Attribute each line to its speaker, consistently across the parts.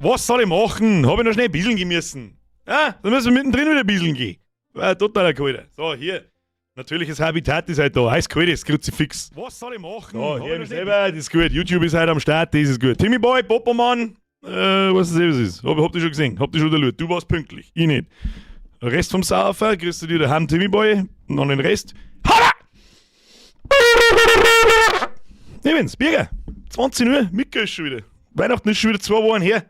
Speaker 1: Was soll ich machen? Hab ich noch schnell bieseln gehen müssen. Ja, dann müssen wir mittendrin wieder bieseln gehen. War totaler Kalter. So, hier. Natürliches Habitat ist halt da. Eiskalt ist, Kruzifix. Was soll ich machen? So, hier ich selber, das ist gut. YouTube ist heute am Start, das ist gut. Timmy Boy, Popoman, was ist was ist. Hab dich schon gesehen, hab dich schon erlöst. Du warst pünktlich, ich nicht. Rest vom Saufer, grüßt du dir daheim, Timmy Boy, und dann den Rest. Halla! Übrigens, Birger, 20 Uhr, Micke ist schon wieder. Weihnachten ist schon wieder 2 Wochen her.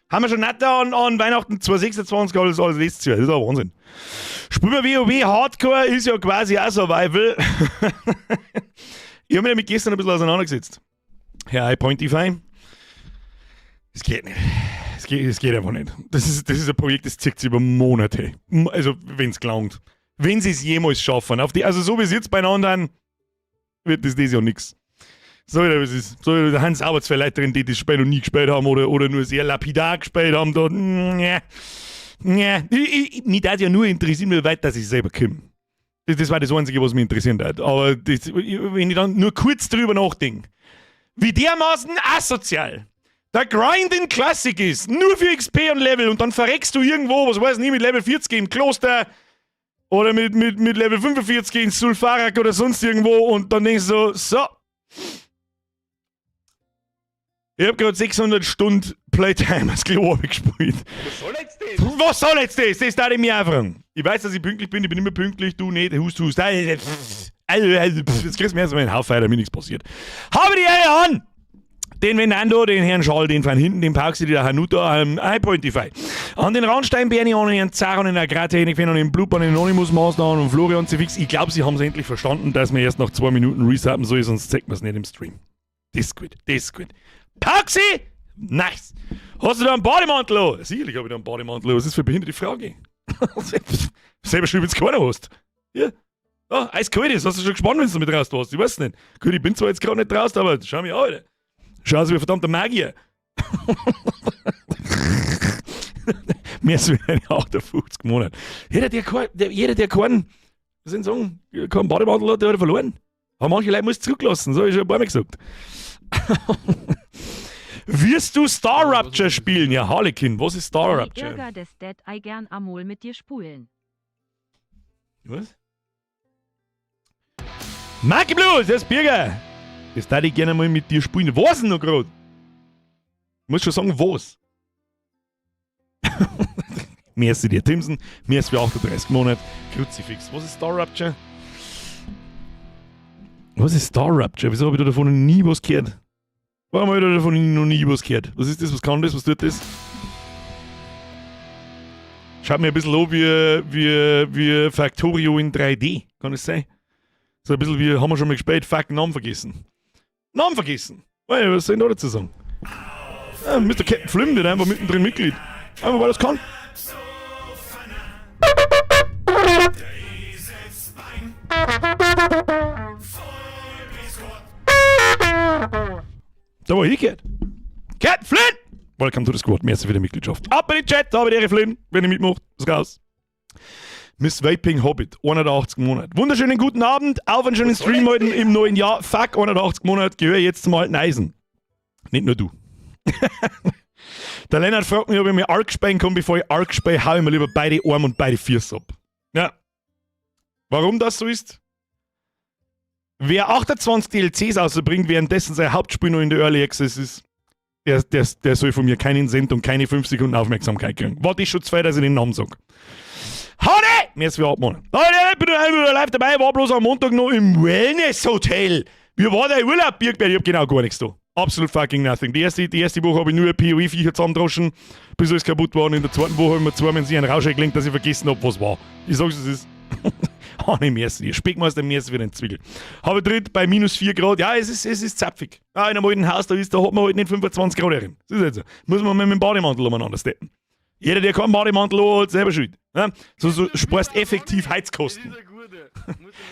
Speaker 1: Haben wir schon nicht an Weihnachten 2026 alles letztes Jahr. Das ist auch Wahnsinn. Spielen wir WoW Hardcore ist ja quasi auch Survival. Ich habe mich damit gestern ein bisschen auseinandergesetzt. Herr iPointify. Es geht nicht. Es geht einfach nicht. Das ist ein Projekt, das zieht sich über Monate. Also, wenn es gelangt. Wenn sie es jemals schaffen. Also, so wie es jetzt beieinander wird das Jahr nichts. So wie es ist. So wie der Hans auch zwei Leute drin, die das Spiel noch nie gespielt haben oder nur sehr lapidar gespielt haben. Da, ja, ja. Mich das ja nur interessieren, wie weit dass ich selber komme. Das war das Einzige, was mich interessiert hat. Aber das, wenn ich dann nur kurz drüber nachdenke, wie dermaßen asozial der Grind in Classic ist, nur für XP und Level und dann verreckst du irgendwo, was weiß ich nicht, mit Level 40 im Kloster oder mit Level 45 in Zul'Farrak oder sonst irgendwo und dann denkst du so, so, ich hab gerade 600 Stunden Playtime als Klo gespielt.
Speaker 2: Was soll jetzt das?
Speaker 1: Was soll jetzt das? Das darf ich mir auch fragen. Ich weiß, dass ich pünktlich bin, ich bin immer pünktlich, du nicht, hust, hust. Jetzt kriegst du mir erstmal einen Haufen, damit nichts passiert. Habe die Ehre an! Den Venando, den Herrn Schall, den von hinten, den Pauxi, der Hanuta, iPointify. An den Randstein Bernie, an den Herrn Zaron, den Agrartechnik, an den Blub, an den Anonymous Master und Florian Cfix. Ich glaube, sie haben es endlich verstanden, dass wir erst nach 2 Minuten resubben soll, sonst zeigt man es nicht im Stream. Das ist gut, das ist gut. Pauxi! Nice! Hast du da einen Bademantel an? Sicherlich habe ich da einen Bademantel an. Was ist für eine behinderte Frage? Selber schuld, wenn du keiner hast. Ja. Ah, eiskalt ist. Hast du schon gespannt, wenn du mit raus warst? Ich weiß nicht. Gut, ich bin zwar jetzt gerade nicht draußen, aber schau mich an, Alter. Schau aus wie ein verdammter Magier. Mehr als eine 58 Monate. Jeder, der keinen, was soll ich sagen, keinen Bademantel hat, der hat verloren. Aber manche Leute muss zurücklassen, so habe ich schon ein paar Mal gesagt. Wirst du Star Rapture spielen? Ja, Harlequin, was ist Star Rapture?
Speaker 3: Ärger des Dead Eye gern amol mit dir spulen.
Speaker 1: Was? Marky Blues, das ist Birger. Das darf ich gerne mal mit dir spielen. Was denn noch gerade? Ich muss schon sagen, was. Merci dir, Timson. Merci für 38 Monate. Kruzifix. Was ist Star Rapture? Was ist Star Rapture? Wieso habe ich da davon noch nie was gehört? Warum habe ich da davon noch nie was gehört? Was ist das? Was kann das? Was tut das? Schaut mir ein bisschen an wie Factorio in 3D. Kann es sein? So ein bisschen wie, haben wir schon mal gespielt, fuck, Namen vergessen. Namen vergessen. Hey, was soll ich da dazu sagen? Ja, Mr. Captain Flim wird einfach mittendrin Mitglied. Einfach weil das kann. Da war ich gehört. Captain Flynn! Welcome to the squad. Merci für die Mitgliedschaft. Ab in den Chat, habe die Ehre Flynn. Wenn ihr mitmacht, ist raus. Miss Vaping Hobbit, 180 Monate. Wunderschönen guten Abend, auf einen schönen Stream heute im neuen Jahr. Fuck, 180 Monate, gehöre jetzt zum alten Eisen. Nicht nur du. Der Lennart fragt mich, ob ich mir Ark spielen kann. Bevor ich Ark spiele, hau ich mir lieber beide Arme und beide Füße ab. Ja. Warum das so ist? Wer 28 DLCs rausbringt, währenddessen sein Hauptspiel noch in der Early Access ist, der soll von mir keinen Cent und keine 5 Sekunden Aufmerksamkeit kriegen. Warte ich schon zwei, dass ich den Namen sag. Honey! Mir ist für 8 Monate. Ich bin live dabei, war bloß am Montag noch im Wellness Hotel. Wie war der Urlaub, Birkberg? Ich hab genau gar nichts da. Absolut fucking nothing. Die erste Woche habe ich nur PoE-Viecher zusammendroschen, bis alles kaputt war. Und in der zweiten Woche habe ich mir zweimal in einen Rausch gelenkt, dass ich vergessen habe, was war. Ich sag's, es ist. Honey, merci. Speckmeister, merci für den Zwiegel. Habe dritt bei minus 4 Grad. Ja, es ist zapfig. Ja, in einem alten Haus, da hat man halt nicht 25 Grad drin. Das ist halt so. Muss man mit dem Bademantel umeinander steppen. Jeder, der keinen Bademantel hat, selber schuld. Ja? So sparst effektiv Heizkosten.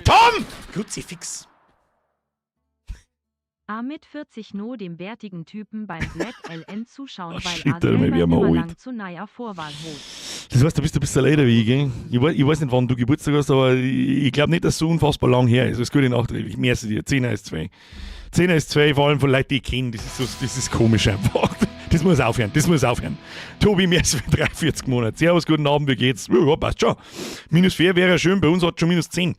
Speaker 1: Tom! Kruzifix.
Speaker 3: A mit 40 no dem bärtigen Typen beim Black LN zuschauen,
Speaker 1: Oh,
Speaker 3: weil
Speaker 1: shit,
Speaker 3: a
Speaker 1: Alter,
Speaker 3: selber
Speaker 1: wir werden
Speaker 3: nimmer
Speaker 1: alt.
Speaker 3: lang zu neuer Vorwahl hot.
Speaker 1: Das heißt, du bist älter wie ich, gell? Ich weiß nicht, wann du Geburtstag hast, aber ich glaube nicht, dass es so unfassbar lang her ist. Das ist gute nachträglich. Merci dir. 10 ist 2. 10 ist 2, vor allem von Leuten, die ich kenne. Das ist, so, das ist komisch einfach. Das muss aufhören, das muss aufhören. Tobi, merci für 43 Monate. Servus, guten Abend, wie geht's? Ja, passt schon. Minus 4 wäre schön, bei uns hat schon minus 10.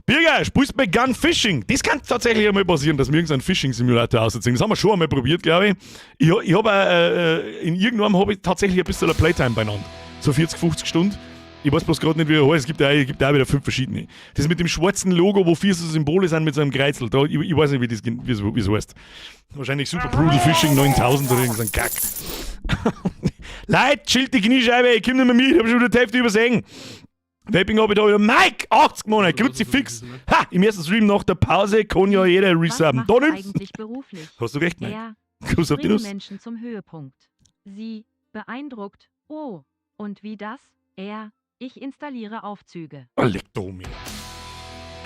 Speaker 1: Birger, spielst bei Gun Fishing? Das kann tatsächlich einmal passieren, dass wir irgendeinen Fishing-Simulator ausziehen. Das haben wir schon einmal probiert, glaube ich. Ich habe in irgendwann habe ich tatsächlich ein bisschen Playtime beieinander. So 40, 50 Stunden. Ich weiß bloß gerade nicht, wie er heißt. Es gibt ja auch wieder fünf verschiedene. Das mit dem schwarzen Logo, wo vier so Symbole sind mit so einem Kreuzel. Da, ich weiß nicht, wie es heißt. Wahrscheinlich Super Brutal Fishing 9000 oder irgendein Kack. Leute, chillt die Kniescheibe, ich komm nicht mehr mit, ich hab schon wieder die Hälfte übersehen. Vaping habe ich da wieder. Mike, 80 Monate, Kruzifix. Ha, im ersten Stream nach der Pause kann ja jeder
Speaker 3: Was
Speaker 1: resubben.
Speaker 3: machst
Speaker 1: Da
Speaker 3: du
Speaker 1: nimm's.
Speaker 3: eigentlich beruflich?
Speaker 1: Hast du recht, Mike.
Speaker 3: Er.
Speaker 1: Kuss auf die
Speaker 3: Bringe
Speaker 1: Nuss.
Speaker 3: Menschen zum Höhepunkt. Sie. Beeindruckt. Oh. Und wie das? Er. Ich installiere Aufzüge.
Speaker 1: Oh, leck Domi.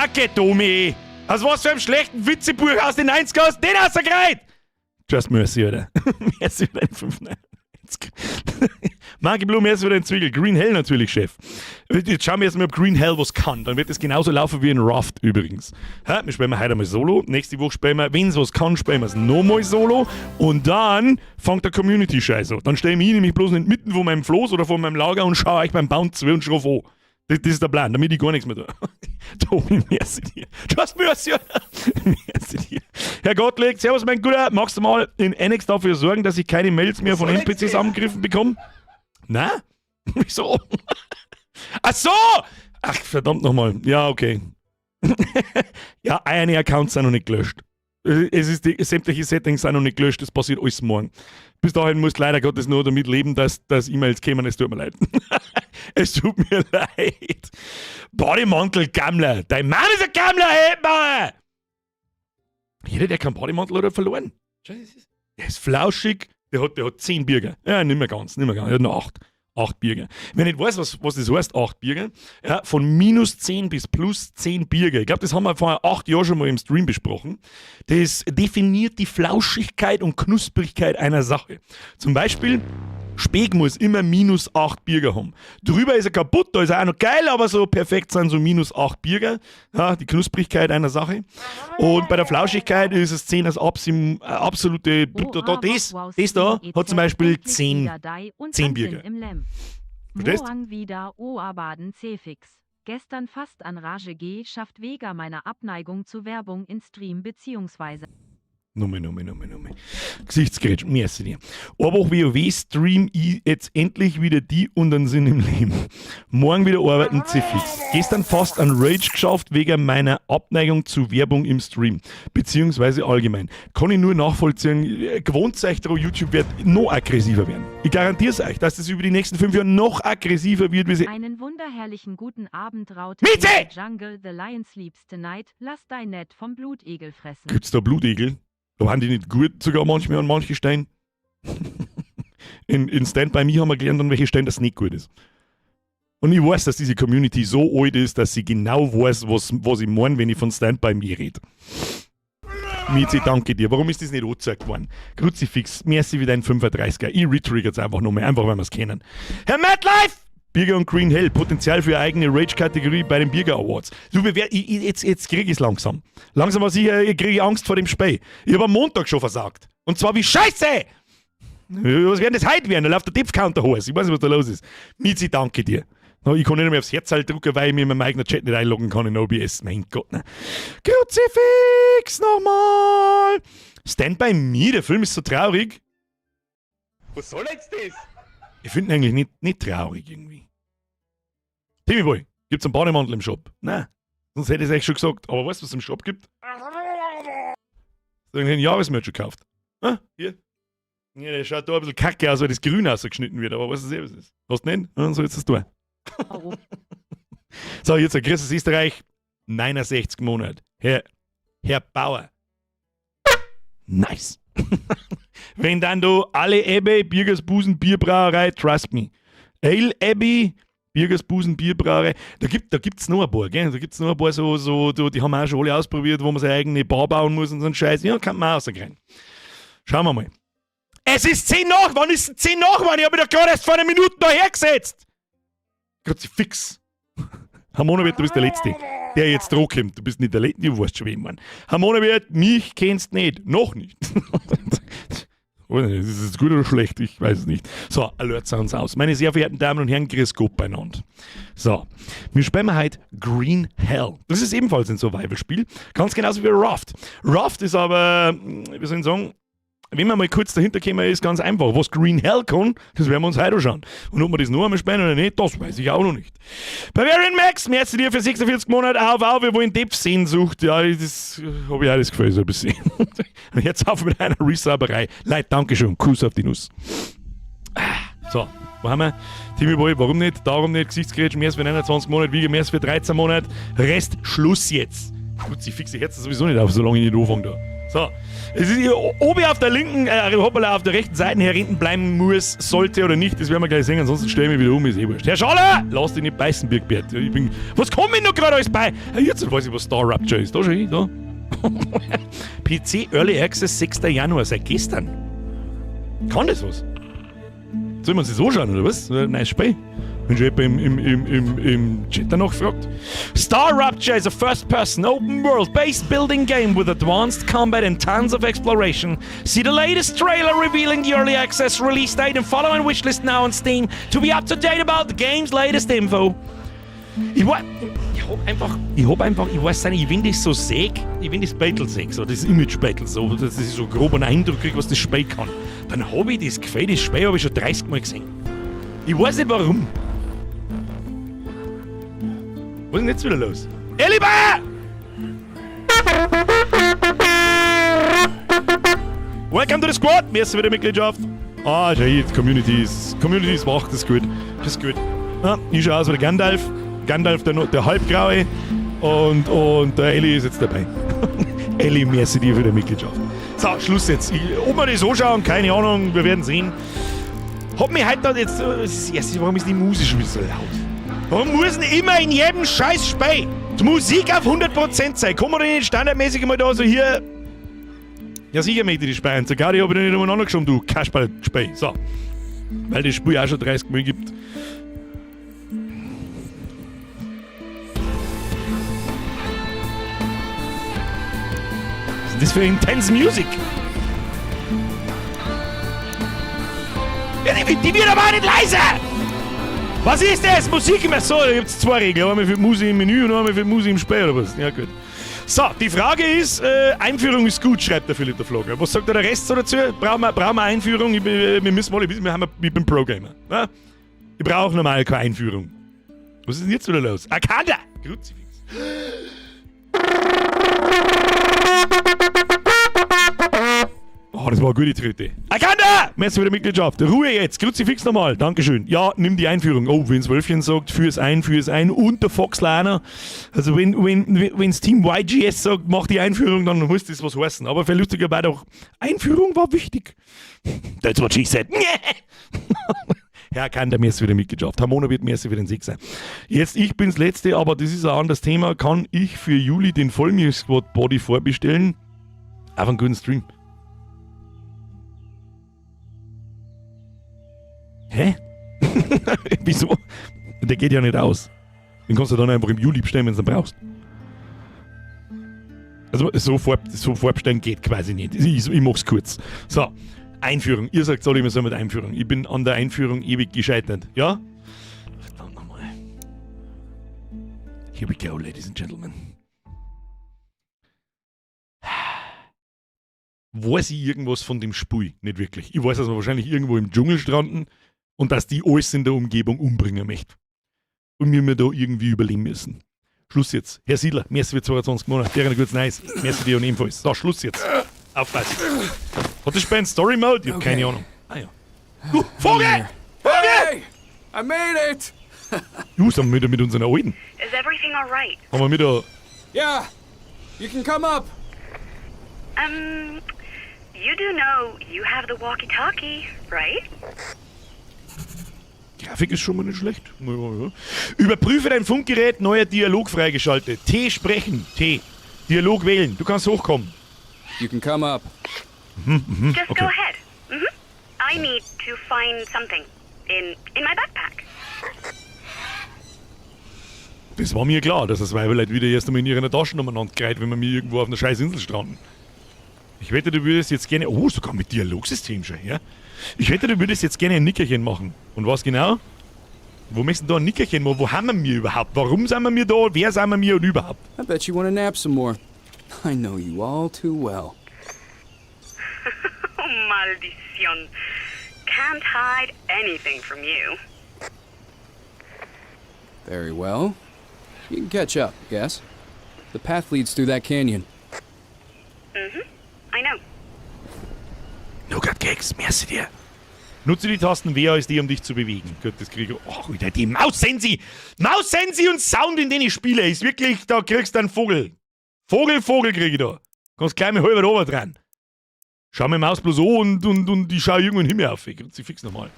Speaker 1: Okay, Domi. Aus was für einem schlechten Witzebuch aus den 90ern hast du den rausgekriegt? Just mercy, Alter. Merci für deinen 5,99. Monkey Blue, merci für deinen Zwiegel. Green Hell natürlich, Chef. Jetzt schauen wir erstmal, ob Green Hell was kann. Dann wird es genauso laufen wie in Raft übrigens. Ha, wir spielen heute einmal Solo. Nächste Woche spielen wir, wenn es was kann, spielen wir es nochmal Solo. Und dann fängt der Community-Scheiß an. Dann stelle ich mich nämlich bloß nicht mitten vor meinem Floß oder vor meinem Lager und schaue euch beim Bauen zu und schruff an. Das ist der Plan, damit ich gar nichts mehr tue. Tobi, merci dir. Just mercy. Merci dir. Herr Gottlieb, servus mein Guter. Magst du mal in Annex dafür sorgen, dass ich keine Mails mehr von NPCs angegriffen bekomme? Na? Wieso? Ach so! Ach, verdammt nochmal. Ja, okay. Ja, eine Accounts sind noch nicht gelöscht. Es ist die, sämtliche Settings sind noch nicht gelöscht, das passiert alles morgen. Bis dahin muss leider Gottes nur damit leben, dass E-Mails kommen, es tut mir leid. Es tut mir leid. Bademantel Gammler. Dein Mann ist ein Gammler, hey, Bauer! Jeder, der keinen Bademantel hat, hat verloren. Der ist flauschig, der hat 10 Birger. Ja, nicht mehr ganz, nicht mehr ganz. Er hat nur 8. 8 Birger. Wer nicht weiß, was das heißt, 8 Birger, ja, von minus 10 bis plus 10 Birger. Ich glaube, das haben wir vor 8 Jahren schon mal im Stream besprochen. Das definiert die Flauschigkeit und Knusprigkeit einer Sache. Zum Beispiel, Speck muss immer minus 8 Birger haben. Drüber ist er kaputt, da ist er auch noch geil, aber so perfekt sind so minus 8 Birger. Ja, die Knusprigkeit einer Sache. Und bei der Flauschigkeit ist es 10 als absolute. Da, das da hat zum Beispiel 10 Birger. Verstehst?
Speaker 3: Morang wieder Oabaden C-Fix. Gestern fast an Rage G schafft wegen meiner Abneigung zu Werbung in Stream beziehungsweise
Speaker 1: Nummer, Nummer, Nummer, Nummer. Gesichtsgrätsch, merci dir. Aber auch WoW stream ich jetzt endlich wieder die und einen Sinn im Leben. Morgen wieder arbeiten, C-Fix. Gestern fast an Rage geschafft wegen meiner Abneigung zu Werbung im Stream. Beziehungsweise allgemein. Kann ich nur nachvollziehen. Gewohnt euch dran, YouTube wird noch aggressiver werden. Ich garantiere es euch, dass das über die nächsten 5 Jahre noch aggressiver wird, wie sie.
Speaker 3: Einen wunderherrlichen guten Abend, Raute.
Speaker 1: Miete!
Speaker 3: In the Jungle, the Lion sleeps tonight. Lass dein Net vom Blutegel fressen.
Speaker 1: Gibt's da Blutegel? Da waren die nicht gut sogar manchmal an manchen Stellen. In Stand By Me haben wir gelernt, an welchen Stellen das nicht gut ist. Und ich weiß, dass diese Community so alt ist, dass sie genau weiß, was ich meine, wenn ich von Stand By Me rede. Mizi, danke dir. Warum ist das nicht angezeigt worden? Kruzifix, merci wie dein 35er. Ich retrigger's einfach nochmal, einfach weil wir es kennen. Herr MadLife! Birger und Green Hell, Potenzial für eine eigene Rage-Kategorie bei den Birger Awards. Du, jetzt krieg ich's langsam. Langsam was ich, kriege ich Angst vor dem Spiel. Ich habe am Montag schon versagt. Und zwar wie Scheiße! Was werden das heute werden? Da läuft der Death-Counter heiß. Ich weiß nicht, was da los ist. Mizi, danke dir. No, ich kann nicht mehr aufs Herz drücken, weil ich mir in meinem eigenen Chat nicht einloggen kann in OBS. Mein Gott, ne. Kruzifix nochmal! Stand By Me, der Film ist so traurig.
Speaker 2: Was soll jetzt das?
Speaker 1: Ich finde ihn eigentlich nicht traurig irgendwie. Timmy Boy, gibt's einen Bademantel im Shop? Nein. Sonst hätte ich es echt schon gesagt. Aber weißt du, was es im Shop gibt? So einen Jahresmerch gekauft. Ah, hier. Ja, der schaut da ein bisschen kacke aus, weil das Grün ausgeschnitten wird, aber weißt du eh, was es ist? Hast du nicht? Dann soll jetzt das tun.
Speaker 3: Oh.
Speaker 1: So, jetzt ein grüßes Österreich. 69 Monate. Herr Bauer. Nice. Wenn dann du alle Abbey, Birgersbusen, Bierbrauerei, trust me. Ale Abbey, Birgersbusen, Bierbrauerei. Da gibt's noch ein paar, gell? Da gibt's noch ein paar so, die haben wir auch schon alle ausprobiert, wo man seine eigene Bar bauen muss und so einen Scheiß. Ja, kann man auch rauskriegen. Schauen wir mal. Es ist 10 nach! Wann ist denn 10 nach, Mann? Ich hab mich doch gerade erst vor einer Minute da hergesetzt! Kruzifix. Harmonowirt, du bist der Letzte, der jetzt droh kommt. Du bist nicht der Letzte, du weißt schon, wen ich mein. Harmonowirt, mich kennst nicht. Noch nicht. Weiß nicht, ist es gut oder schlecht? Ich weiß es nicht. So, Alert Sounds aus. Meine sehr verehrten Damen und Herren, grüß Gott beieinander. So, wir spielen heute Green Hell. Das ist ebenfalls ein Survival-Spiel. Ganz genauso wie Raft. Raft ist aber, wie soll ich sagen, wenn man mal kurz dahinter kommen, ist ganz einfach. Was Green Hell kann, das werden wir uns heute anschauen. Und ob wir das noch einmal spielen oder nicht, das weiß ich auch noch nicht. Bavarian Max, merci dir für 46 Monate. Auf, auf, wir wollen Depp-Sehnsucht. Ja, das habe ich auch das Gefühl, so ein bisschen. Und jetzt auf mit einer Resubberei. Leute, Dankeschön. Kuss auf die Nuss. So, wo haben wir? Timmy Boy, warum nicht? Darum nicht. Gesichtsgerätsch, mehr als für 29 Monate, Wiege mehr als für 13 Monate. Rest, Schluss jetzt. Gut, sie fixe Herzen sowieso nicht auf, solange ich nicht anfange da. So, es ist hier, ob ich auf der linken, hoppala, auf der rechten Seite her hinten bleiben muss, sollte oder nicht, das werden wir gleich sehen, ansonsten stelle ich mich wieder um, ist eh wurscht. Herr Schaller, lass dich nicht beißen, Birkbert. Ich bin, was kommt mir noch gerade alles bei? Jetzt weiß ich, was Star Rupture ist. Da schon, da. PC Early Access 6. Januar, seit gestern. Kann das was? Soll man sich so schauen, oder was? Nice Spiel. Wenn schon jemand im Chat danach fragt. Star Rupture is a first-person, open-world, base-building game with advanced combat and tons of exploration. See the latest trailer revealing the early access release date and follow and wishlist now on Steam to be up to date about the game's latest info. Ich hab einfach, ich weiß nicht, wenn das so seh, ich wenn das Battle seh, so das Image-Battle, so, dass ich so grob einen Eindruck krieg, was das Spiel kann, dann hab ich das Gefühl, das Spiel habe ich schon 30 Mal gesehen. Ich weiß nicht, warum. Was ist denn jetzt wieder los? Eliba! Welcome to the squad! Merci für die Mitgliedschaft. Ah, schau hier, die Community ist wach, das ist gut. Das ist gut. Ja, ich schau aus wie der Gandalf. Gandalf, der Halbgraue. Und der Elli ist jetzt dabei. Elli, merci dir für die Mitgliedschaft. So, Schluss jetzt. Ob wir das anschauen, keine Ahnung, wir werden sehen. Hab mich heute dann jetzt. Das erste, warum ist die Musik schon wieder so laut? Warum muss denn immer in jedem scheiß Spiel die Musik auf 100% sein? Kann man denn nicht standardmäßig mal da so hier. Ja, sicher möchte ich die spielen. Sogar die habe ich nicht umeinander geschoben, du Kasperl-Spiel. So. Weil das Spiel auch schon 30 Mal gibt. Was ist denn das für intense Music? Ja, die wird aber auch nicht leiser! Was ist das? Musik immer so, da gibt es zwei Regeln. Einmal für Musik im Menü und einmal für Musik im Spiel oder was? Ja, gut. So, die Frage ist, Einführung ist gut, schreibt der Philipp der Flogger. Was sagt da der Rest so dazu? Brauchen wir Einführung? Wir müssen alle wissen, ich bin Pro-Gamer. Ne? Ich brauche normal keine Einführung. Was ist denn jetzt wieder los? Akanda! Kruzifix. Oh, das war eine gute Tröte. Akanda! Merci für die Mitgliedschaft. Ruhe jetzt. Kruzifix nochmal. Dankeschön. Ja, nimm die Einführung. Oh, wenn's Wölfchen sagt, führ's ein, führ's ein. Und der Fox Liner. Also, wenn's Team YGS sagt, mach die Einführung, dann muss das was heißen. Aber viel lustiger war doch, Einführung war wichtig. That's what she said. Herr Kander, mir ist wieder Mitgliedschaft. Hamona wird mir für den Sieg sein. Jetzt, ich bin's Letzte, aber das ist ein anderes Thema. Kann ich für Juli den Vollmilch Squad Body vorbestellen? Auf einen guten Stream. Hä? Wieso? Der geht ja nicht aus. Den kannst du dann einfach im Juli bestellen, wenn du ihn brauchst. Also so vorbestellen geht quasi nicht. Ich mach's kurz. So, Einführung. Ihr sagt alle immer so mit Einführung. Ich bin an der Einführung ewig gescheitert. Ja? Verdammt nochmal. Here we go, ladies and gentlemen. Weiß ich irgendwas von dem Spiel? Nicht wirklich. Ich weiß, dass wir wahrscheinlich irgendwo im Dschungel stranden und dass die alles in der Umgebung umbringen möchte. Und wir da irgendwie überleben müssen. Schluss jetzt. Herr Siedler, merci für 22 Monate. Deren gutes Nice. Merci dir und ebenfalls. So, Schluss jetzt. Aufpassen. Hat das Spiel einen Story Mode? Ich hab keine Ahnung. Ah ja. Du, Vogel! Vogel!
Speaker 4: Hey! I made it!
Speaker 1: Du, sind wir wieder mit unseren Alten.
Speaker 5: Is everything all right?
Speaker 1: Haben wir wieder.
Speaker 4: Yeah! You can come up!
Speaker 5: You do know you have the walkie-talkie, right?
Speaker 1: Grafik ist schon mal nicht schlecht. Ja. Überprüfe dein Funkgerät, neuer Dialog freigeschaltet. T sprechen. T. Dialog wählen. Du kannst hochkommen.
Speaker 4: You can come up.
Speaker 5: Just go ahead. I need to find something in my backpack.
Speaker 1: Das war mir klar, dass das Weiberleut wieder erst einmal in ihren Taschen umeinander gereiht, wenn wir mir irgendwo auf einer scheiß Insel stranden. Ich wette, du würdest jetzt gerne... Oh, sogar mit Dialogsystem schon, ja? Ich wette, du würdest jetzt gerne ein Nickerchen machen. Und was genau? Wo möchtest du da ein Nickerchen machen? Wo haben wir mir überhaupt? Warum sind wir mir da? Wer sind wir mir und überhaupt?
Speaker 4: I bet you want to nap some more. I know you all too well.
Speaker 5: Oh, maldición. Can't hide anything from you.
Speaker 4: Very well. You can catch up, guess. The path leads through that canyon.
Speaker 5: I know.
Speaker 1: Nougat-Keks, merci dir. Nutze die Tasten W, A, S, D, um dich zu bewegen. Gut, das kriege ich. Oh, Alter, die Maus-Sensi! Maus-Sensi und Sound, in den ich spiele, ist wirklich, da kriegst du einen Vogel. Vogel, Vogel krieg ich da. Kannst gleich mit halber oben dran. Schau mir Maus bloß an und ich schau irgendwo in den Himmel auf. Ich fix nochmal.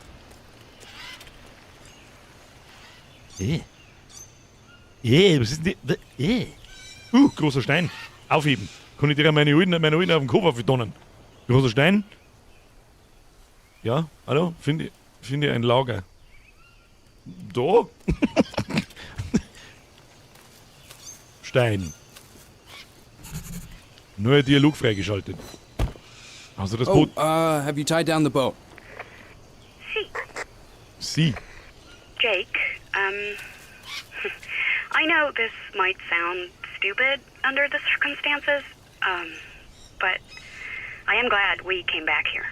Speaker 1: Was ist denn die? Großer Stein. Aufheben. Kann ich dir meine alten auf den Kopf aufdonnern? Großer Stein. Ja, hallo? Finde ein Lager. Da? Stein. Neuer Dialog freigeschaltet. Also das
Speaker 4: Oh,
Speaker 1: Boot.
Speaker 4: have you tied down the boat?
Speaker 5: Sí.
Speaker 1: Sí.
Speaker 5: Jake, I know this might sound stupid under the circumstances, but I am glad we came back here.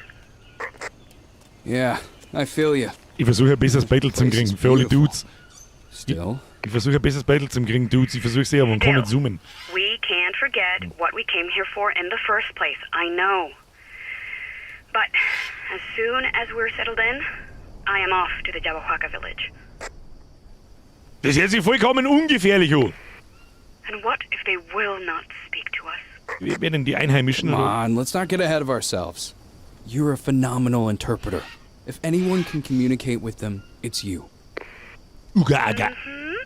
Speaker 4: Yeah, I feel you.
Speaker 1: Ich versuche ein besseres Battle zu kriegen. Für alle Dudes.
Speaker 4: Still,
Speaker 1: Ich versuche ein besseres Battle zu kriegen, Dudes. Ich versuche sehr, aber man kann nicht zoomen.
Speaker 5: We can't forget what we came here for in the first place. I know. But as soon as we're settled in, I am off to the Yabahuaca village.
Speaker 1: Das hört sich vollkommen ungefährlich an.
Speaker 5: And what if they will not speak to us?
Speaker 1: Wer denn die Einheimischen?
Speaker 4: come
Speaker 1: Oder?
Speaker 4: on, let's not get ahead of ourselves. You're a phenomenal interpreter. If anyone can communicate with them, it's you.
Speaker 1: Uga aga.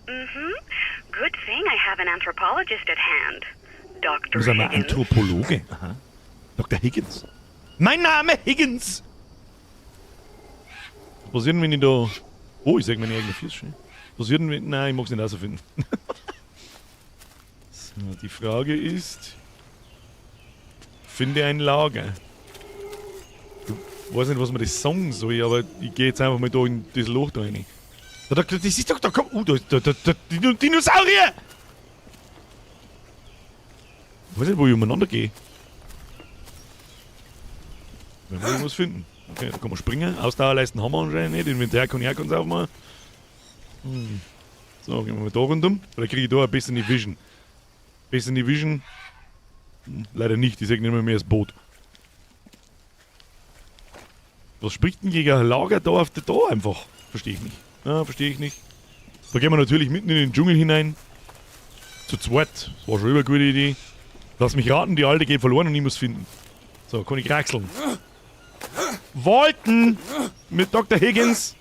Speaker 5: Good thing I have an anthropologist at hand. Dr.
Speaker 1: Das ist ein
Speaker 5: Higgins.
Speaker 1: Anthropologe. Aha. Dr. Higgins. Mein Name Higgins! Was passiert denn, wenn ich da... Oh, ich sag meine eigene Füße schon. Was passiert denn, wenn... Nein, ich mag's nicht rausfinden. So, die Frage ist... Finde ein Lager. Ich weiß nicht, was man das sagen soll, aber ich gehe jetzt einfach mal da in das Loch da rein. Da, das ist doch... Da kommt... Oh, da, Dinosaurier! Ich weiß nicht, wo ich umeinander gehe. Wenn wir irgendwas finden. Okay, da kann man springen. Ausdauerleisten haben wir anscheinend nicht. Inventar kann ich auch ganz aufmachen. So, gehen wir mal da rundum. Vielleicht kriege ich da ein bisschen die Vision. Bisschen die Vision. Leider nicht, ich sehe nicht mehr, mehr das Boot. Was spricht denn gegen ein Lager da auf der da einfach? Verstehe ich nicht. Ja, verstehe ich nicht. Da gehen wir natürlich mitten in den Dschungel hinein. Zu zweit. Das war schon immer eine gute Idee. Lass mich raten, die Alte geht verloren und ich muss finden. So, kann ich kraxeln. Walton! Mit Dr. Higgins!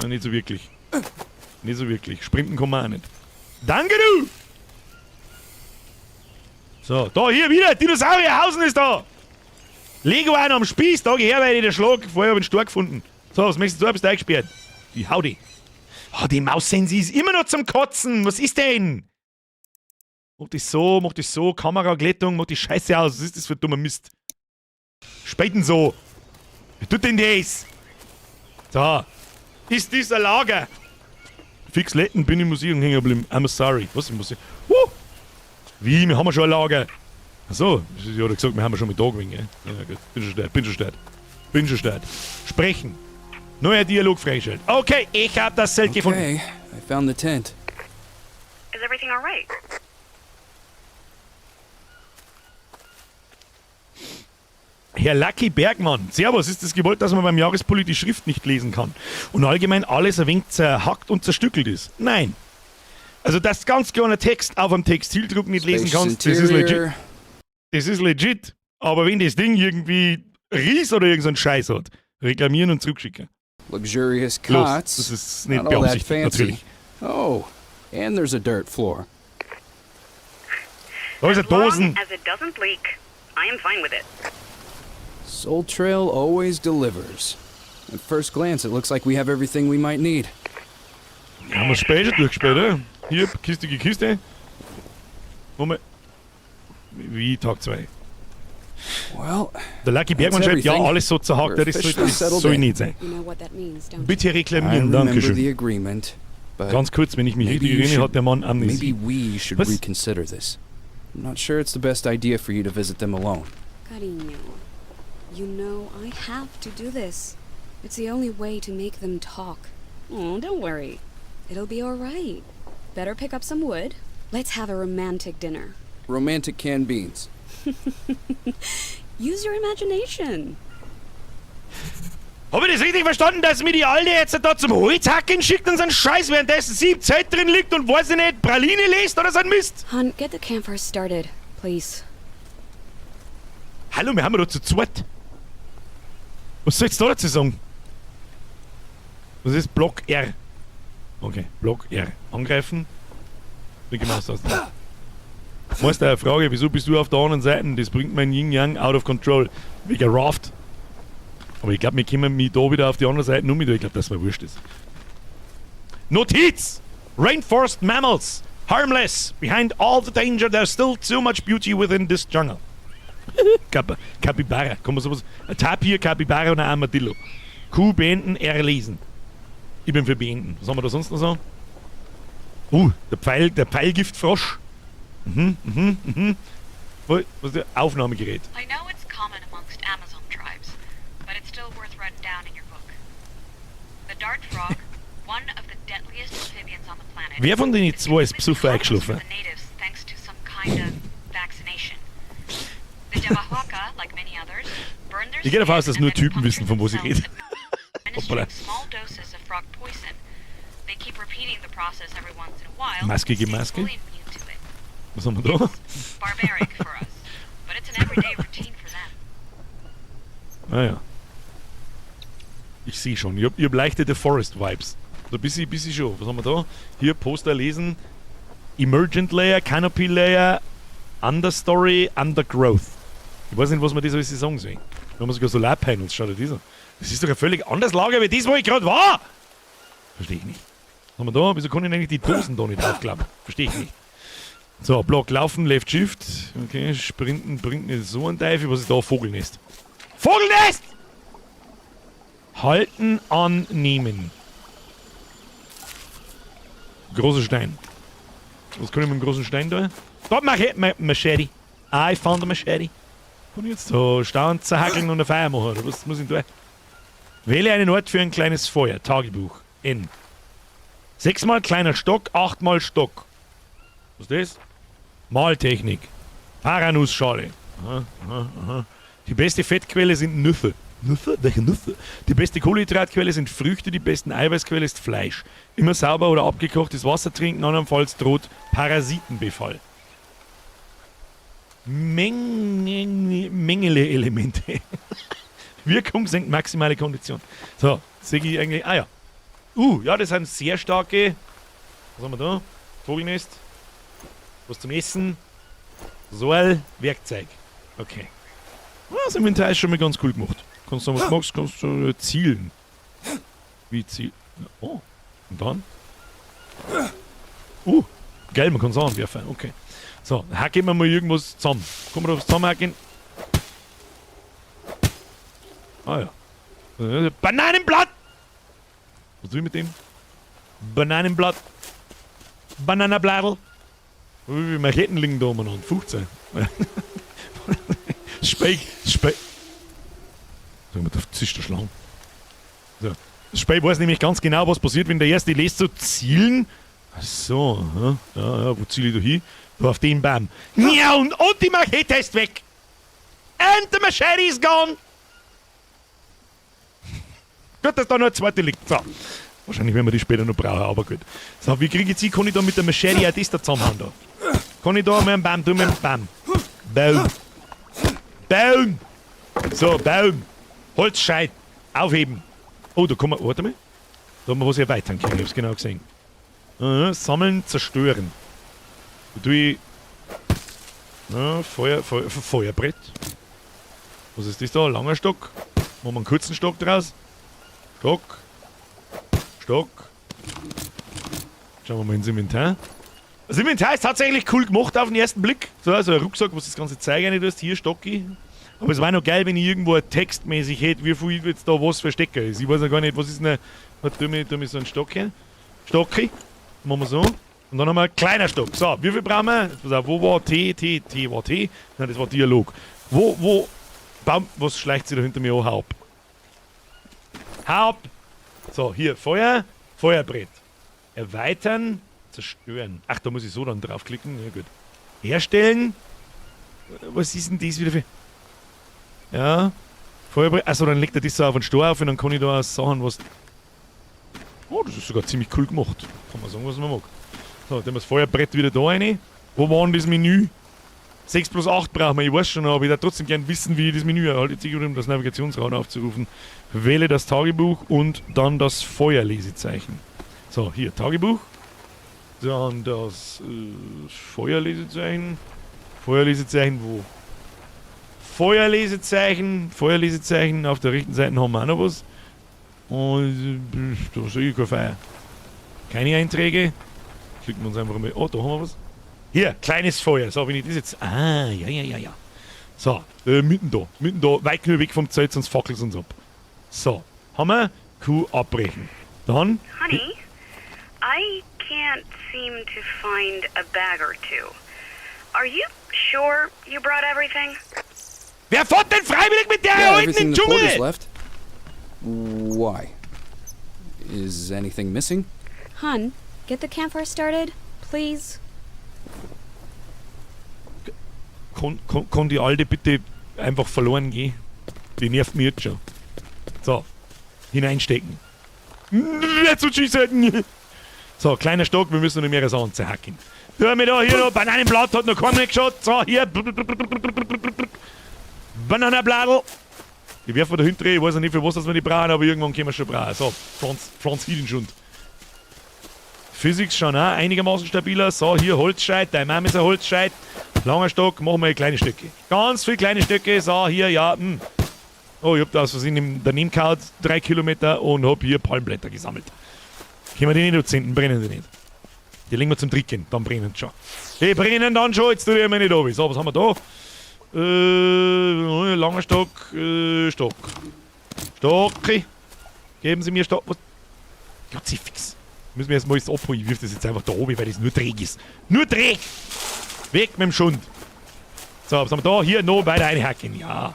Speaker 1: Na, nicht so wirklich. Nicht so wirklich. Sprinten kann man auch nicht. Danke, du! So, da hier wieder! Dinosaurierhausen ist da! Lego einen am Spieß, da geh her, weil ich den Schlag. Vorher hab ich einen Stork gefunden. So, was möchtest du? Bist du eingesperrt? Die hau die. Oh, die Maus-Sensi ist immer noch zum Kotzen. Was ist denn? Mach das so, mach das so. Kameraglättung, mach die Scheiße aus. Was ist das für dummer Mist? Späten so. Wer tut denn das? So. Ist das ein Lager? Fix Letten bin im Museum hängen geblieben. I'm sorry. Was im Museum? Huh! Wie? Wir haben ja schon ein Lager. Achso, ich hab gesagt, wir haben ja schon mit da gewesen, gell? Ja, gut. Bin schon stört, bin schon stört. Bin schon stört. Sprechen. Neuer Dialog freigeschaltet. Okay, ich hab das Zelt gefunden.
Speaker 4: Okay, I found the tent.
Speaker 5: Is everything all right?
Speaker 1: Herr Lucky Bergmann, Servus, ist es gewollt, dass man beim Jahrespulli die Schrift nicht lesen kann und allgemein alles ein wenig zerhackt und zerstückelt ist? Nein. Also, dass ganz kleiner Text auf einem Textildruck nicht lesen
Speaker 4: Spacious
Speaker 1: kannst, das ist legit.
Speaker 4: interior.
Speaker 1: Das ist legit. Aber wenn das Ding irgendwie Ries oder irgend so einen Scheiß hat, reklamieren und zurückschicken.
Speaker 4: Luxurious
Speaker 1: Los,
Speaker 4: cots.
Speaker 1: das ist nicht
Speaker 4: Not all that
Speaker 1: beabsichtigt,
Speaker 4: fancy.
Speaker 1: natürlich.
Speaker 4: Oh, and there's a dirt floor.
Speaker 1: Da ist eine
Speaker 5: As long
Speaker 1: Dosen.
Speaker 5: as it doesn't leak, I am fine with it.
Speaker 4: Soul Trail always delivers. At first glance, it looks like we have everything we might need.
Speaker 1: Haben wir Speicher durchgespielt, oder? Hier, Kiste gegen Kiste. Moment. Wie Tag 2?
Speaker 4: Well,
Speaker 1: Der Lucky Bergmann schreibt, ja,
Speaker 4: everything.
Speaker 1: alles so zerhackt,
Speaker 4: We're
Speaker 1: das soll,
Speaker 4: officially
Speaker 1: das
Speaker 4: settled
Speaker 1: soll
Speaker 4: in.
Speaker 1: nicht sein.
Speaker 5: You know what that means, don't you?
Speaker 1: Bitte
Speaker 4: I
Speaker 1: reklamieren,
Speaker 4: remember
Speaker 1: Dankeschön.
Speaker 4: the agreement, but
Speaker 1: Ganz kurz, wenn ich mich
Speaker 4: maybe
Speaker 1: richtig
Speaker 4: you
Speaker 1: erinnere,
Speaker 4: should-
Speaker 1: hat der Mann Amnesie.
Speaker 4: maybe we should
Speaker 1: Was?
Speaker 4: Reconsider this. I'm not sure it's the best idea for you to visit them alone.
Speaker 5: Cariño, you know I have to do this. It's the only way to make them talk. Oh, don't worry. It'll be all right. Better pick up some wood. Let's have a romantic dinner.
Speaker 4: Romantic canned beans.
Speaker 5: Use your imagination.
Speaker 1: Habe ich das richtig verstanden, dass mir die Alte jetzt da zum Holzhacken schickt und so einen Scheiß, währenddessen sie im Zelt drin liegt und weiß ich nicht, Praline liest oder so ein Mist?
Speaker 5: Hon, get the campfire started, please.
Speaker 1: Hallo, wir haben ja doch zu zweit. Was soll ich jetzt da dazu sagen? Was ist Block R? Okay, Block R. Angreifen. Linke Maustaste. Meister, Frage, wieso bist du auf der anderen Seite? Das bringt mein Yin-Yang out of control. Wegen Raft. Aber ich glaube, wir kommen mich da wieder auf die andere Seite nur mit. Ich glaube, dass mir wurscht ist. Notiz! Rainforest mammals. Harmless. Behind all the danger, there's still too much beauty within this jungle. Capybara. Kann man sowas? Ein Tapir, Capybara und ein Armadillo. Q beenden, R lesen. Ich bin für beenden. Was haben wir da sonst noch so? Der Pfeil, der Pfeilgiftfrosch. Was ist der? Aufnahmegerät.
Speaker 6: I know it's common amongst Amazon tribes, but it's still worth writing down in your book. The dart frog, one of the deadliest amphibians on the planet,
Speaker 1: Wer von den
Speaker 6: is
Speaker 1: zwei ist
Speaker 6: completely
Speaker 1: besoffen
Speaker 6: harmless for
Speaker 1: eingeschlafen?
Speaker 6: the natives thanks to some kind of vaccination. The Yabahuaca, like many others, burn their
Speaker 1: Ich gehe davon aus,
Speaker 6: skin
Speaker 1: dass
Speaker 6: and
Speaker 1: nur
Speaker 6: then
Speaker 1: Typen wissen, von wo sie
Speaker 6: puncture
Speaker 1: reden.
Speaker 6: themselves,
Speaker 1: Hoppala.
Speaker 6: administering small doses of frog poison. They keep repeating the process every once in a while,
Speaker 1: Maske gegen
Speaker 6: stay
Speaker 1: Maske.
Speaker 6: fully immune to it.
Speaker 1: Was haben wir da?
Speaker 6: It's barbaric for us, but it's an everyday routine for them.
Speaker 1: Ah ja. Ich sehe schon. Ich hab leichte The Forest Vibes. So ein bisschen schon. Was haben wir da? Hier Poster lesen. Emergent Layer, Canopy Layer, Understory, Undergrowth. Ich weiß nicht, was man das alles sagen soll. Da haben wir sogar Solarpanels, schau dir das an. Das ist doch ein völlig anderes Lager wie das, wo ich gerade war. Verstehe ich nicht. Was haben wir da? Wieso kann ich eigentlich die Dosen da nicht aufklappen? Verstehe ich nicht. So, Block laufen, Left Shift. Okay, sprinten bringt nicht so ein Teufel. Was ist da? Vogelnest. Vogelnest! Halten, annehmen. Großer Stein. Was kann ich mit dem großen Stein da? Da, Machete. I found a machete. Kann ich jetzt so Stein zerhackeln und ein Feuer machen, oder was muss ich da? Wähle einen Ort für ein kleines Feuer. Tagebuch. N. Sechsmal kleiner Stock, achtmal Stock. Was ist das? Maltechnik. Paranussschale. Aha. Die beste Fettquelle sind Nüsse. Nüsse? Welche Nüsse? Die beste Kohlenhydratquelle sind Früchte, die besten Eiweißquelle ist Fleisch. Immer sauber oder abgekochtes Wasser trinken, andernfalls droht Parasitenbefall. Mengele-Elemente. Wirkung senkt maximale Kondition. So, sehe ich eigentlich. Ah ja. Ja, das sind sehr starke. Was haben wir da? Vogelnest. Was zum Essen. Soil, Werkzeug. Okay. Ja, das Inventar ist schon mal ganz cool gemacht. Kannst du, was magst, kannst du zielen. Wie zielen? Oh. Und dann? Geil, man kann es anwerfen. Okay. So, hacken wir mal irgendwas zusammen. Kann man da was zusammenhacken? Ah ja. Bananenblatt! Was tue ich mit dem? Bananenblatt. Bananabladel. Wie viele Macheten liegen da umeinander? 15. Speck, Speck. Sag mal, das ist der Schlang. So. Das Spiel weiß nämlich ganz genau, was passiert, wenn der erste lässt so zielen. Ach so, aha. Ja, wo ziele ich da hin? Da auf den Baum. Ja, und die Machete ist weg. And the machete is gone. Gut, dass da noch eine zweite liegt. So. Wahrscheinlich werden wir die später noch brauchen, aber gut. So, wie kriege ich sie? Kann ich da mit der Machete auch das da zusammenhauen da? Kann ich da mit dem Baum, tu mit dem Baum. Baum. Baum. So, Baum. Holzscheit. Aufheben. Oh, da kann man, warte mal. Da haben wir was erweitern können, ich hab's genau gesehen. Sammeln, zerstören. Da tue ich. Ja, Feuer, Feuer, Feuerbrett. Was ist das da? Langer Stock. Machen wir einen kurzen Stock draus. Stock. Stock. Schauen wir mal ins Inventar. Das Inventar ist tatsächlich cool gemacht auf den ersten Blick. So, also ein Rucksack, wo du das ganze Zeug rein tust. Hier, Stocki. Aber es war noch geil, wenn ich irgendwo textmäßig hätte, wie viel jetzt da was verstecken ist. Ich weiß noch gar nicht, was ist denn. Tu mir so einen Stock her. Stocki. Machen wir so. Und dann haben wir einen kleiner Stock. So, wie viel brauchen wir? Jetzt pass auf, wo war T? T, T war T. Nein, das war Dialog. Wo, Baum, was schleicht sich da hinter mir an? Hau ab. Hau ab! So, hier, Feuer, Feuerbrett. Erweitern, zerstören. Ach, da muss ich so dann draufklicken. Ja, gut. Herstellen. Was ist denn das wieder für... Ja, Feuerbrett. Achso, dann legt er das so auf den Stor auf und dann kann ich da auch Sachen, was... Oh, das ist sogar ziemlich cool gemacht. Kann man sagen, was man mag. So, dann haben wir das Feuerbrett wieder da rein. Wo war denn das Menü? 6 plus 8 brauchen wir, ich weiß schon, aber ich würde trotzdem gern wissen, wie ich das Menü erhalte. Jetzt um das Navigationsrad aufzurufen. Wähle das Tagebuch und dann das Feuerlesezeichen. So, hier, Tagebuch. Dann das Feuerlesezeichen. Feuerlesezeichen wo? Feuerlesezeichen. Feuerlesezeichen. Auf der rechten Seite haben wir auch noch was. Und da sehe ich kein Feuer. Keine Einträge. Klicken wir uns einfach mal. Oh, da haben wir was. Hier, kleines Feuer. So, wenn ich das jetzt... Ah, ja. So, mitten da. Mitten da. Weit genug weg vom Zelt, sonst fackelt es uns ab. So, haben wir. Kuh abbrechen. Dann...
Speaker 7: Honey, I can't seem to find a bag or two. Are you sure you brought everything?
Speaker 1: Wer fährt denn freiwillig mit der
Speaker 4: Yeah,
Speaker 1: alten
Speaker 4: everything
Speaker 1: in den
Speaker 4: the porters
Speaker 1: Dschungel?
Speaker 4: left. Why? Is anything missing?
Speaker 5: Hun, get the campfire started, please.
Speaker 1: Kann die Alte bitte einfach verloren gehen? Die nervt mich jetzt schon. So, hineinstecken. Jetzt und schießen! So, kleiner Stock, wir müssen noch mehrere Sachen zerhacken. Da haben wir da hier noch Bananenblatt, hat noch keiner nicht geschaut. So, hier. Bananenbladel. Die werfen wir da hinten, ich weiß noch nicht, für was dass wir die brauchen, aber irgendwann können wir schon brauchen. So, Pflanz hier den Schund. Physics schon auch einigermaßen stabiler. So, hier Holzscheit, deine Mama ist ein Holzscheit. Langer Stock, machen wir kleine Stöcke. Ganz viele kleine Stöcke. So, hier, ja. Oh, ich hab da aus Versehen daneben gehauen, 3 Kilometer und hab hier Palmblätter gesammelt. Können wir die nicht anzünden, brennen die nicht. Die legen wir zum Trinken, dann brennen sie schon. Die brennen dann schon, jetzt tue ich mir nicht ab. So, was haben wir da? Langer Stock, Stock. Stocki. Geben Sie mir Stock. Was? Fix. Müssen wir erstmal jetzt abholen. Ich wirf das jetzt einfach da oben, weil das nur Dreck ist. Nur Dreck! Weg mit dem Schund. So, was haben wir da? Hier noch weiter einhacken. Ja.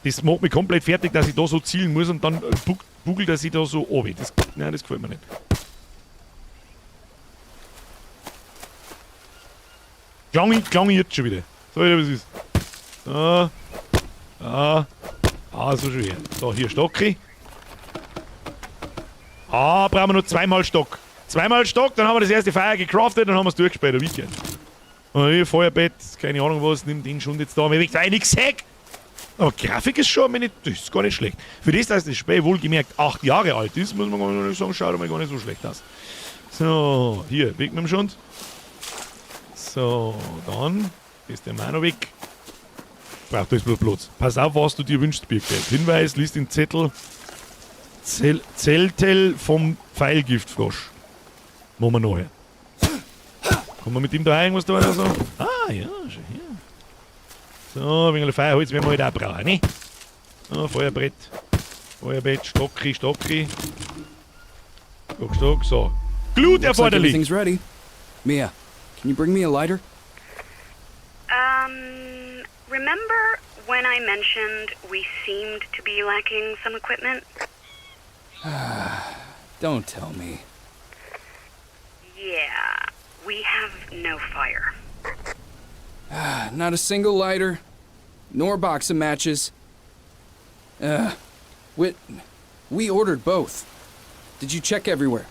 Speaker 1: Das macht mich komplett fertig, dass ich da so zielen muss und dann buckelt er sich da so runter. Das, nein, das gefällt mir nicht. Klang ich jetzt schon wieder. So, was ist. So. Ah. Ah, so schon her. So, hier Stocki. Ah, brauchen wir noch zweimal Stock. Zweimal Stock, dann haben wir das erste Feuer gecraftet und haben wir es durchgespielt. Ein Weekend. Und hier Feuerbett, keine Ahnung was, nimm den Schund jetzt da. Mir wegen nichts weg. Aber Grafik ist schon, meine, das ist gar nicht schlecht. Für das, dass das Spiel wohlgemerkt 8 Jahre alt ist, muss man gar nicht sagen, schaut mal gar nicht so schlecht aus. So, hier, weg mit dem Schund. So, dann ist der Mann noch weg. Braucht das bloß Platz. Pass auf, was du dir wünschst, Birgit. Hinweis, liest den Zettel. Zeltel vom Pfeilgiftfrosch. Machen wir nachher. Kommen wir mit ihm da irgendwas da oder so? Ah, ja, schon her. So, ein wenig Feuerholz werden wir halt auch brauchen, ne? So, Feuerbrett. Feuerbett, Stocki, Stocki. Stock, Stock, so. Glut
Speaker 4: Looks like
Speaker 1: erforderlich!
Speaker 4: everything's ready. Mia, can you bring me a lighter?
Speaker 7: Remember when I mentioned we seemed to be lacking some equipment?
Speaker 4: Don't tell me.
Speaker 7: Yeah, we have no fire.
Speaker 4: Not a single lighter, nor box of matches. We ordered both. Did you check everywhere?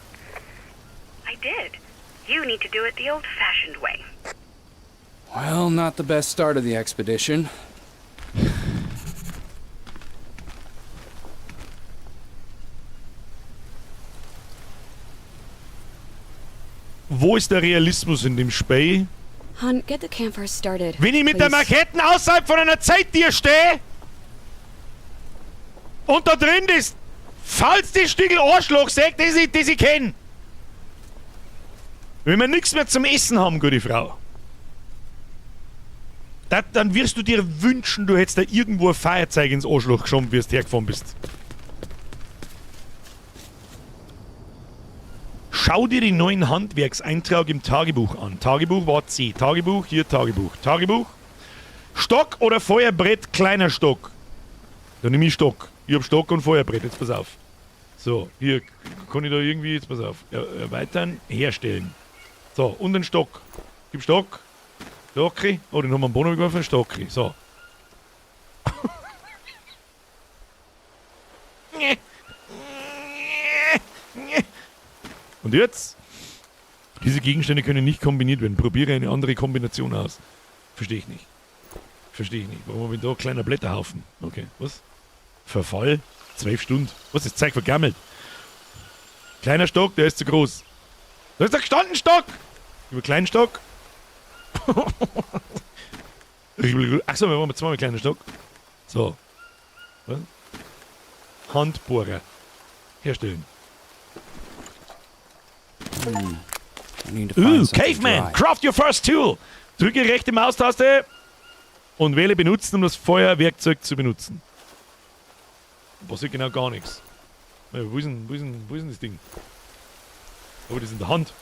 Speaker 7: I did. You need to do it the old-fashioned way.
Speaker 4: Well, not the best start of the expedition.
Speaker 1: Wo ist der Realismus in dem Spiel?
Speaker 5: Hun, get the campfire started.
Speaker 1: Wenn ich mit der
Speaker 5: please.
Speaker 1: Maketten außerhalb von einer Zeittier stehe und da drin das faulste Stickel Arschloch sagt, das ich kenn. Wenn wir nichts mehr zum Essen haben, gute Frau. Dann wirst du dir wünschen, du hättest da irgendwo ein Feuerzeug ins Arschloch geschoben, wie du hergefahren bist. Schau dir den neuen Handwerkseintrag im Tagebuch an. Tagebuch war C. Tagebuch, hier Tagebuch. Tagebuch. Stock oder Feuerbrett, kleiner Stock. Dann nehme ich Stock. Ich hab Stock und Feuerbrett, jetzt pass auf. So, hier kann ich da irgendwie, jetzt pass auf, erweitern, herstellen. So, und einen Stock. Gib Stock. Stocki. Oh, den haben wir am Boden geworfen. Stocki. So. Und jetzt? Diese Gegenstände können nicht kombiniert werden. Probiere eine andere Kombination aus. Verstehe ich nicht. Verstehe ich nicht. Warum habe ich da ein kleiner Blätterhaufen? Okay, was? Verfall? 12 Stunden. Was ist Zeug vergammelt? Kleiner Stock, der ist zu groß. Da ist der gestanden Stock! Über kleinen Stock. Achso, wir machen zweimal kleinen Stock. So. Was? Handbohrer. Herstellen. Caveman! Craft your first tool! Drücke rechte Maustaste und wähle benutzen, um das Feuerwerkzeug zu benutzen. Passiert genau gar nichts. Wo ist denn das Ding? Habe ich das in der Hand?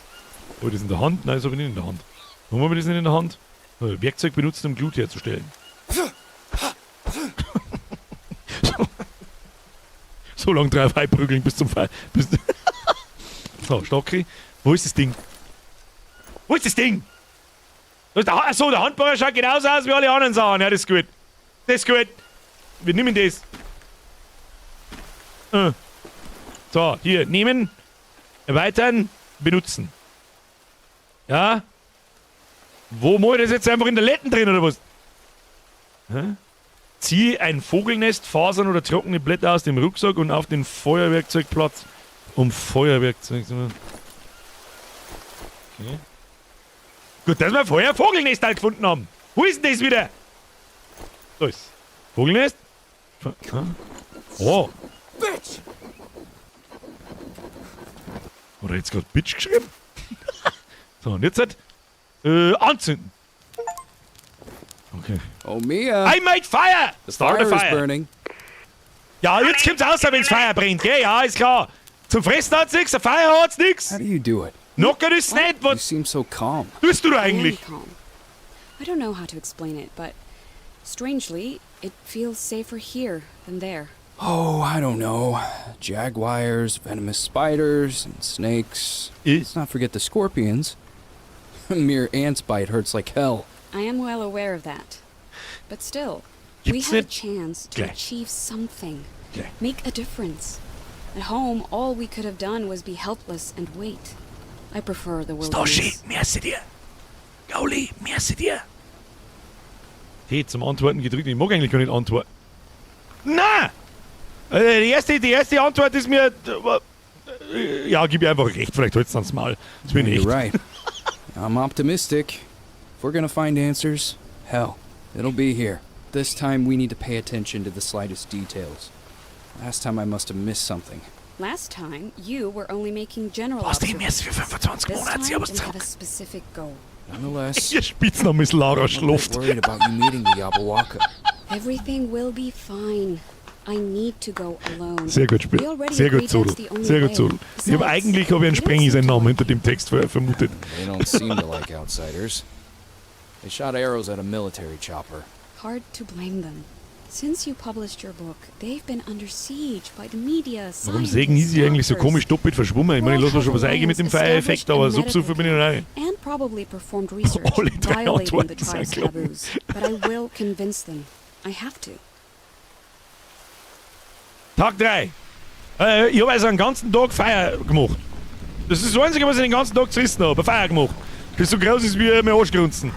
Speaker 1: Habe ich das in der Hand? Nein, das habe ich nicht in der Hand. Warum habe ich das nicht in der Hand? Werkzeug benutzen, um Glut herzustellen. So lange drauf einprügeln bis zum Fall. So, Stocki. Wo ist das Ding? Wo ist das Ding? Achso, der Handbohrer schaut genauso aus wie alle anderen Sachen. Ja, das ist gut. Das ist gut. Wir nehmen das. So, hier, nehmen, erweitern, benutzen. Ja? Wo mach ich das jetzt einfach in der Letten drin, oder was? Hä? Ziehe ein Vogelnest, Fasern oder trockene Blätter aus dem Rucksack und auf den Feuerwerkzeugplatz, um Feuerwerkzeug zu machen. Okay. Gut, dass wir vorher ein Vogelnest halt gefunden haben. Wo ist denn das wieder? Da ist Vogelnest. Oh.
Speaker 4: Bitch!
Speaker 1: Hat er jetzt gerade Bitch geschrieben? So, und jetzt halt anzünden. Okay.
Speaker 4: Oh, Mia.
Speaker 1: I made fire!
Speaker 4: The
Speaker 1: Start
Speaker 4: fire
Speaker 1: a
Speaker 4: is
Speaker 1: fire.
Speaker 4: burning.
Speaker 1: Ja, jetzt kommt's raus, wenn's Feuer brennt, gell? Ja, ist klar. Zum Fressen hat's nix, ein Feuer hat's nix.
Speaker 4: How do you do it?
Speaker 1: Knocker ist nicht,
Speaker 4: You
Speaker 1: was
Speaker 4: seem so calm.
Speaker 1: tust du da
Speaker 5: I am
Speaker 1: eigentlich?
Speaker 5: calm. I don't know how to explain it, but strangely, it feels safer here than there.
Speaker 4: Oh, I don't know. Jaguars, venomous spiders, and snakes.
Speaker 1: Eh?
Speaker 4: Let's not forget the scorpions. A mere ant's bite hurts like hell.
Speaker 5: I am well aware of that. But still, we
Speaker 1: Gibt's
Speaker 5: have a
Speaker 1: nicht-
Speaker 5: chance to
Speaker 1: Gleich.
Speaker 5: achieve something.
Speaker 1: Gleich.
Speaker 5: Make a difference. At home, all we could have done was be helpless and wait. I prefer the
Speaker 1: Stoshi,
Speaker 5: wilderness.
Speaker 1: merci dir. Gauli, merci dir. T zum Antworten gedrückt. Ich mag eigentlich gar nicht antworten. Na! Die erste Antwort ist mir. Ja, gib mir einfach recht, vielleicht holt's dann mal. Das bin ich
Speaker 4: You're
Speaker 1: echt.
Speaker 4: right. I'm optimistic. If we're gonna find answers, hell, it'll be here. This time we need to pay attention to the slightest details. Last time I must have missed something.
Speaker 5: Last time, you were only making general
Speaker 1: Was denn, merci für
Speaker 5: observations.
Speaker 1: 25
Speaker 5: This
Speaker 1: Monate,
Speaker 5: time,
Speaker 1: servus
Speaker 5: we have a
Speaker 1: zurück.
Speaker 5: specific goal.
Speaker 4: Nonetheless,
Speaker 1: Ihr Spitzname ist Lara
Speaker 4: I'm a bit
Speaker 1: Schluft.
Speaker 4: worried about you meeting the Yabawaka.
Speaker 5: Everything will be fine. I need to go alone.
Speaker 1: Sehr gut, Spiel.
Speaker 5: We already
Speaker 1: Sehr gut,
Speaker 5: agreed that's
Speaker 1: Zodel.
Speaker 5: the only
Speaker 1: Sehr gut,
Speaker 5: way.
Speaker 1: Zodel. Ich hab
Speaker 5: Besides,
Speaker 1: eigentlich hab ich einen
Speaker 5: they don't
Speaker 1: Sprengi
Speaker 5: seem
Speaker 1: seinen
Speaker 5: to
Speaker 1: Namen
Speaker 5: like
Speaker 1: hinter dem Text vermutet.
Speaker 4: They don't seem to like outsiders. They shot arrows at a military chopper.
Speaker 5: Hard to blame them. Since you published your book, they've been under siege by the media,
Speaker 1: Warum sägen
Speaker 5: scientists,
Speaker 1: sie eigentlich so
Speaker 5: doctors,
Speaker 1: komisch doppelt verschwommen? Ich meine, ich lass mir schon was eingehen mit dem Feuereffekt, aber so besoffen bin ich noch nicht.
Speaker 5: And probably performed research
Speaker 1: Alle drei
Speaker 5: violating
Speaker 1: Antworten
Speaker 5: the
Speaker 1: sind
Speaker 5: tribe's
Speaker 1: gelogen.
Speaker 5: taboos. But I will convince them. I have to.
Speaker 1: Tag 3. Ich habe also einen ganzen Tag Feier gemacht. Das ist das Einzige, was ich den ganzen Tag zerrissen habe. Feier gemacht. Das so groß ist wie mein Arschgrunzen.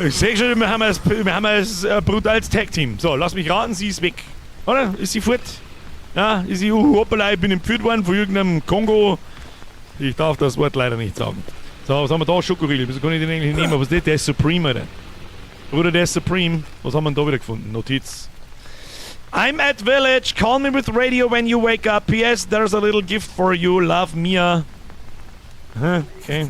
Speaker 1: Ich sehe schon, wir haben ein brutales Tag-Team. So, lass mich raten, sie ist weg. Oder? Ist sie fort? Ja, ist sie, hoppala, ich bin entführt worden von irgendeinem Kongo. Ich darf das Wort leider nicht sagen. So, was haben wir da? Schokoriegel. Wieso kann ich den eigentlich nehmen? Was ist das? Der ist Supreme, Alter. Bruder, der ist Supreme. Was haben wir denn da wieder gefunden? Notiz. I'm at village. Call me with radio when you wake up. P.S. There's a little gift for you. Love, Mia. Hä? Okay.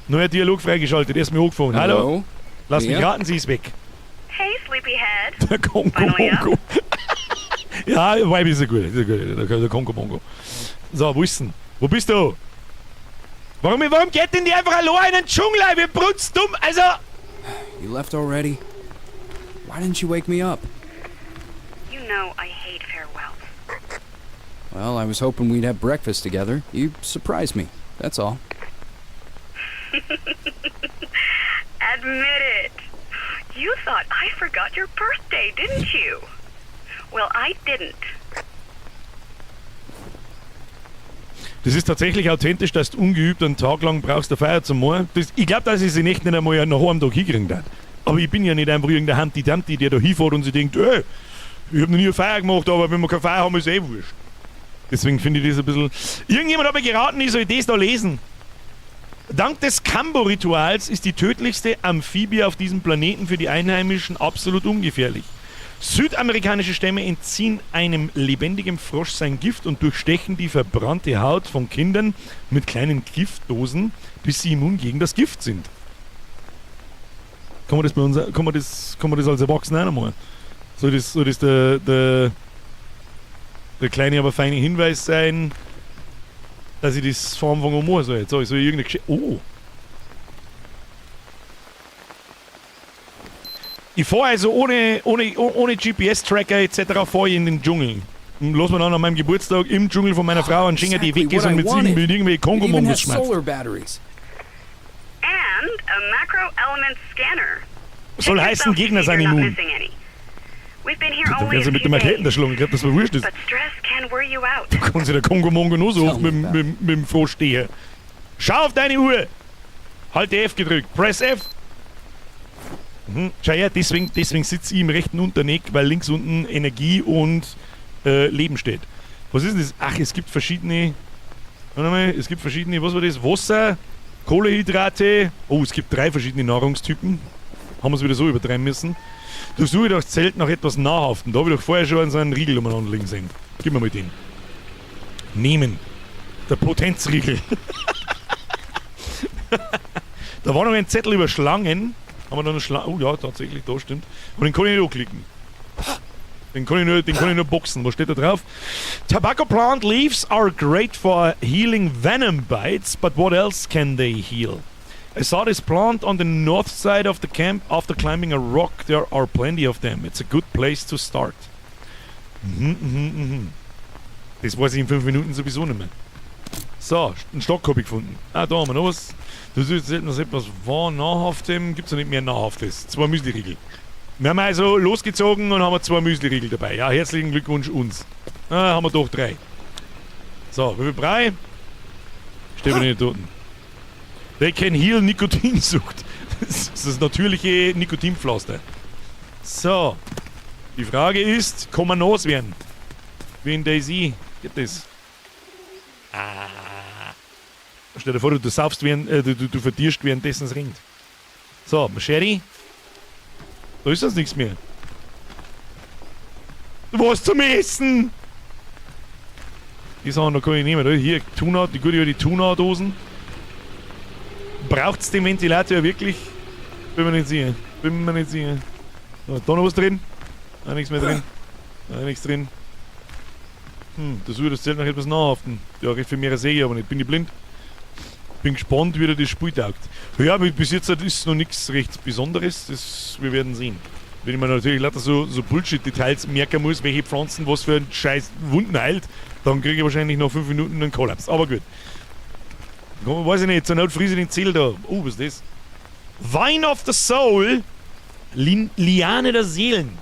Speaker 1: Neuer Dialog freigeschaltet. Erst mir angefangen. Hallo?
Speaker 4: Hello?
Speaker 1: Lass mich
Speaker 4: Ja.
Speaker 1: raten, sie ist weg.
Speaker 7: Hey, sleepyhead.
Speaker 1: Der Kongo
Speaker 7: Finally up?
Speaker 1: Bongo. Ja, Vibe ist ja gut. Ist ja gut. Der Kongo Bongo. So, wo ist denn? Wo bist du? Warum geht denn die einfach allein in den Dschungel? Wir brunstdumm. Also.
Speaker 4: You left already? Why didn't you wake me up?
Speaker 7: You know I hate farewells.
Speaker 4: Well, I was hoping we'd have breakfast together. You surprised me. That's all.
Speaker 7: Admit it. You thought I forgot your birthday, didn't you? Well, I didn't.
Speaker 1: Das ist tatsächlich authentisch, dass du ungeübt einen Tag lang brauchst, eine Feier zum Machen. Ich glaube, dass ich sie nicht einmal nach einem Tag hinkriegen darf. Aber ich bin ja nicht einfach irgendein Humpty Dumpty, der da hinfährt und sich denkt, ey, ich hab noch nie eine Feier gemacht, aber wenn wir keine Feier haben, ist eh wurscht. Deswegen finde ich das ein bisschen. Irgendjemand hat mir geraten, ich soll das da lesen. Dank des Kambo-Rituals ist die tödlichste Amphibie auf diesem Planeten für die Einheimischen absolut ungefährlich. Südamerikanische Stämme entziehen einem lebendigen Frosch sein Gift und durchstechen die verbrannte Haut von Kindern mit kleinen Giftdosen, bis sie immun gegen das Gift sind. Kann man das bei uns, kann man das als Erwachsener auch noch mal? Soll das der kleine, aber feine Hinweis sein, dass ich das von Anfang an machen soll? Jetzt habe ich so irgendeine Geschichte. Oh! Ich fahre also ohne GPS-Tracker etc. fahre ich in den Dschungel. Und lass mir dann an meinem Geburtstag im Dschungel von meiner Frau einen Schenker, die weg ist und mit irgendwelchen
Speaker 4: It even
Speaker 1: Kongo-Mongos
Speaker 4: has
Speaker 1: schmerzt.
Speaker 4: solar batteries.
Speaker 7: And a macro element scanner.
Speaker 1: Soll
Speaker 7: Check
Speaker 1: heißen,
Speaker 7: yourself to
Speaker 1: Gegner
Speaker 7: see
Speaker 1: sind
Speaker 7: you're not
Speaker 1: immun.
Speaker 7: missing any. We've been here
Speaker 1: Da
Speaker 7: only
Speaker 1: werden
Speaker 7: a
Speaker 1: sie mit
Speaker 7: few
Speaker 1: dem Raketen
Speaker 7: days,
Speaker 1: erschlagen. Ich glaub, das war wurscht ist.
Speaker 7: but stress can wear you out.
Speaker 1: Da kann sich der Kongo-Mongo nur so
Speaker 4: Tell
Speaker 1: oft
Speaker 4: me
Speaker 1: mit dem Frosch stehen. Schau auf deine Uhr! Halte F gedrückt. Press F. Schau her, deswegen sitze ich im rechten Unterneck, weil links unten Energie und Leben steht. Was ist denn das? Ach, es gibt verschiedene. Warte mal, es gibt verschiedene, was war das? Wasser, Kohlehydrate. Oh, es gibt drei verschiedene Nahrungstypen. Haben wir es wieder so übertreiben müssen. Durchsuche das Zelt nach etwas Nahrhaftem. Da habe ich doch vorher schon so einen Riegel umeinander liegen sehen. Gib mir mal den. Nehmen. Der Potenzriegel. Da war noch ein Zettel über Schlangen. Haben wir da eine Schlange? Oh ja, tatsächlich, da stimmt. Aber den kann ich nicht anklicken. Den kann ich nur boxen. Was steht da drauf? Tobacco plant leaves are great for healing venom bites, but what else can they heal? I saw this plant on the north side of the camp after climbing a rock. There are plenty of them. It's a good place to start. Das weiß ich in 5 Minuten sowieso nicht mehr. So, einen Stock habe ich gefunden. Ah, da haben wir noch was. Das ist selten noch etwas war Nahrhaftem. Gibt es ja nicht mehr Nahrhaftes. Zwei Müsli-Riegel. Wir haben also losgezogen und haben zwei Müsli-Riegel dabei. Ja, herzlichen Glückwunsch uns. Ah, haben wir doch drei. So, wie viel Brei? Steht bei den Toten. They can heal Nikotinsucht. Das ist das natürliche Nikotinpflaster. So. Die Frage ist, kann man nass werden? Wie in DayZ. Geht das? Ah. Stell dir vor, du saufst während, du verdierst, währenddessen es ringt. So, Machete. Da ist das nichts mehr. Was zum Essen? Die Sachen, da kann ich nehmen. Hier, Tuna, die gute alte Tuna-Dosen. Braucht's den Ventilator wirklich? Bin mir nicht sicher. Bin mir nicht sicher. So, da noch was drin? Ah, nichts mehr drin. Ah, nichts drin. Das würde das Zelt noch etwas nahrhaften. Ja, recht viel mehr sehe ich aber nicht. Bin ich blind? Bin gespannt, wie dir das Spiel taugt. Ja, bis jetzt ist noch nichts recht Besonderes. Das, wir werden sehen. Wenn ich mir natürlich lauter so Bullshit-Details merken muss, welche Pflanzen was für einen scheiß Wunden heilt, dann kriege ich wahrscheinlich nach 5 Minuten einen Kollaps. Aber gut. Weiß ich nicht, zur Not friese ich den Zähl da. Oh, was ist das? Vine of the Soul. Lin Liane der Seelen.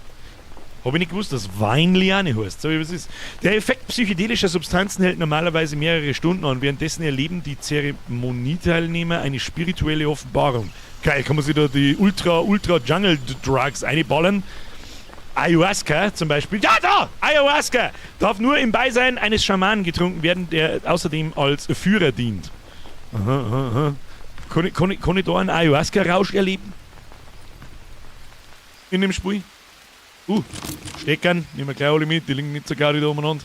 Speaker 1: Habe ich nicht gewusst, dass Vine Liane heißt. So, was ist? Der Effekt psychedelischer Substanzen hält normalerweise mehrere Stunden an. Währenddessen erleben die Zeremonieteilnehmer eine spirituelle Offenbarung. Geil, kann man sich da die Ultra, Ultra Jungle Drugs einballern. Ayahuasca zum Beispiel. Ja, da! Ayahuasca! Darf nur im Beisein eines Schamanen getrunken werden, der außerdem als Führer dient. Aha. Kann ich da einen Ayahuasca-Rausch erleben? In dem Spiel? Steckern, nehmen wir gleich alle mit, die liegen nicht so gar da umeinander.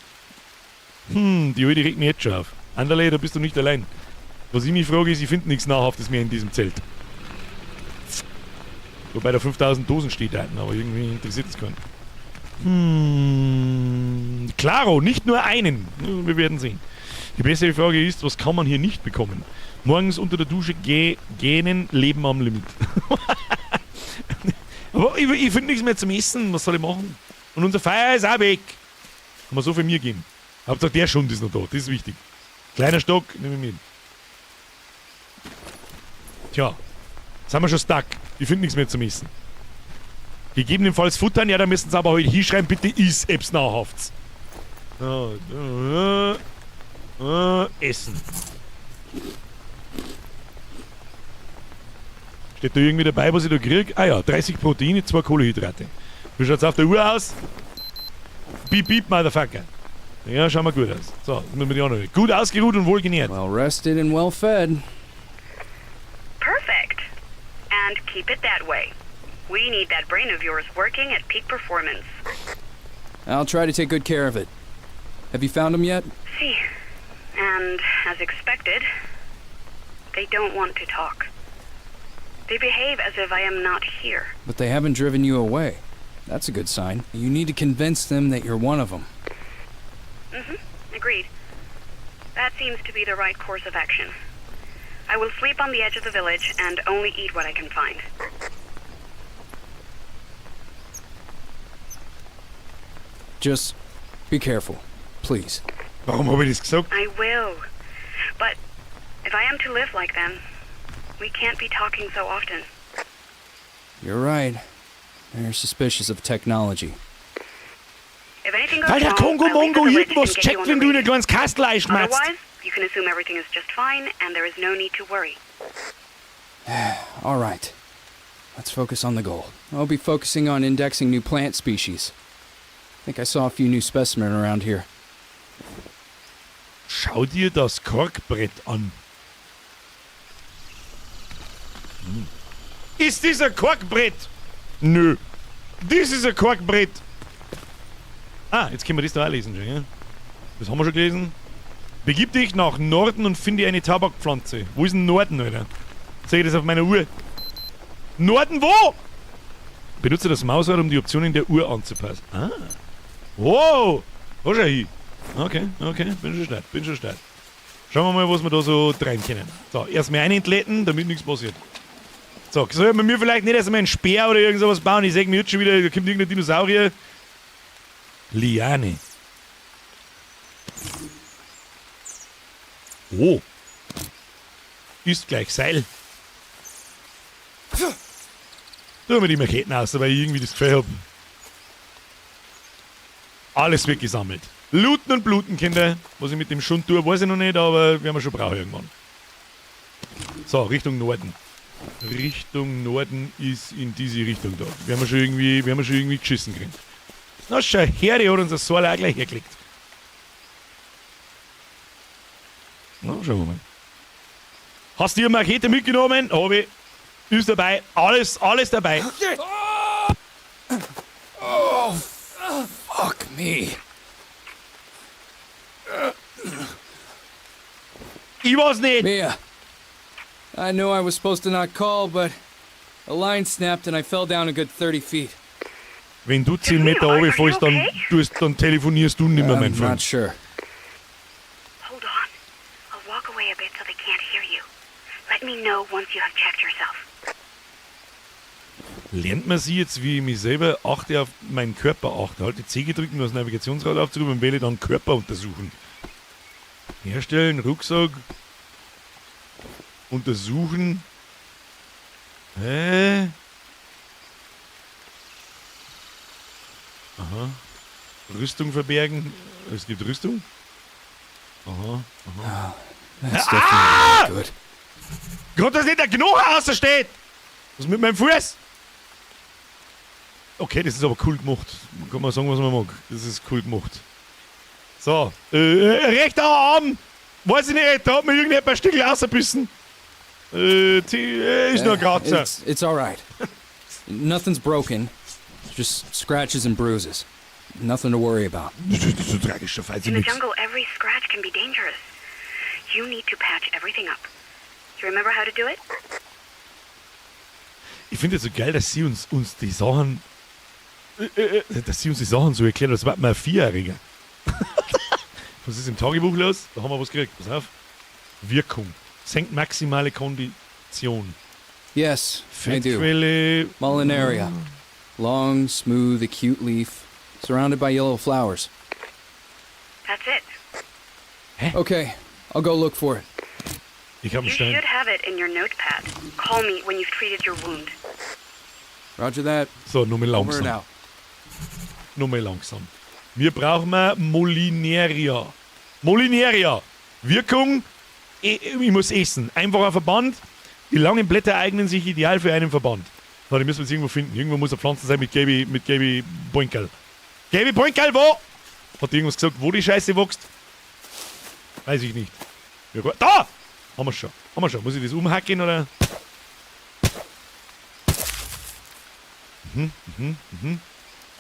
Speaker 1: Die alte regt mich jetzt schon auf. Anderle, da bist du nicht allein. Was ich mich frage, ist, ich finde nichts Nahrhaftes mehr in diesem Zelt. Wobei da 5000 Dosen steht da, aber irgendwie interessiert es keinen. Klaro, nicht nur einen. Wir werden sehen. Die bessere Frage ist, was kann man hier nicht bekommen? Morgens unter der Dusche gähnen, Leben am Limit. Aber ich finde nichts mehr zum Essen. Was soll ich machen? Und unser Feuer ist auch weg. Kann man so viel mir geben. Hauptsache der Schund ist noch da. Das ist wichtig. Kleiner Stock, nehme ich mit. Tja, jetzt sind wir schon stuck. Ich finde nichts mehr zum Essen. Gegebenenfalls futtern, ja, da müssen sie aber heute hinschreiben, bitte iss, ob's nahrhaft. Essen. Steht da irgendwie dabei, was ich da krieg? Ah ja, 30 Proteine, 2 Kohlenhydrate. Wie schaut's auf der Uhr aus? Beep, beep, Motherfucker. Ja, schauen wir gut aus. So, jetzt müssen wir die anderen. Gut ausgeruht und wohlgenährt.
Speaker 4: Well rested and well fed.
Speaker 7: Perfect. And keep it that way. We need that brain of yours working at peak performance.
Speaker 4: I'll try to take good care of it. Have you found them yet?
Speaker 7: See. And as expected, they don't want to talk. They behave as if I am not here.
Speaker 4: But they haven't driven you away. That's a good sign. You need to convince them that you're one of them.
Speaker 7: Mm-hmm. Agreed. That seems to be the right course of action. I will sleep on the edge of the village and only eat what I can find.
Speaker 4: Just be careful, please.
Speaker 1: Warum habe ich das gesagt?
Speaker 7: I will. But if I am to live like them, we can't be talking so often.
Speaker 4: You're right. They're suspicious of technology.
Speaker 7: If anything goes
Speaker 1: Weil der
Speaker 7: wrong,
Speaker 1: Kongo
Speaker 7: I'll leave
Speaker 1: Mongo
Speaker 7: the village
Speaker 1: irgendwas
Speaker 7: and get you
Speaker 1: checkt,
Speaker 7: on
Speaker 1: wenn
Speaker 7: the
Speaker 1: du in ein
Speaker 7: radio.
Speaker 1: kleines Kastel einschmatzt.
Speaker 7: Otherwise, you can assume everything is just fine and there is no need to worry.
Speaker 4: All right. Let's focus on the goal. I'll be focusing on indexing new plant species. I think I saw a few new specimen around here.
Speaker 1: Schau dir das Korkbrett an. Ist das ein Korkbrett? Nö. Das ist ein Korkbrett. Ah, jetzt können wir das da auch lesen schon, ja? Das haben wir schon gelesen. Begib dich nach Norden und finde eine Tabakpflanze. Wo ist denn Norden, Alter? Sehe ich das auf meiner Uhr? Norden wo? Benutze das Mausrad, um die Optionen der Uhr anzupassen. Ah. Wow! Da schau hin. Okay, okay, bin schon stark, bin schon stark. Schauen wir mal, was wir da so treiben können. So, erstmal einen entleeren, damit nichts passiert. So, soll man mir vielleicht nicht erstmal einen Speer oder irgend sowas bauen? Ich seh mir jetzt schon wieder, da kommt irgendein Dinosaurier. Liane. Oh. Ist gleich Seil. Tun wir die Raketen aus, weil ich irgendwie das Gefühl hab. Alles wird gesammelt. Looten und bluten, Kinder. Was ich mit dem Schund tue, weiß ich noch nicht, aber werden wir schon brauchen irgendwann. So, Richtung Norden. Richtung Norden ist in diese Richtung da. Werden wir schon irgendwie, werden wir schon irgendwie geschissen kriegen. Na schau her, die hat uns das Seil auch gleich hergelegt. Na, schauen wir mal. Hast du die Machete mitgenommen? Hab ich. Ist dabei. Alles, alles dabei.
Speaker 4: Oh, fuck me.
Speaker 1: Ich weiß nicht.
Speaker 4: Mia, I know I was supposed to not call, but a line snapped and I fell down a good 30 feet.
Speaker 1: Wenn du 10 Meter runterfällst, dann telefonierst du nimmer, mein
Speaker 4: I'm
Speaker 1: Freund.
Speaker 4: not sure.
Speaker 7: Hold on. I'll walk away a bit so they can't hear you. Let me know once you have checked yourself.
Speaker 1: Lernt man sie jetzt, wie ich mich selber achte, auf meinen Körper achte? Halte C gedrückt, um das Navigationsrad aufzurufen und wähle dann Körper untersuchen. Herstellen, Rucksack. Untersuchen. Hä? Aha. Rüstung verbergen. Es gibt Rüstung? Aha, aha.
Speaker 4: That's definitely not good.
Speaker 1: Gott, dass nicht der Knochen außer steht! Was ist mit meinem Fuß? Okay, das ist aber cool gemacht. Kann man sagen, was man mag. Das ist cool gemacht. So, rechter Arm! Weiß ich nicht, da hat mir irgendjemand ein Stückchen rausgebissen. Ist nur ein Kratzer.
Speaker 4: It's all right. Nothing's broken. Just scratches and bruises. Nothing to worry about.
Speaker 1: Das ist so tragisch, da fällt
Speaker 7: In the
Speaker 1: nichts.
Speaker 7: jungle, every scratch can be dangerous. You need to patch everything up. You remember how to do it?
Speaker 1: Ich finde es so geil, dass sie uns die Sachen. Dass sie uns die Sachen so erklärt, als wäre man ein Vierjähriger. Was ist im Tagebuch los? Da haben wir was gekriegt. Pass auf. Wirkung. Senkt maximale Kondition.
Speaker 4: Yes, I do.
Speaker 1: Fettquelle.
Speaker 4: Molineria. Long, smooth, acute leaf, surrounded by yellow flowers.
Speaker 7: That's it.
Speaker 4: Okay, I'll go look for it.
Speaker 1: Ich habe einen
Speaker 7: You
Speaker 1: Stein.
Speaker 7: should have it in your notepad. Call me when you've treated your wound.
Speaker 4: Roger that.
Speaker 1: So, nochmal
Speaker 4: Over and
Speaker 1: langsam.
Speaker 4: out.
Speaker 1: Nochmal langsam. Wir brauchen mal Molineria. Molineria. Wirkung, ich muss essen. Einfacher Verband. Die langen Blätter eignen sich ideal für einen Verband. So, die müssen wir jetzt irgendwo finden. Irgendwo muss eine Pflanze sein mit gelbi Boinkerl. Gelbi Boinkerl, wo? Hat die irgendwas gesagt, wo die Scheiße wächst? Weiß ich nicht. Ja, gut. Da! Haben wir schon. Haben wir schon. Muss ich das umhacken oder?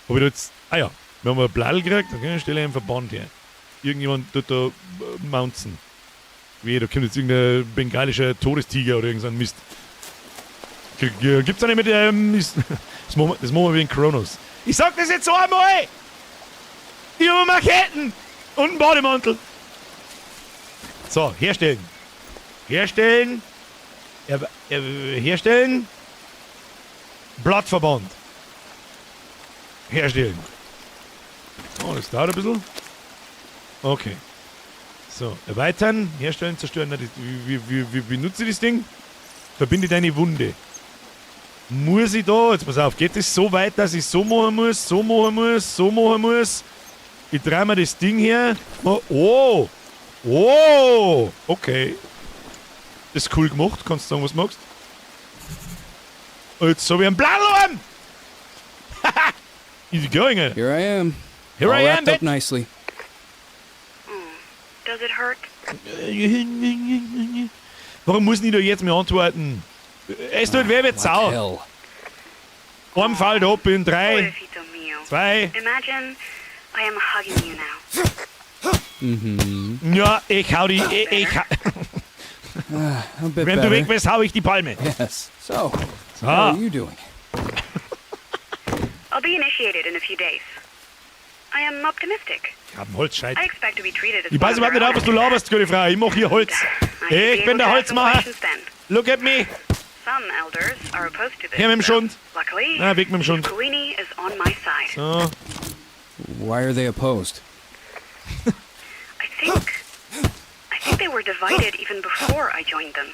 Speaker 1: Hab ich da jetzt. Ah ja, wir haben ein Bladel gekriegt, okay, stelle einen Verband her. Irgendjemand tut da mounzen. Weh, da kommt jetzt irgendein bengalischer Todestiger oder irgend so ein Mist. Gibt's da nicht mit das machen wir wegen Kronos. Ich sag das jetzt so einmal! Ich hab Macheten und einen Bademantel. So, herstellen. Herstellen. Herstellen. Blattverband. Herstellen. Oh, das dauert ein bisschen. Okay. So, erweitern, herstellen, zerstören. Na, das, wie benutze ich das Ding? Verbinde deine Wunde. Muss ich da, jetzt pass auf, geht es so weit, dass ich so machen muss, so machen muss, so machen muss? Ich drehe mir das Ding her. Oh, oh, oh, okay. Das ist cool gemacht, kannst du sagen, was du magst. Jetzt hab ich einen Blattlamm! Haha! Easy going, Alter.
Speaker 4: Here I am.
Speaker 1: Here
Speaker 4: All
Speaker 1: I am,
Speaker 4: wrapped up
Speaker 1: bitch.
Speaker 4: nicely.
Speaker 7: Does it hurt?
Speaker 1: Warum muss ich da jetzt mehr antworten? Es tut weh wie
Speaker 4: Like
Speaker 1: Sau.
Speaker 4: hell.
Speaker 1: Ein fällt ab in 3,
Speaker 7: Pobrecito mio.
Speaker 1: 2.
Speaker 7: Imagine I am hugging you now.
Speaker 1: Ja, ich hau die. Ich hau,
Speaker 4: A bit
Speaker 1: wenn du
Speaker 4: better.
Speaker 1: weg bist, hau ich die Palme.
Speaker 4: Yes. So,
Speaker 1: So.
Speaker 4: how are you doing?
Speaker 7: I'll be initiated in a few days. I am optimistic.
Speaker 1: Ich hab einen Holzscheit.
Speaker 7: I expect to be treated as
Speaker 1: Ich weiß
Speaker 7: one of
Speaker 1: überhaupt
Speaker 7: their
Speaker 1: nicht,
Speaker 7: own
Speaker 1: was du laberst, gute Frau. Ich mach hier Holz.
Speaker 7: I should be
Speaker 1: Ich bin
Speaker 7: able
Speaker 1: der
Speaker 7: to ask some
Speaker 1: Holzmacher.
Speaker 7: questions then.
Speaker 1: Look at me.
Speaker 7: Some elders are opposed to this.
Speaker 1: Her mit dem
Speaker 7: though.
Speaker 1: Schund.
Speaker 7: Luckily,
Speaker 1: Na, weg mit dem Schund.
Speaker 7: Kuini is on my side.
Speaker 1: So.
Speaker 4: Why are they opposed?
Speaker 7: I think they were divided even before I joined them.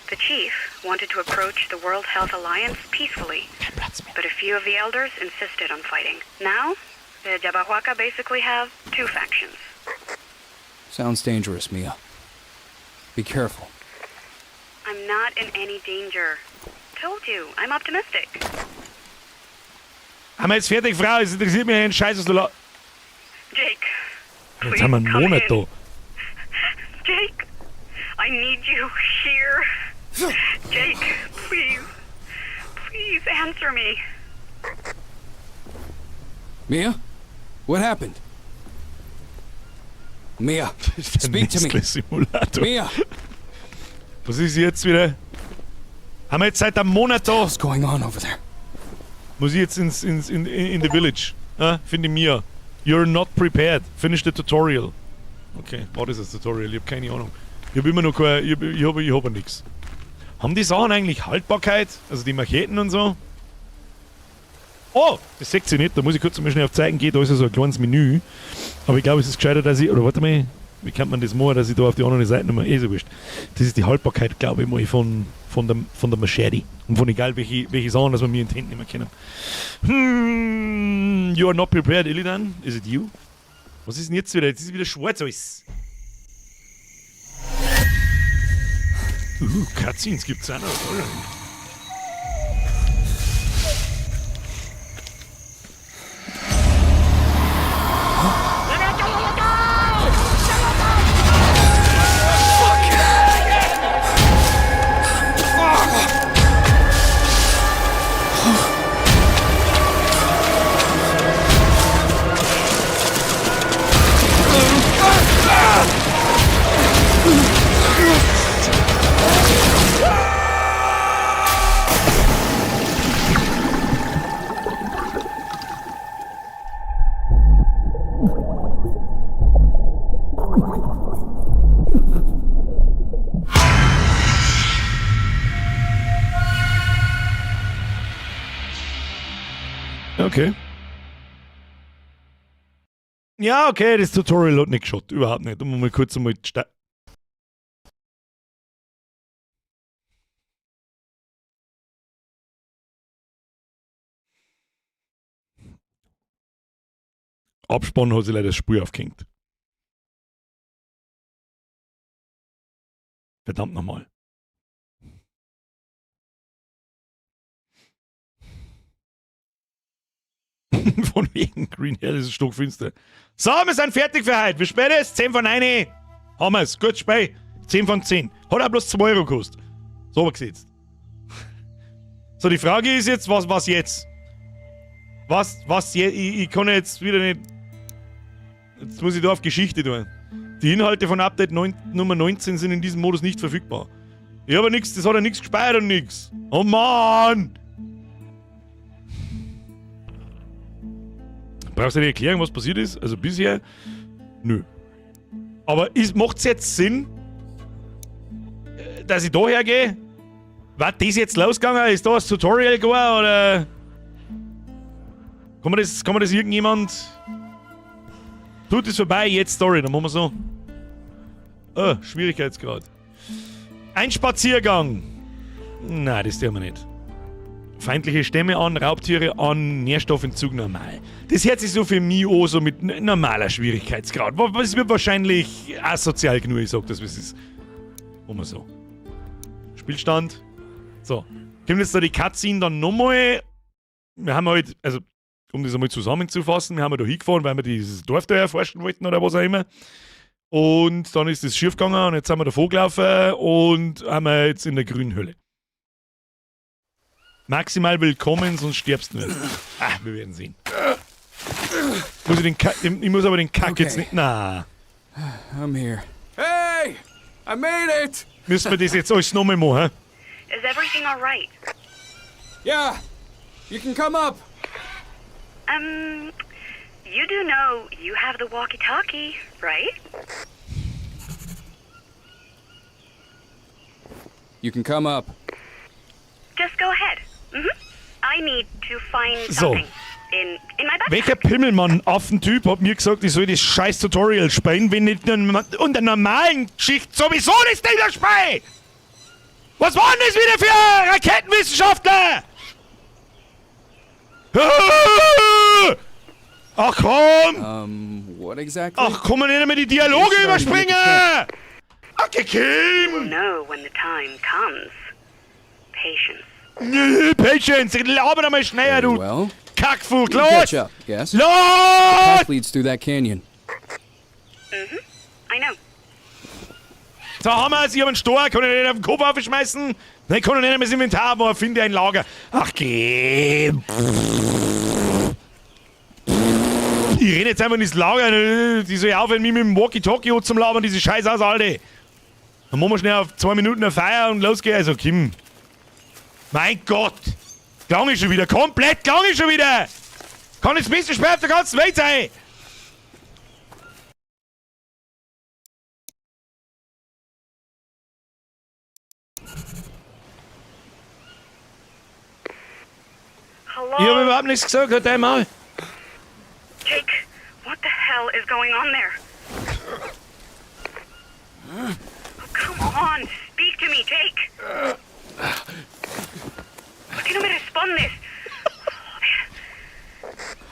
Speaker 7: The chief wanted to approach the World Health Alliance peacefully,
Speaker 1: Kein Platz mehr.
Speaker 7: but a few of the elders insisted on fighting. Now, the Yabahuaca basically have two factions.
Speaker 4: Sounds dangerous, Mia. Be careful.
Speaker 7: I'm not in any danger. Told you, I'm optimistic.
Speaker 1: Haben wir jetzt fertig, Frau? Es interessiert mich ein Scheiß, was du la.
Speaker 7: Jake,
Speaker 1: Jetzt
Speaker 7: please
Speaker 1: haben wir einen
Speaker 7: come
Speaker 1: Monat
Speaker 7: in.
Speaker 1: da.
Speaker 7: Jake, I need you here. Jake, please. Please answer me.
Speaker 4: Mia? What happened? Mia, speak to me.
Speaker 1: Nestle-Simulator.
Speaker 4: Mia!
Speaker 1: Was ist jetzt wieder? Haben wir jetzt seit einem Monat da?
Speaker 4: What's going on over there?
Speaker 1: Muss ich jetzt in the village? Ah, finde Mia. You're not prepared. Finish the tutorial. Okay, war das das Tutorial? Ich hab keine Ahnung. Ich hab immer noch keine, ich hab nix. Haben die Sachen eigentlich Haltbarkeit? Also die Macheten und so? Oh, das seht ihr nicht. Da muss ich kurz mal schnell auf Zeigen gehen. Da ist ja so ein kleines Menü. Aber ich glaube, es ist gescheiter, dass ich. Oder warte mal, wie kann man das machen, dass ich da auf die andere Seite nochmal. Eh so wurscht. Das ist die Haltbarkeit, glaube ich, mal von der Machete. Und von egal welche Sachen, dass wir mir in die Hände nehmen können. You are not prepared, Illidan. Is it you? Was ist denn jetzt wieder? Jetzt ist wieder schwarz alles. Cutscenes gibt's auch noch. Alter. Okay. Ja, okay, das Tutorial hat nicht geschaut. Überhaupt nicht. Um mal kurz einmal Abspann hat sich leider das Spiel aufgehängt. Verdammt nochmal. Von wegen Green Hell ist es stockfinster. So, wir sind fertig für heute. Wie spät ist? 10 von 9. Haben wir's. Gut Spiel. 10 von 10. Hat auch bloß 2 Euro gekostet. So gesetzt. So, die Frage ist jetzt, was jetzt? Was jetzt? Ich kann jetzt wieder nicht. Jetzt muss ich da auf Geschichte tun. Die Inhalte von Update Nummer 19 sind in diesem Modus nicht verfügbar. Ich habe nichts, das hat ja nichts gespeichert und nix. Oh Mann! Brauchst du eine Erklärung, was passiert ist? Also bisher? Nö. Aber macht's jetzt Sinn, dass ich da hergehe? War das jetzt losgegangen? Ist da das Tutorial gegangen oder? Kann man das irgendjemand... Tut es vorbei, jetzt Story, dann machen wir so. Oh, Schwierigkeitsgrad. Ein Spaziergang. Nein, das tun wir nicht. Feindliche Stämme an, Raubtiere an, Nährstoffentzug normal. Das hört sich so für mich an, so mit normaler Schwierigkeitsgrad. Es wird wahrscheinlich asozial genug, ich sag das, wie es ist. Machen wir so. Spielstand. So. Kommt jetzt da die Cutscene dann nochmal. Wir haben halt, also, um das einmal zusammenzufassen, wir haben ja da hingefahren, weil wir dieses Dorf da erforschen wollten oder was auch immer. Und dann ist das schief gegangen und jetzt sind wir davor gelaufen und haben wir jetzt in der grünen Hölle. Maximal willkommen, sonst stirbst du nicht. Ah, wir werden sehen. Muss ich den Kack, ich muss aber den Kack
Speaker 4: Okay.
Speaker 1: jetzt nicht. Na.
Speaker 4: I'm here. Hey! I made it!
Speaker 1: Müssen wir das jetzt alles nochmal machen?
Speaker 7: Is everything all right?
Speaker 4: Yeah! You can come up!
Speaker 7: You do know you have the walkie-talkie, right?
Speaker 4: You can come up.
Speaker 7: Just go ahead. Mhm. I need to find
Speaker 1: So.
Speaker 7: something in my backpack.
Speaker 1: Welcher Pimmelmann-Affentyp hat mir gesagt, ich soll das scheiß Tutorial spielen, wenn nicht unter normalen Geschichte sowieso das Ding da spiele? Was waren das wieder für Raketenwissenschaftler? Ach komm!
Speaker 4: What exactly?
Speaker 1: Ach komm, nicht mehr die Dialoge
Speaker 4: Ich
Speaker 1: überspringen! Ach, Kim!
Speaker 7: Know when the time comes. Patience.
Speaker 1: Nö, Patience! Laber doch mal schneller, du
Speaker 4: Well,
Speaker 1: Kackfuch!
Speaker 4: you
Speaker 1: Los!
Speaker 4: catch up, yes?
Speaker 1: Los!
Speaker 4: Path leads through that canyon.
Speaker 7: Mhm. I know.
Speaker 1: So haben wir's, ich hab einen Stor, kann ich nicht auf den Kopf aufschmeißen? Nein, kann ich nicht mehr das Inventar, aber finde ein Lager. Ach, geh. Ich renne jetzt einfach ins Lager, die soll aufhören, mich mit dem Walkie-Talkie zum Labern, diese Scheiße aus, Alter. Dann machen wir schnell auf 2 Minuten eine Feier und los geht's. Also, Kim. Mein Gott! Klang ich schon wieder, komplett klang ich schon wieder! Kann das beste Spiel auf der ganzen Welt sein!
Speaker 7: Hello?
Speaker 1: Ich hab überhaupt nichts gesagt, halt dein Maul.
Speaker 7: Jake, what the hell is going on there? Oh, come on, speak to me, Jake. ¿Por qué no me respondes?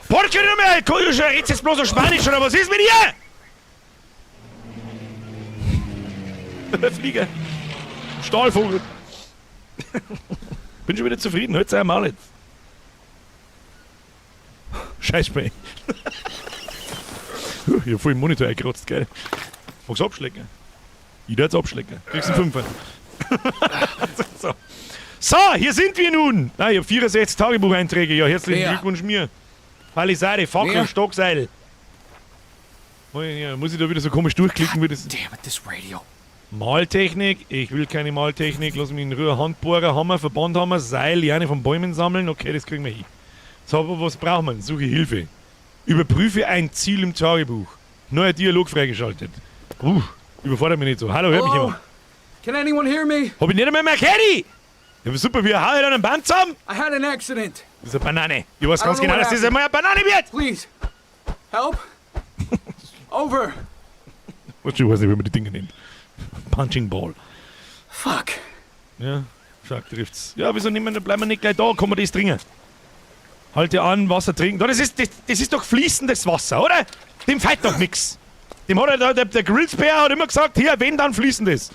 Speaker 1: ¿Por qué no me redest jetzt bloß auf Spanisch oder was ist mit dir? Flieger. Stahlvogel. Bin schon wieder zufrieden, halt's einmal jetzt. Scheißspiel. Ich hab voll im Monitor eingekratzt, geil. Magst du abschlecken? Ich werd's abschlecken. Kriegst einen Fünfer. So. So, hier sind wir nun. Nein, ich hab 64 Tagebucheinträge. Ja, herzlichen
Speaker 4: Ja.
Speaker 1: Glückwunsch mir. Palisade, Fackel,
Speaker 4: Ja.
Speaker 1: Stockseil. Muss ich da wieder so komisch durchklicken, wie das.
Speaker 4: Damn it, this radio.
Speaker 1: Maltechnik. Ich will keine Maltechnik. Lass mich in Ruhe. Handbohrer, Hammer, Verbandhammer, Seil, Liane von Bäumen sammeln. Okay, das kriegen wir hin. So, aber was braucht man? Suche Hilfe. Überprüfe ein Ziel im Tagebuch. Neuer Dialog freigeschaltet. Überfordert mich nicht so. Hallo, hört mich
Speaker 4: Hello?
Speaker 1: jemand?
Speaker 4: Can anyone hear me?
Speaker 1: Hab ich nicht einmal mehr Caddy? Ja, super, wir hauen einen Baum zusammen.
Speaker 4: I had an accident.
Speaker 1: Das ist eine Banane. Ich weiß ganz
Speaker 4: I don't know
Speaker 1: genau,
Speaker 4: what
Speaker 1: dass das einmal eine Banane wird.
Speaker 4: Please. Help. Over.
Speaker 1: Ich weiß nicht, wie man die Dinge nennt. Punching Ball.
Speaker 4: Fuck.
Speaker 1: Ja, stark trifft's. Ja, wieso nehmen wir, bleiben wir nicht gleich da? Kann man das trinken? Halte an, Wasser trinken. Da, das ist doch fließendes Wasser, oder? Dem fehlt doch nix. Dem hat er, der Grillsbär hat immer gesagt, hier, wenn, dann fließendes.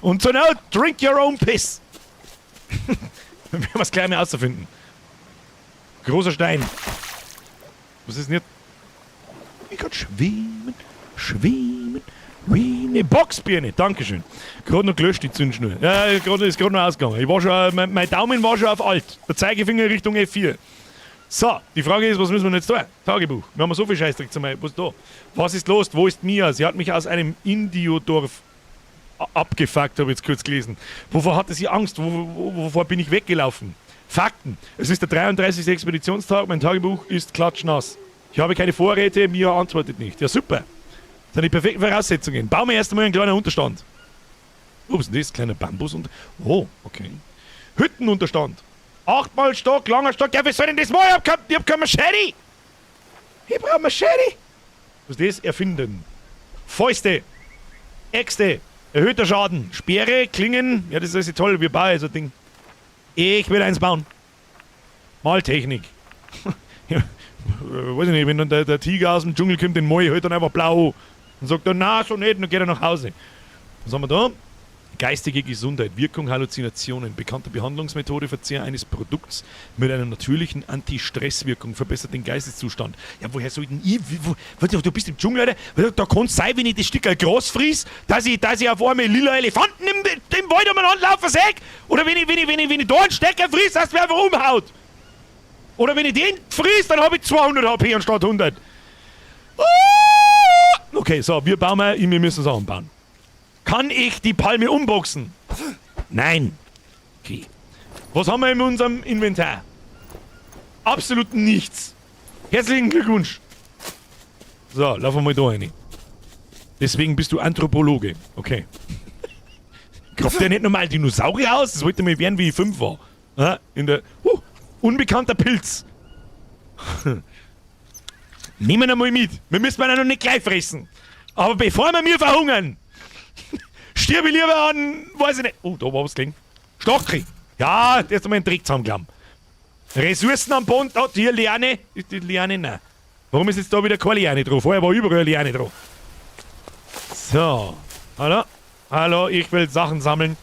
Speaker 1: Und so, now, drink your own piss. Dann werden wir es gleich mal rausfinden. Großer Stein. Was ist denn jetzt? Ich kann schwimmen, schwimmen, wie eine Boxbirne. Dankeschön. Gerade noch gelöscht, die Zündschnur. Ja, grad, ist gerade noch ausgegangen. Ich war schon, mein Daumen war schon auf Alt. Der Zeigefinger Richtung F4. So, die Frage ist, was müssen wir denn jetzt tun? Tagebuch. Wir haben so viel Scheißdreck zum Was ist da? Was ist los? Wo ist Mia? Sie hat mich aus einem Indiodorf abgefuckt, habe ich jetzt kurz gelesen. Wovor hatte sie Angst? Wovor bin ich weggelaufen? Fakten. Es ist der 33. Expeditionstag. Mein Tagebuch ist klatschnass. Ich habe keine Vorräte. Mia antwortet nicht. Ja, super. Das sind die perfekten Voraussetzungen. Bauen wir erst einmal einen kleinen Unterstand. Oh, was ist denn das? Kleiner Bambus und. Oh, okay. Hüttenunterstand. 8-mal Stock, langer Stock. Ja, wie soll denn das machen? Ich hab kein Machete. Ich brauch Machete. Was ist das? Erfinden. Fäuste. Äxte. Erhöhter Schaden. Speere, Klingen. Ja, das ist ja toll. Wir bauen so ein Ding. Ich will eins bauen. Maltechnik. Ja, weiß ich nicht, wenn dann der Tiger aus dem Dschungel kommt, den mal ich halt dann einfach blau an. Und sagt dann, na, so nicht, und dann geht er nach Hause. Was haben wir da? Geistige Gesundheit, Wirkung, Halluzinationen, bekannte Behandlungsmethode, Verzehr eines Produkts mit einer natürlichen Anti-Stress-Wirkung, verbessert den Geisteszustand. Ja, woher soll denn ich, wo, wo, du bist im Dschungel, Alter, da kann's sein, wenn ich das Stück Gras friss, dass ich auf einmal lila Elefanten im Wald umeinander laufen seh, oder wenn ich da einen Stecker friss, dass mir einfach umhaut. Oder wenn ich den friss, dann hab ich 200 HP anstatt 100. Ah! Okay, so, wir bauen mal, wir müssen Sachen bauen. Kann ich die Palme umboxen? Nein. Okay. Was haben wir in unserem Inventar? Absolut nichts. Herzlichen Glückwunsch. So, laufen wir mal da rein. Deswegen bist du Anthropologe. Okay. Grabt der nicht normal Dinosaurier aus? Das wollte mal werden, wie ich 5 war. Ja, in der. Unbekannter Pilz. Nehmen wir ihn mal mit. Wir müssen ihn noch nicht gleich fressen. Aber bevor wir mir verhungern, stirb ich lieber an, weiß ich nicht. Oh, da war was gelegen. Stocki. Ja, der ist einmal einen Dreck zusammengelammt. Ressourcen am Boden. Da, hier Liane. Ist die Liane? Nein. Warum ist jetzt da wieder keine Liane drauf? Vorher war überall eine Liane drauf. So. Hallo? Hallo, ich will Sachen sammeln.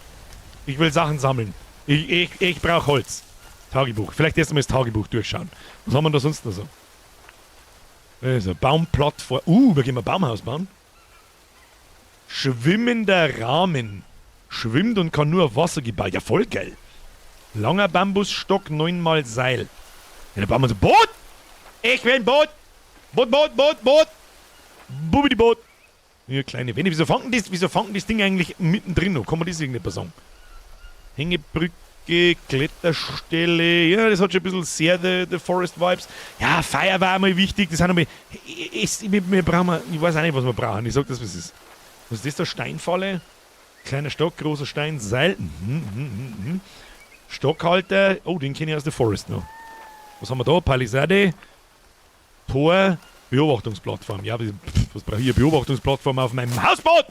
Speaker 1: Ich will Sachen sammeln. Ich brauche Holz. Tagebuch. Vielleicht erst einmal das Tagebuch durchschauen. Was haben wir da sonst noch so? Also, Baumplattform. Wir gehen mal ein Baumhaus bauen. Schwimmender Rahmen. Schwimmt und kann nur auf Wasser gebaut. Ja, voll geil. Langer Bambusstock, 9-mal Seil. Ja, da bauen wir so ein Boot. Ich will ein Boot. Boot, Boot, Boot, Boot. Bubidi Boot. Hier, kleine Wände. Wieso fangen das Ding eigentlich mittendrin noch? Kann man das irgendwie sagen? Hängebrücke, Kletterstelle. Ja, das hat schon ein bisschen sehr The Forest Vibes. Ja, Feuer war einmal wichtig. Das sind einmal. Wir brauchen, ich weiß auch nicht, was wir brauchen. Ich sag das, was es ist. Was ist das da? Steinfalle? Kleiner Stock, großer Stein, Seil. Stockhalter. Oh, den kenne ich aus The Forest noch. Was haben wir da? Palisade. Tor. Beobachtungsplattform. Ja, was brauche ich? Eine Beobachtungsplattform auf meinem Hausboot?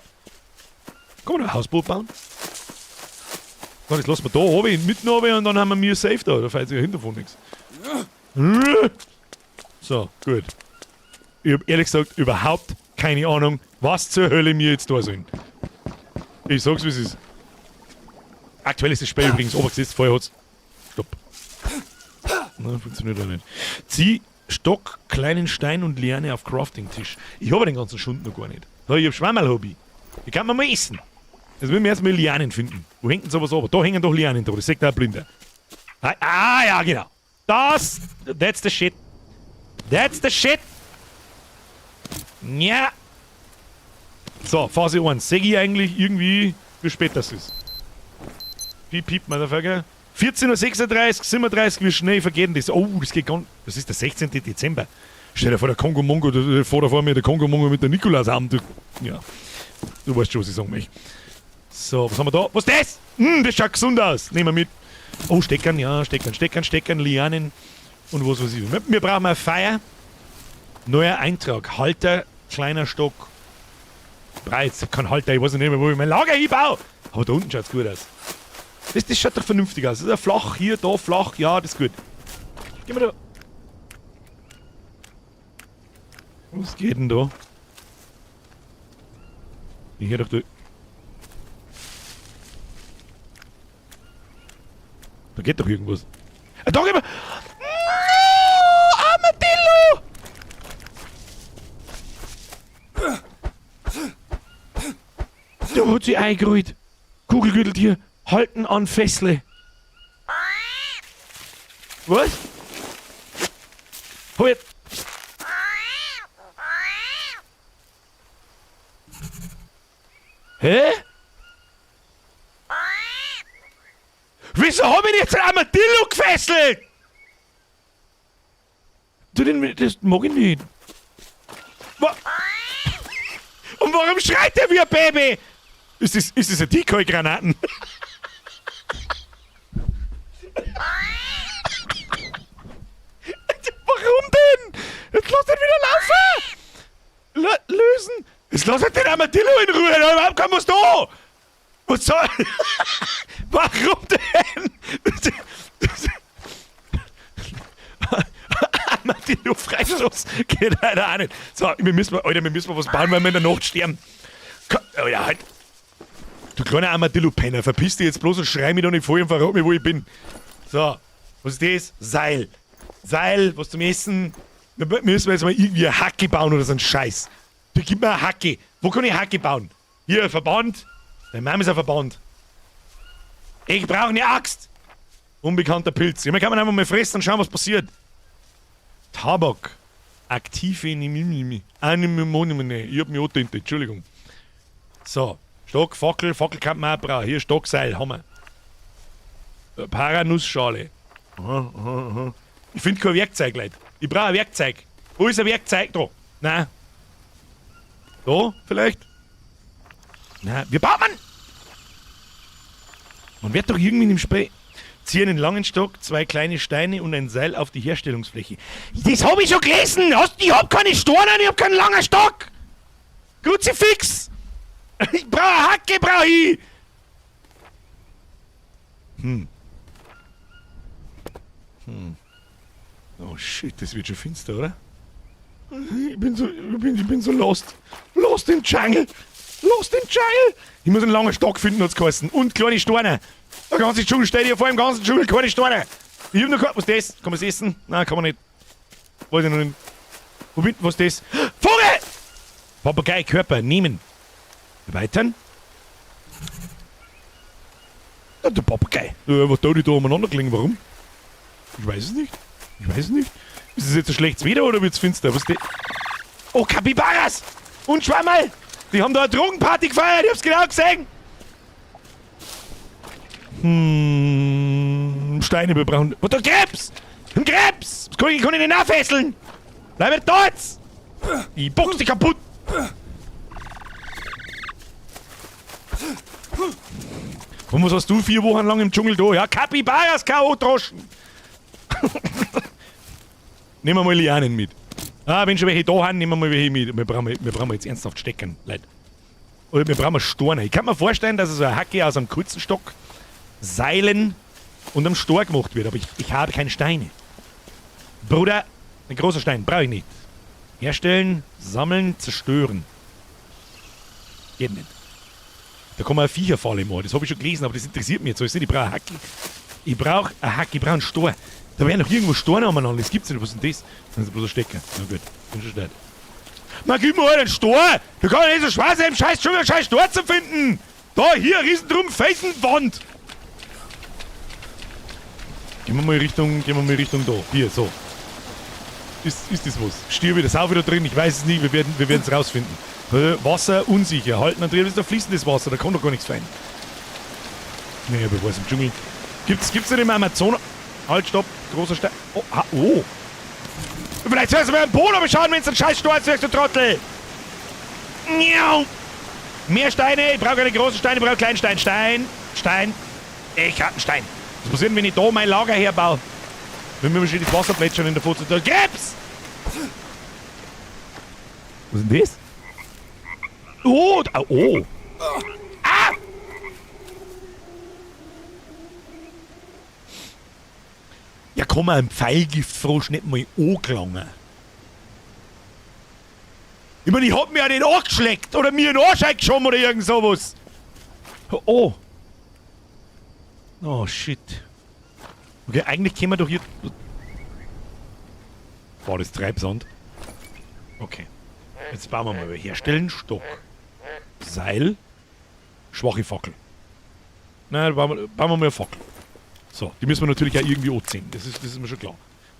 Speaker 1: Kann man ein Hausboot bauen? Na, das lassen wir da oben, mitten oben und dann haben wir mir safe da. Da fällt sich ja hinter von nichts. So, gut. Ich hab ehrlich gesagt überhaupt keine Ahnung, was zur Hölle mir jetzt da sind. Ich sag's, wie es ist. Aktuell ist das Spiel übrigens obergesetzt, vorher hat's. Stopp. Nein, funktioniert auch nicht. Zieh Stock, kleinen Stein und Liane auf Crafting-Tisch. Ich habe den ganzen Schund noch gar nicht. So, ich hab Schwammerl-Hobby. Die kann man mal essen. Jetzt müssen wir erstmal Lianen finden. Wo hängt denn sowas aber? Da hängen doch Lianen dran. Das sagt der Blinder. Ah, ja, genau. That's the shit. That's the shit. Ja. So, Phase 1. Seh ich eigentlich irgendwie, wie spät das ist? Piep, piep, Motherfucker. 14.36 Uhr, 37, wie schnell vergeht denn das? Oh, das geht ganz. Das ist der 16. Dezember. Stell dir vor, der Kongo Mongo, der vor vor mir, der Kongo Mongo mit der Nikolaus-Arm. Du, ja, du weißt schon, was ich sagen möchte. So, was haben wir da? Was ist das? Das schaut gesund aus. Nehmen wir mit. Oh, Steckern, ja, Steckern, Steckern, Steckern, Lianen und was weiß ich. Wir brauchen ein Feuer. Neuer Eintrag. Halter, kleiner Stock. Breit, kein Halter, ich weiß nicht mehr, wo ich mein Lager hinbaue. Aber da unten schaut's gut aus. Das schaut doch vernünftig aus. Das ist ja flach, hier, da, flach. Ja, das ist gut. Gehen wir da. Was geht denn da? Ich hör doch da. Da geht doch irgendwas. Ah, da geht man. Armadillo! Da hat sie eingerollt. Kugelgürteltier. Halten an Fessle. Was? Halt! Hä? Wieso hab ich jetzt ein Armadillo gefesselt? Du, den, das mag ich nicht. Und warum schreit der wie ein Baby? Ist das eine Decoy-Granaten? Warum denn? Jetzt lass den wieder laufen! Lösen! Jetzt lass den Armadillo in Ruhe! Da überhaupt kein was da! Was soll. Warum denn? Armadillo Freistoß geht leider auch nicht. So, wir müssen, Alter, wir müssen was bauen, weil wir in der Nacht sterben. Komm, Alter, halt. Du kleiner Armadillo-Penner, verpiss dich jetzt bloß und schrei mich doch nicht voll und verrat mir, wo ich bin. So, was ist das? Seil. Seil, was zum Essen. Wir müssen jetzt mal irgendwie eine Hacke bauen oder so einen Scheiß. Du gib mir eine Hacke. Wo kann ich Hacke bauen? Hier, Verband. Deine Mama ist ein Verband. Ich brauche eine Axt. Unbekannter Pilz. Ja, man kann man einfach mal fressen und schauen, was passiert. Tabak. Aktive Nimimimi. Animimimimimi. Ich hab mich angetönt, Entschuldigung. So. Stock, Fackel, Fackel kann man auch brauchen. Hier, Stockseil haben wir. Paranussschale. Aha, aha, aha. Ich finde kein Werkzeug, Leute. Ich brauche ein Werkzeug. Wo ist ein Werkzeug? Da. Nein. Da, vielleicht? Nein. Wie baut man? Man wird doch irgendwie in dem Spray. Ziehe einen langen Stock, 2 kleine Steine und ein Seil auf die Herstellungsfläche. Das hab ich schon gelesen! Ich hab keine Steine, ich hab keinen langen Stock! Kruzifix! Ich brauch eine Hacke, brauch ich! Oh shit, das wird schon finster, oder? Ich bin so lost. Lost im Jungle! Lost im Jungle! Ich muss einen langen Stock finden, hat's geheißen. Und kleine Steine. Der ganze Dschungel steht hier vor dem ganzen Dschungel, keine Steine. Ich hab noch kein, was ist das? Kann man's essen? Nein, kann man nicht. Weiß ich noch nicht. Wo bin, was ist das? Vogel! Papagei, Körper, nehmen. Erweitern. Ja, der Papagei. Was da die da umeinander klingen, warum? Ich weiß es nicht. Ich weiß es nicht. Ist es jetzt ein schlechtes Wetter oder wird's finster? Was ist das? Oh, Kapibaras! Und Schwammerl! Die haben da eine Drogenparty gefeiert, ich hab's genau gesehen! Steine, wir brauchen. Was, der Krebs! Ein Krebs! Das kann ich nicht nachfesseln! Bleib da jetzt! Ich box dich kaputt! Und was hast du 4 Wochen lang im Dschungel da? Ja, Kapibaras K.O. Droschen! Nehmen wir mal Lianen mit. Ah, wenn schon welche da haben, nehmen wir mal welche mit. Wir brauchen jetzt ernsthaft Steckern, Leute. Oder wir brauchen Steine. Ich kann mir vorstellen, dass so eine Hacke aus einem kurzen Stock, Seilen und einem Stor gemacht wird. Aber ich habe keine Steine. Bruder, ein großer Stein brauche ich nicht. Herstellen, sammeln, zerstören. Geht nicht. Da kann man eine Viecherfalle machen. Das habe ich schon gelesen, aber das interessiert mich jetzt alles nicht. Ich brauche eine Hacke. Ich brauche eine Hacke, ich brauche einen Stor. Da werden noch irgendwo Steine umeinander. Das gibt's nicht. Was ist denn das? Das ist bloß ein Stecker. Na gut, bin schon stark. Na, gib mir halt einen Stor! Du kannst nicht so schwer sein, im scheiß Dschungel einen scheiß Stor zu finden! Da, hier, Riesendrum, Felsenwand! Gehen wir mal Richtung, da. Hier, so. Ist das was? Stier wieder, Sau wieder drin, ich weiß es nicht, wir werden's rausfinden. Wasser unsicher, halten an drin, das ist doch fließendes Wasser, da kann doch gar nichts fein. Naja, bevor es im Dschungel. Gibt's denn im Amazonas? Halt, stopp, großer Stein. Oh, ah, oh. Vielleicht sollst du mir einen Boden beschauen, wenn es einen scheiß Stor ist, du Trottel! Miau. Mehr Steine, ich brauche keine großen Steine, ich brauche kleinen Stein. Stein, Stein. Ich hab einen Stein. Was passiert denn, wenn ich da mein Lager herbaue? Wenn wir schon das Wasser plätschern in der Pfütze. Da gibt's! Was ist denn das? Oh! Oh! Ah! Ja, kann man einen Pfeilgiftfrosch nicht mal angelangen. Ich meine, ich hab mir ja nicht angeschleckt oder mir einen Arsch eingeschoben oder irgend sowas. Oh. Oh, shit. Okay, eigentlich können wir doch hier... Boah, das Treibsand. Okay. Jetzt bauen wir mal. Herstellen. Stock. Seil. Schwache Fackel. Nein, bauen wir mal eine Fackel. So, die müssen wir natürlich auch irgendwie anziehen. Das ist mir schon klar.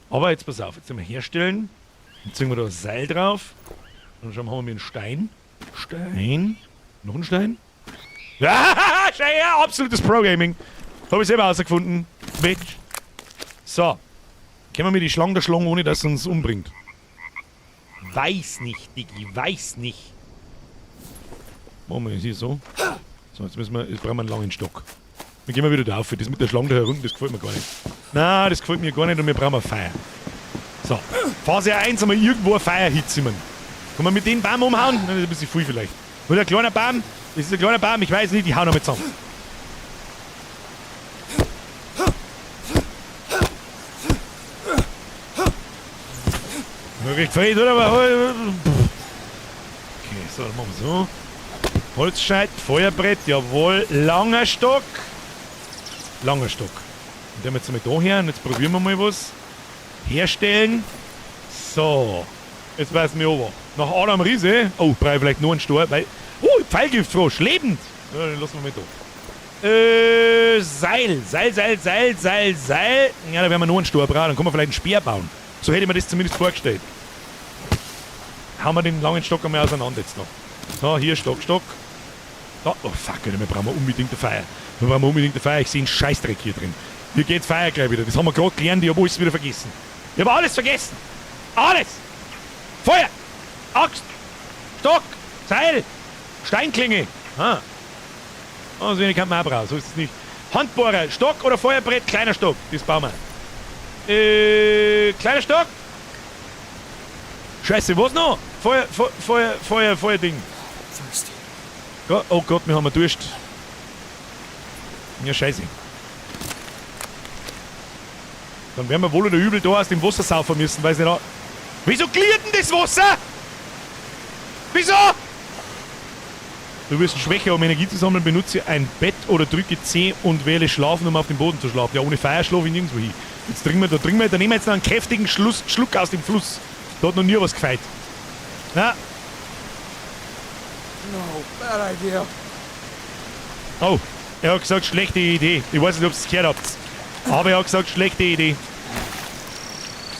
Speaker 1: Aber jetzt pass auf. Jetzt wir herstellen. Dann ziehen wir da ein Seil drauf. Dann schauen wir, haben wir einen Stein. Stein. Noch einen Stein. Ja, schau her, absolutes Pro-Gaming. Hab ich selber rausgefunden. Bitch. So. Können wir mir die Schlange da schlagen, ohne dass sie uns umbringt? Weiß nicht, Diggi, weiß nicht. Machen wir das hier so. So, jetzt müssen wir, jetzt brauchen wir einen langen Stock. Dann gehen wir wieder da auf. Das mit der Schlange da herunten, das gefällt mir gar nicht. Nein, das gefällt mir gar nicht und wir brauchen ein Feuer. So, Phase 1 haben wir irgendwo ein Feuer hinzimmern. Kann man mit dem Baum umhauen? Nein, das ist ein bisschen viel vielleicht. Oder ein kleiner Baum? Das ist ein kleiner Baum, ich weiß nicht, ich hau noch mal zusammen. Recht fett, oder? Okay, so, dann machen wir so. Holzscheit, Feuerbrett, jawohl. Langer Stock. Langer Stock. Und den jetzt einmal da her und jetzt probieren wir mal was. Herstellen. So. Jetzt weiß ich aber. Nach Adam Riese. Oh, brauche ich vielleicht nur einen Stor, weil. Oh, Pfeilgiftfrosch, lebend! Ja, den lassen wir mal da. Seil. Seil, Seil, Seil, Seil, Seil. Ja, da werden wir nur einen Stor brauchen. Dann können wir vielleicht einen Speer bauen. So hätte ich mir das zumindest vorgestellt. Hauen wir den langen Stock einmal auseinander jetzt noch. So, hier, Stock, Stock. Da, oh fuck, Alter, wir brauchen unbedingt ein Feuer. Wir brauchen unbedingt ein Feuer. Ich sehe einen Scheißdreck hier drin. Hier geht's Feuer gleich wieder. Das haben wir gerade gelernt. Ich hab alles wieder vergessen. Ich hab alles vergessen. Alles! Feuer! Axt! Stock! Seil! Steinklinge! Ah. Oh, so wenig kann man auch brauchen. So ist es nicht. Handbohrer, Stock oder Feuerbrett? Kleiner Stock. Das bauen wir. Kleiner Stock! Scheiße, was noch? Feuer, Feuer, Feuer, Feuer, Feuerding. Oh Gott, wir haben Durst. Ja, scheiße. Dann werden wir wohl oder übel da aus dem Wasser saufen müssen, weil sie da. Wieso gliert denn das Wasser? Wieso? Du wirst schwächer, um Energie zu sammeln, benutze ein Bett oder drücke C und wähle Schlafen, um auf dem Boden zu schlafen. Ja, ohne Feuer schlafe ich nirgendwo hin. Jetzt trinken wir, da trinken wir, da nehmen wir jetzt noch einen kräftigen Schluck aus dem Fluss. Da hat noch nie was gefeit. Na?
Speaker 8: No, bad idea.
Speaker 1: Oh, er hat gesagt, schlechte Idee. Ich weiß nicht, ob ihr es gehört habt. Aber er hat gesagt, schlechte Idee.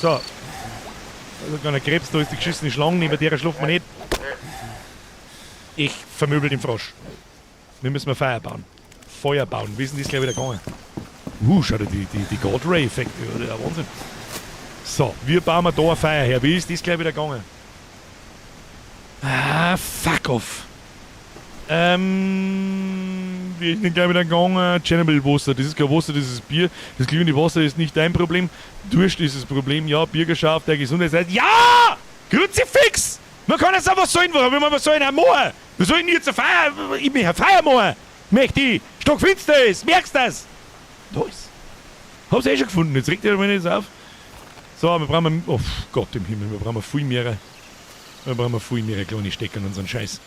Speaker 1: So. Also kleiner Krebs, da ist die geschissene Schlange, neben der schlafen wir nicht. Ich vermöbel den Frosch. Wir müssen mal Feuer bauen. Feuer bauen. Wie ist denn das gleich wieder gegangen? Schau dir die God Ray-Effekte, oder? Ja, Wahnsinn. So, wir bauen mal da ein Feuer her. Wie ist das gleich wieder gegangen? Ah, fuck off. Wie ist denn gleich wieder gegangen? Chernobyl Wasser. Das ist kein Wasser, das ist Bier. Das glühende Wasser ist nicht dein Problem. Durst ist das Problem. Ja, Bürgerschaft, der Gesundheit. Ja! Kruzifix! Man kann jetzt einfach so hin, wenn man was soll denn machen? Wir sollen jetzt eine Feier, ich möchte eine Feier machen. Möchte ich. Stockfinster ist, merkst du das? Da ist. Hab's eh schon gefunden, jetzt regt ihr mich nicht auf. So, wir brauchen, oh Gott im Himmel, wir brauchen viel mehr. Wir brauchen viel mehr kleine Stecker und so einen Scheiß.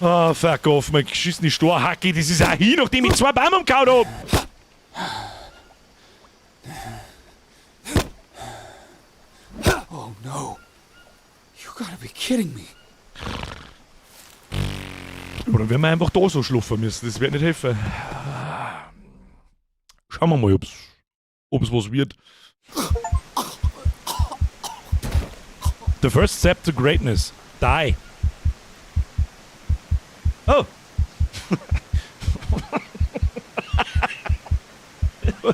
Speaker 1: Ah, fuck off, mein geschissene Storhacke, das ist auch hin, nachdem ich zwei Bäume umgehauen hab.
Speaker 8: Oh no. You gotta be kidding me.
Speaker 1: Oder werden wir einfach da so schlafen müssen, das wird nicht helfen. Schauen wir mal, ob's was wird. The first step to greatness. Die. Oh.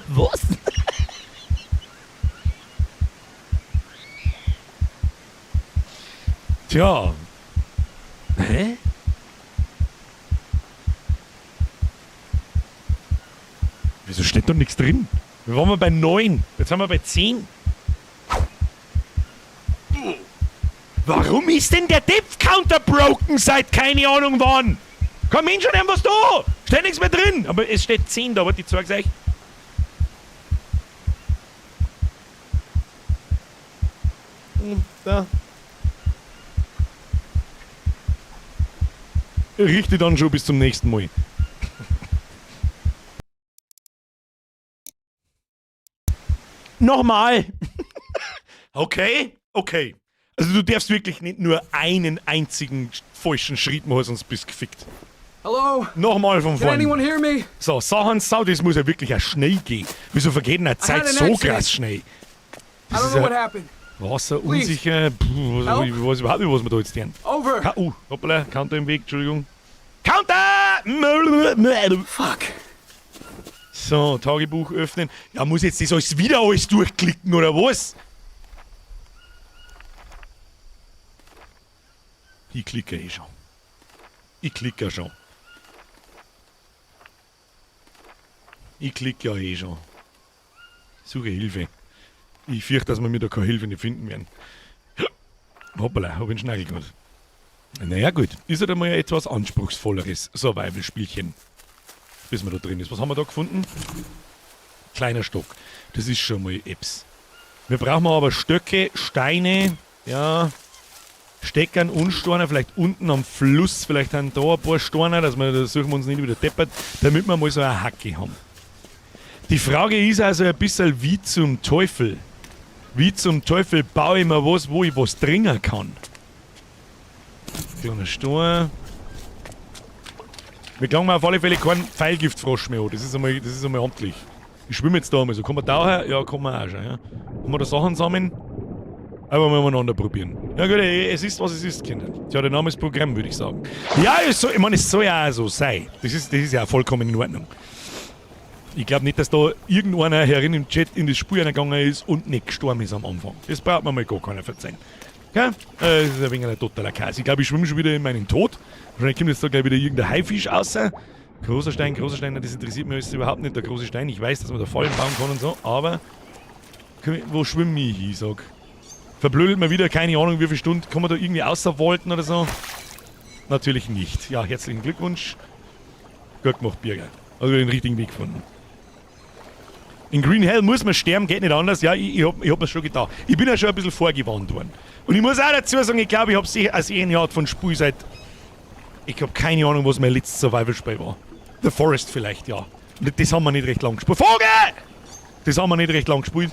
Speaker 1: Was? Tja. Hä? Wieso steht da nichts drin? Wir waren mal bei 9. Jetzt sind wir bei 10. Warum ist denn der Depth Counter broken seit keine Ahnung wann? Komm Mensch, schon was da! Steht nichts mehr drin! Aber es steht 10 da, warte, ich zeig's euch. Da. Richte dann schon bis zum nächsten Mal. Nochmal! Okay, okay. Also du darfst wirklich nicht nur einen einzigen falschen Schritt machen, sonst bist du gefickt.
Speaker 8: Hello?
Speaker 1: Nochmal von
Speaker 8: Can
Speaker 1: vorne.
Speaker 8: anyone hear me?
Speaker 1: So, Sachen, Sau, das muss ja wirklich auch schnell gehen. Wieso vergeht denn die Zeit
Speaker 8: had an
Speaker 1: so
Speaker 8: accident.
Speaker 1: krass schnell?
Speaker 8: I
Speaker 1: Das
Speaker 8: don't
Speaker 1: ist
Speaker 8: know what
Speaker 1: ja
Speaker 8: happened.
Speaker 1: Wasser
Speaker 8: Please.
Speaker 1: unsicher. Puh, was,
Speaker 8: Help.
Speaker 1: ich weiß überhaupt nicht, was wir da jetzt tun.
Speaker 8: Over.
Speaker 1: Ka hoppala, Counter im Weg, Entschuldigung. Counter!
Speaker 8: Fuck.
Speaker 1: So, Tagebuch öffnen. Ja, muss jetzt das alles wieder alles durchklicken, oder was? Ich klicke eh schon. Ich klicke ja schon. Ich klicke ja eh schon. Suche Hilfe. Ich fürchte, dass wir mir da keine Hilfe nicht finden werden. Hoppala, hab ich einen Schnagel gehabt. Naja gut, ist halt einmal ein etwas anspruchsvolleres Survival-Spielchen. Bis man da drin ist. Was haben wir da gefunden? Kleiner Stock. Das ist schon mal Apps. Wir brauchen aber Stöcke, Steine, ja, Steckern und Steine, vielleicht unten am Fluss, vielleicht haben da ein paar Steine, dass wir, da suchen wir uns nicht wieder deppert, damit wir mal so eine Hacke haben. Die Frage ist also ein bisschen wie zum Teufel. Wie zum Teufel baue ich mir was, wo ich was trinken kann? Kleiner Stein. Wir klagen mir auf alle Fälle keinen Pfeilgiftfrosch mehr an. Das ist einmal amtlich. Ich schwimme jetzt da einmal so. Kann man tauchen? Ja, kann man auch schon. Ja. Kann man da Sachen sammeln? Aber mal umeinander probieren. Ja gut, es ist, was es ist, Kinder. Tja, der Name ist Programm, würde ich sagen. Ja, es soll, ich meine, es soll ja auch so sein. Das ist ja auch vollkommen in Ordnung. Ich glaube nicht, dass da irgendeiner herin im Chat in das Spiel reingegangen ist und nicht gestorben ist am Anfang. Das braucht man mal gar keiner verzeihen. Okay? Das ist ein wenig ein totaler Chaos. Ich glaube, ich schwimme schon wieder in meinen Tod. Wahrscheinlich kommt jetzt da gleich wieder irgendein Haifisch raus. Großer Stein, das interessiert mich alles überhaupt nicht, der große Stein. Ich weiß, dass man da Fallen bauen kann und so, aber wo schwimme ich hin, sag? Verblödelt man wieder, keine Ahnung, wie viele Stunden. Kann man da irgendwie außerwolten oder so? Natürlich nicht. Ja, herzlichen Glückwunsch. Gut gemacht, Birger. Also den richtigen Weg gefunden. In Green Hell muss man sterben, geht nicht anders. Ja, ich hab mir's schon gedacht. Ich bin ja schon ein bisschen vorgewarnt worden. Und ich muss auch dazu sagen, ich glaube, ich hab sicher als eine Art von Spiel seit... Ich hab keine Ahnung, was mein letztes Survival-Spiel war. The Forest vielleicht, ja. Und das haben wir nicht recht lang gespielt. Vogel! Das haben wir nicht recht lang gespielt.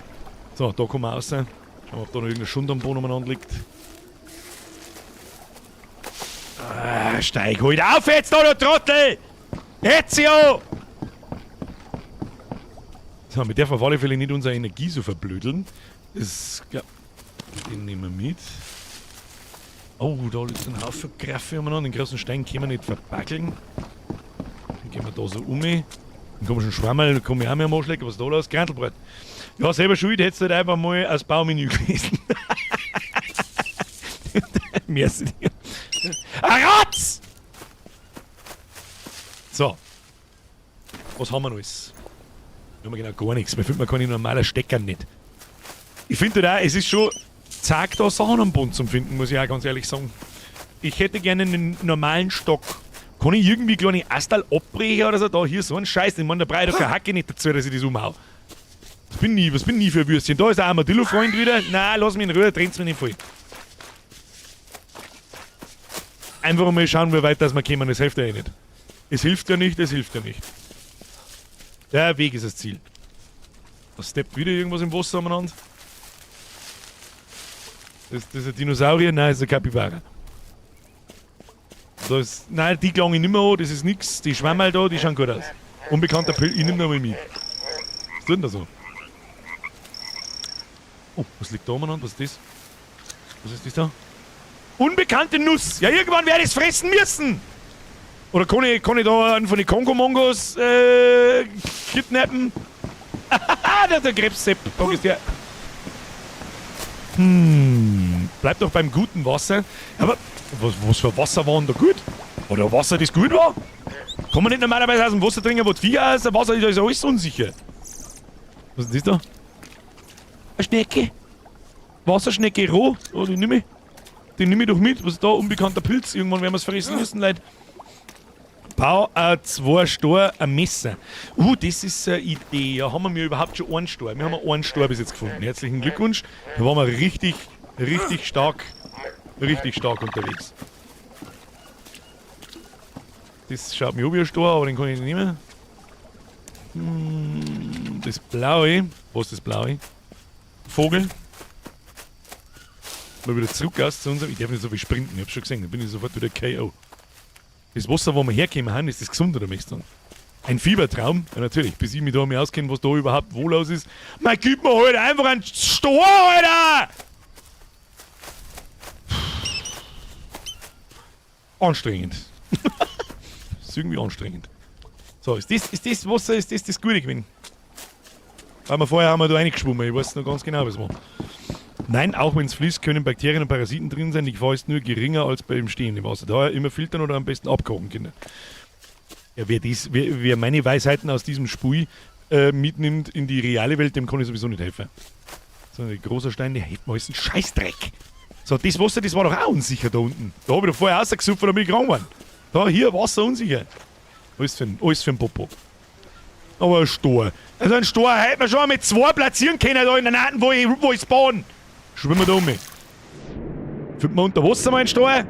Speaker 1: So, da kommen wir raus. Schauen wir, ob da noch irgendein Schund am Boden umeinander liegt. Ah, steig halt auf jetzt da, du Trottel! Ezio! So, wir dürfen auf alle Fälle nicht unsere Energie so verblödeln. Das, ja, den nehmen wir mit. Oh, da liegt ein Haufen Graffe umeinander. Den großen Stein können wir nicht verpackeln. Dann gehen wir da so um. Dann kommen schon Schwammerl, da komme ich auch mehr am Arschlecken. Was ist da los? Grantelbrot. Ja, selber schuld, hättest du halt einfach mal als Baumenü gelesen. Merci dir. Ratz! So. Was haben wir noch alles? Wir haben genau gar nichts. Wir finden keine normalen Stecker nicht. Ich finde da, es ist schon zack, da Sachen am Boden zum Finden, muss ich auch ganz ehrlich sagen. Ich hätte gerne einen normalen Stock. Kann ich irgendwie kleine Astal abbrechen oder so? Da, hier so ein Scheiß. Ich meine, da brauche ich doch keine Hacke nicht dazu, dass ich das umhau. Was bin ich für ein Würstchen? Da ist der Armadillo-Freund wieder. Nein, lass mich in Ruhe, trennt's mich nicht voll. Einfach mal schauen, wie weit das wir kommen. Das hilft ja eh nicht. Es hilft ja nicht, es hilft ja nicht. Der Weg ist das Ziel. Da steppt wieder irgendwas im Wasser umeinander. Das ist ein Dinosaurier? Nein, das ist ein Kapibara. Da ist, nein, die klang ich nicht mehr an, das ist nix. Die Schwammerl da, die schauen gut aus. Unbekannter Pilz, ich nehm da mal mit. Was tut denn da so? Oh, was liegt da umeinander? Was ist das? Was ist das da? Unbekannte Nuss! Ja, irgendwann werde ich's fressen müssen! Oder kann ich da einen von den Kongo-Mongos kidnappen? Der Krebssepp, da ist der. Bleib doch beim guten Wasser. Aber was für Wasser war denn da gut? Oder Wasser, das gut war? Kann man nicht normalerweise aus dem Wasser trinken, wo die Viecher aus dem Wasser ist, da ist alles unsicher. Was ist das da? Eine Schnecke. Wasserschnecke roh. Oh, die nehme ich. Den nehme ich doch mit. Was ist da? Unbekannter Pilz. Irgendwann werden wir es fressen müssen, Leute. Bau 2 Stor, ein Messer. Das ist eine Idee. Ja, haben wir mir überhaupt schon einen Stor? Wir haben einen Stor bis jetzt gefunden. Herzlichen Glückwunsch. Da waren wir richtig, richtig stark, richtig stark unterwegs. Das schaut mir an wie ein Stor, aber den kann ich nicht nehmen. Das Blaue. Was ist das Blaue? Vogel. Mal wieder zurück aus zu unserem. Ich darf nicht so viel sprinten, ich hab schon gesehen, da bin ich sofort wieder K.O. Das Wasser, wo wir hergekommen haben, ist das gesund oder möchtest du sagen? Ein Fiebertraum? Ja, natürlich, bis ich mich da mal auskenne, was da überhaupt wo los ist. Man, gib mir halt einfach einen Stor, Alter! Anstrengend. Das ist irgendwie anstrengend. So, ist das Wasser, ist das das Gute gewesen? Weil wir vorher haben wir da reingeschwommen, ich weiß noch ganz genau, was war. Nein, auch wenn's fließt, können Bakterien und Parasiten drin sein. Die Gefahr ist nur geringer als beim stehenden Wasser. Daher immer filtern oder am besten abkochen, Kinder. Ja, wer meine Weisheiten aus diesem Spiel mitnimmt in die reale Welt, dem kann ich sowieso nicht helfen. So ein großer Stein, der hilft mir alles ein Scheißdreck. So, das Wasser, das war doch auch unsicher da unten. Da hab ich doch vorher rausgesucht, da bin ich krank geworden. Da, hier, Wasser unsicher. Alles für den Popo. Aber ein Stor. Also ein Stor hätte man schon mit 2 platzieren können da in der Naht, wo ich spawn. Schwimmen wir da um. Findet man unter Wasser mal einen Stor?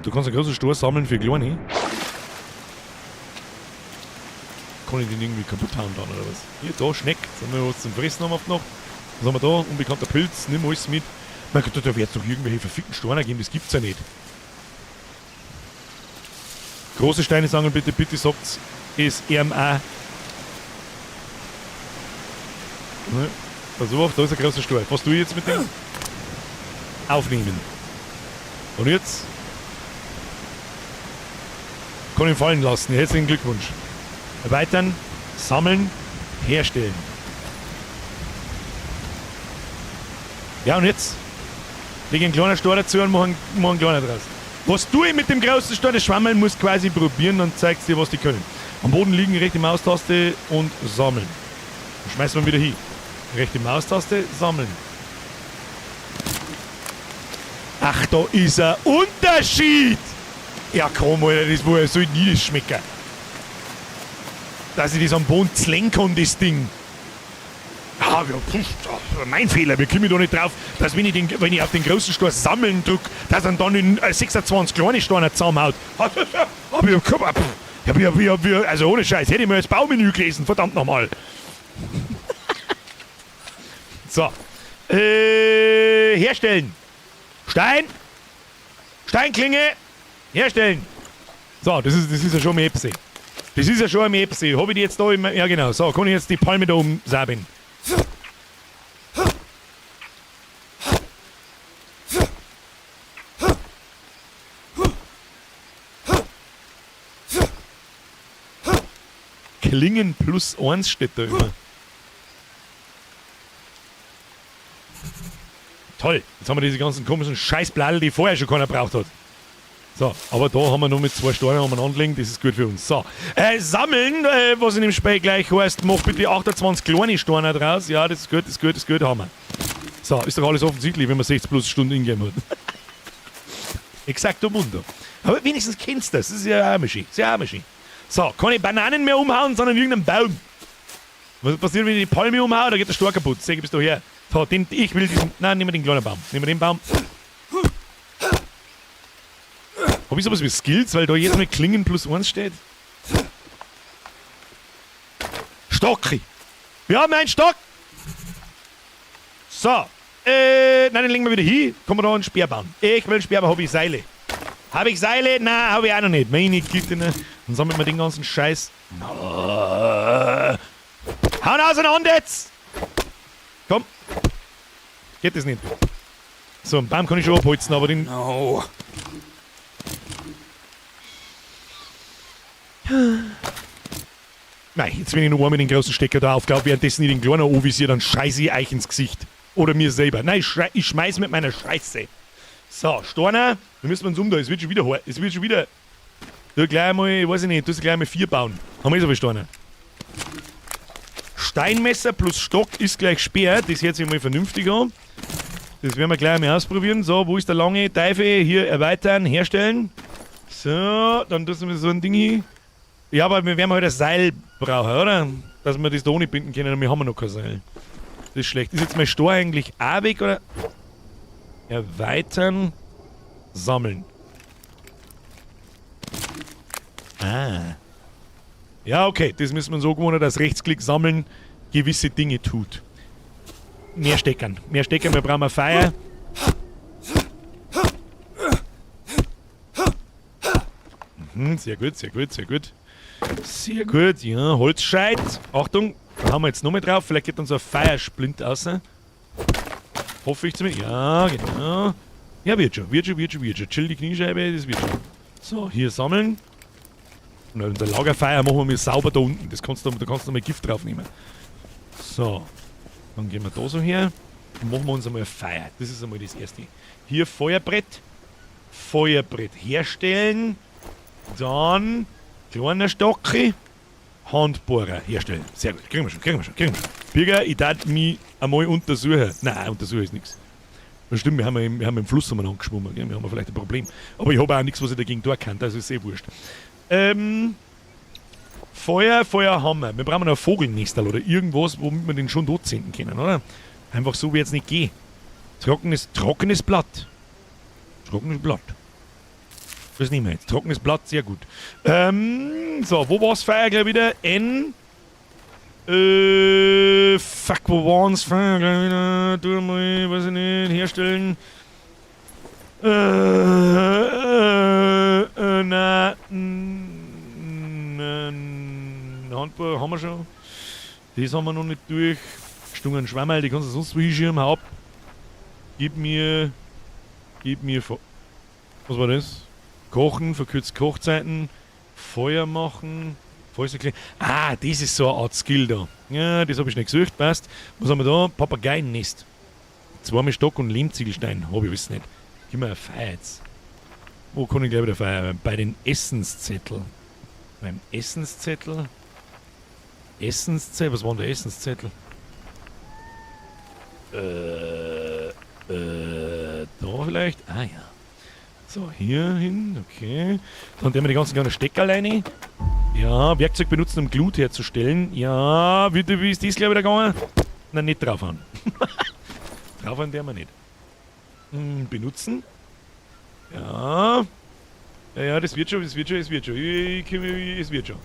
Speaker 1: Du kannst einen großen Stor sammeln für Kleine. Kann ich den irgendwie kaputt hauen dann, oder was? Hier, da, Schneck. Jetzt haben wir was zum Fressen haben wir noch. Was haben wir da? Unbekannter Pilz. Nimm alles mit. Mein Gott, da wird's doch irgendwelche verfickten Steine geben. Das gibt's ja nicht. Große Steine sammeln, bitte, bitte sagt's. Ist RMA. Ne? Pass auf, da ist ein großer Storch. Was tue ich jetzt mit dem? Aufnehmen. Und jetzt? Kann ich ihn fallen lassen. Herzlichen Glückwunsch. Erweitern, sammeln, herstellen. Ja, und jetzt? Leg einen kleinen Stor dazu und mach einen kleinen draus. Was tue ich mit dem großen Stor? Das Schwammerl muss quasi probieren, dann zeigt's dir, was die können. Am Boden liegen, rechte Maustaste und sammeln. Dann schmeißen wir wieder hin. Rechte Maustaste, sammeln. Ach, da ist ein Unterschied! Ja komm, Alter, das woher soll nie das schmecken? Dass ich das am Boden zlängen kann, das Ding. Ah, ja, pff, mein Fehler, wir kommen da nicht drauf, dass wenn ich auf den großen Stor sammeln drück, dass er dann in 26 kleine Steine zusammenhaut. Hab ich, komm, pff, ja, wie, wie, wie, also ohne Scheiß, hätte ich mir das Baumenü gelesen, verdammt nochmal. So. Herstellen. Stein. Steinklinge. Herstellen. So, das ist ja schon ein Epsi. Das ist ja schon ein Epsi. Hab ich die jetzt da im, ja genau. So, kann ich jetzt die Palme da oben säbeln. Klingen plus 1 steht da immer. Toll, jetzt haben wir diese ganzen komischen Scheißbladel, die vorher schon keiner braucht hat. So, aber da haben wir noch mit 2 Steinen umeinander liegen, das ist gut für uns. So, sammeln, was in dem Spiel gleich heißt, mach bitte 28 kleine Steine draus. Ja, das ist gut, das ist gut, das ist gut, haben wir. So, ist doch alles offensichtlich, wenn man 60 plus Stunden ingame hat. Exakto mundo. Aber wenigstens kennst du das, das ist ja auch schön, ist ja auch schön. So, keine Bananen mehr umhauen, sondern irgendeinen Baum. Was passiert, wenn ich die Palme umhaue? Da geht der Stor kaputt. Seh, bist du her. So, den, ich will diesen. Nein, nehmen wir den kleinen Baum. Nehmen wir den Baum. Hab ich sowas wie Skills, weil da jetzt mit Klingen plus 1 steht? Stocki! Wir haben einen Stock! So. Nein, den legen wir wieder hin. Kommen wir da einen Speer bauen. Ich will einen Speer bauen. Hab ich Seile? Hab ich Seile? Nein, hab ich auch noch nicht. Meine Güte, ne. Dann sammeln wir den ganzen Scheiß. Hauen auseinander jetzt! Komm. Geht das nicht? So, einen Baum kann ich schon abholzen, aber den...
Speaker 4: No.
Speaker 1: Nein, jetzt wenn ich noch einmal den großen Stecker da aufgab, währenddessen ich den kleinen anvisiere, dann scheiße ich euch ins Gesicht. Oder mir selber. Nein, ich schmeiß mit meiner Scheiße. So, Steiner, wir müssen uns um da. Es wird schon wieder hart. Es wird schon wieder... Du gleich mal, ich weiß nicht, du gleich mal 4 bauen. Haben wir so viele Steine. Steinmesser plus Stock ist gleich Speer. Das hört sich mal vernünftig an. Das werden wir gleich mal ausprobieren. So, wo ist der lange Teufel? Hier erweitern, herstellen. So, dann tun wir so ein Ding hin. Ja, aber wir werden halt ein Seil brauchen, oder? Dass wir das da ohne binden können. Und wir haben noch kein Seil. Das ist schlecht. Ist jetzt mein Stor eigentlich auch weg, oder? Erweitern. Sammeln. Ah. Ja, okay. Das müssen wir so gewohnen, dass Rechtsklick sammeln gewisse Dinge tut. Mehr Steckern. Mehr Steckern, wir brauchen Feuer. Mhm, sehr gut, sehr gut, sehr gut. Sehr gut, ja. Holzscheit. Achtung, da haben wir jetzt noch mal drauf. Vielleicht geht uns ein Feiersplint raus. Hoffe ich zumindest. Ja, genau. Ja, wird schon, wird schon, wird schon, wird schon. Chill die Kniescheibe, das wird schon. So, hier sammeln. Und unser Lagerfeuer machen wir sauber da unten. Das kannst du, da kannst du mal Gift drauf nehmen. So. Dann gehen wir da so her und machen wir uns einmal ein Feuer. Das ist einmal das Erste. Hier Feuerbrett. Feuerbrett herstellen. Dann kleiner Stocke. Handbohrer herstellen. Sehr gut. Kriegen wir schon, kriegen wir schon, kriegen wir schon. Birger, ich darf mich einmal untersuchen. Nein, untersuchen ist nichts. Das stimmt, wir haben im Fluss umeinander geschwommen. Gell? Wir haben vielleicht ein Problem. Aber ich habe auch nichts, was ich dagegen tun kann. Das ist eh wurscht. Feuer, Feuerhammer. Wir brauchen noch ein Vogelnestl oder irgendwas, womit wir den schon tot zünden können, oder? Einfach so wie jetzt nicht gehen. Trockenes Blatt. Trockenes Blatt. Das nehmen wir jetzt. Trockenes Blatt, sehr gut. So, wo war's Feuer gleich wieder? N. Fuck, wo waren's Feuer gleich wieder? Tu mal, weiß ich nicht, herstellen. Na, Handball haben wir schon. Das haben wir noch nicht durch. Stungen Schwammerl, die kannst du sonst wo hinschieben. Hau ab. Gib mir. Was war das? Kochen, verkürzt Kochzeiten. Feuer machen. Feuer. Ah, das ist so eine Art Skill da. Ja, das habe ich nicht gesucht, passt. Was haben wir da? Papageiennest. Zweimal Stock und Lehmziegelstein. Hab ich weiß nicht. Gib mir ein Feuer jetzt. Wo kann ich gleich wieder Feuer? Bei den Essenszettel. Beim Essenszettel. Essenszettel? Was war denn der Essenszettel? Da vielleicht? Ah ja. So, hier hin, okay. Dann nehmen wir die ganzen kleinen Steckerleine. Ja, Werkzeug benutzen, um Glut herzustellen. Ja, wie ist das gleich wieder gegangen? Nein, nicht draufhauen. Draufhauen werden wir nicht. Benutzen. Ja. Ja, ja, das wird schon, das wird schon, das wird schon. Es wird schon.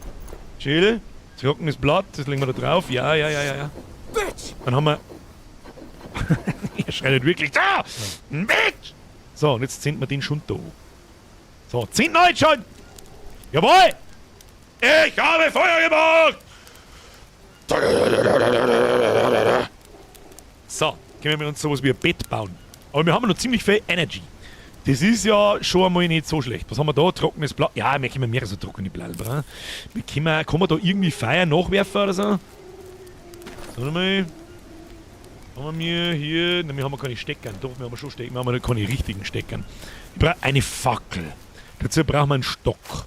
Speaker 1: Chill. Trockenes Blatt, das legen wir da drauf. Ja, ja, ja, ja, ja. Dann haben wir... Er schreit wirklich. Da! Bitch! So, und jetzt zünden wir den schon da. So, zünden wir jetzt schon! Jawohl! Ich habe Feuer gemacht! So, können wir uns sowas wie ein Bett bauen. Aber wir haben noch ziemlich viel Energy. Das ist ja schon einmal nicht so schlecht. Was haben wir da? Trockenes Blatt. Ja, wir können mehr so trockene Blätter. Wir können, kann man da irgendwie Feuer nachwerfen oder so? So, nochmal. Haben wir hier. Nein, wir haben keine Steckern. Doch, wir haben schon Steckern. Wir haben keine richtigen Steckern. Ich brauche eine Fackel. Dazu brauchen wir einen Stock.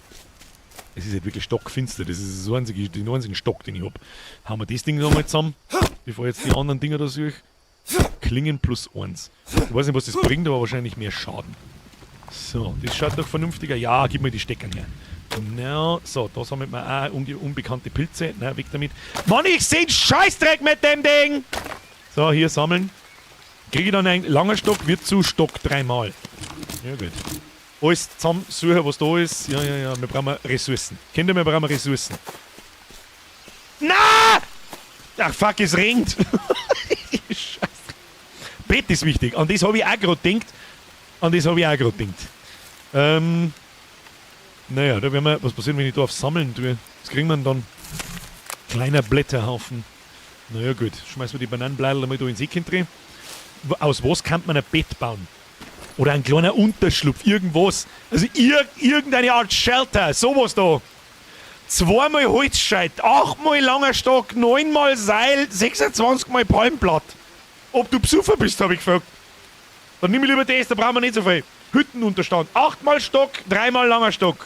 Speaker 1: Es ist nicht wirklich stockfinster. Das ist das einzige, den einzigen Stock, den ich habe. Haben wir das Ding nochmal zusammen, bevor ich jetzt die anderen Dinger da suche. Klingen plus 1. Ich weiß nicht, was das bringt, aber wahrscheinlich mehr Schaden. So, das schaut doch vernünftiger. Ja, gib mir die Steckern her. Genau. So, da sammelt man auch unbekannte Pilze. Na, weg damit. Mann, ich seh einen Scheißdreck mit dem Ding! So, hier sammeln. Kriege ich dann einen langer Stock, wird zu Stock dreimal. Ja, gut. Alles zusammen suchen, was da ist. Ja, ja, ja, wir brauchen Ressourcen. Kinder, wir brauchen Ressourcen. Na! Ach, fuck, es regnet. Scheiße. Bett ist wichtig. An das habe ich auch gerade gedacht. An das habe ich auch gerade gedacht. Naja, da werden wir. Was passiert, wenn ich da auf Sammeln tue? Was kriegen wir denn dann? Kleiner Blätterhaufen. Naja, gut. Schmeißen wir die Bananenblätter mal da ins Ecken drin. Aus was kann man ein Bett bauen? Oder ein kleiner Unterschlupf, irgendwas. Also irgendeine Art Shelter, sowas da. Zweimal Holzscheit, 8-mal langer Stock, 9-mal Seil, 26-mal Palmblatt. Ob du Besucher bist, habe ich gefragt. Dann nimm ich lieber das, da brauchen wir nicht so viel. Hüttenunterstand, 8-mal Stock, 3-mal langer Stock.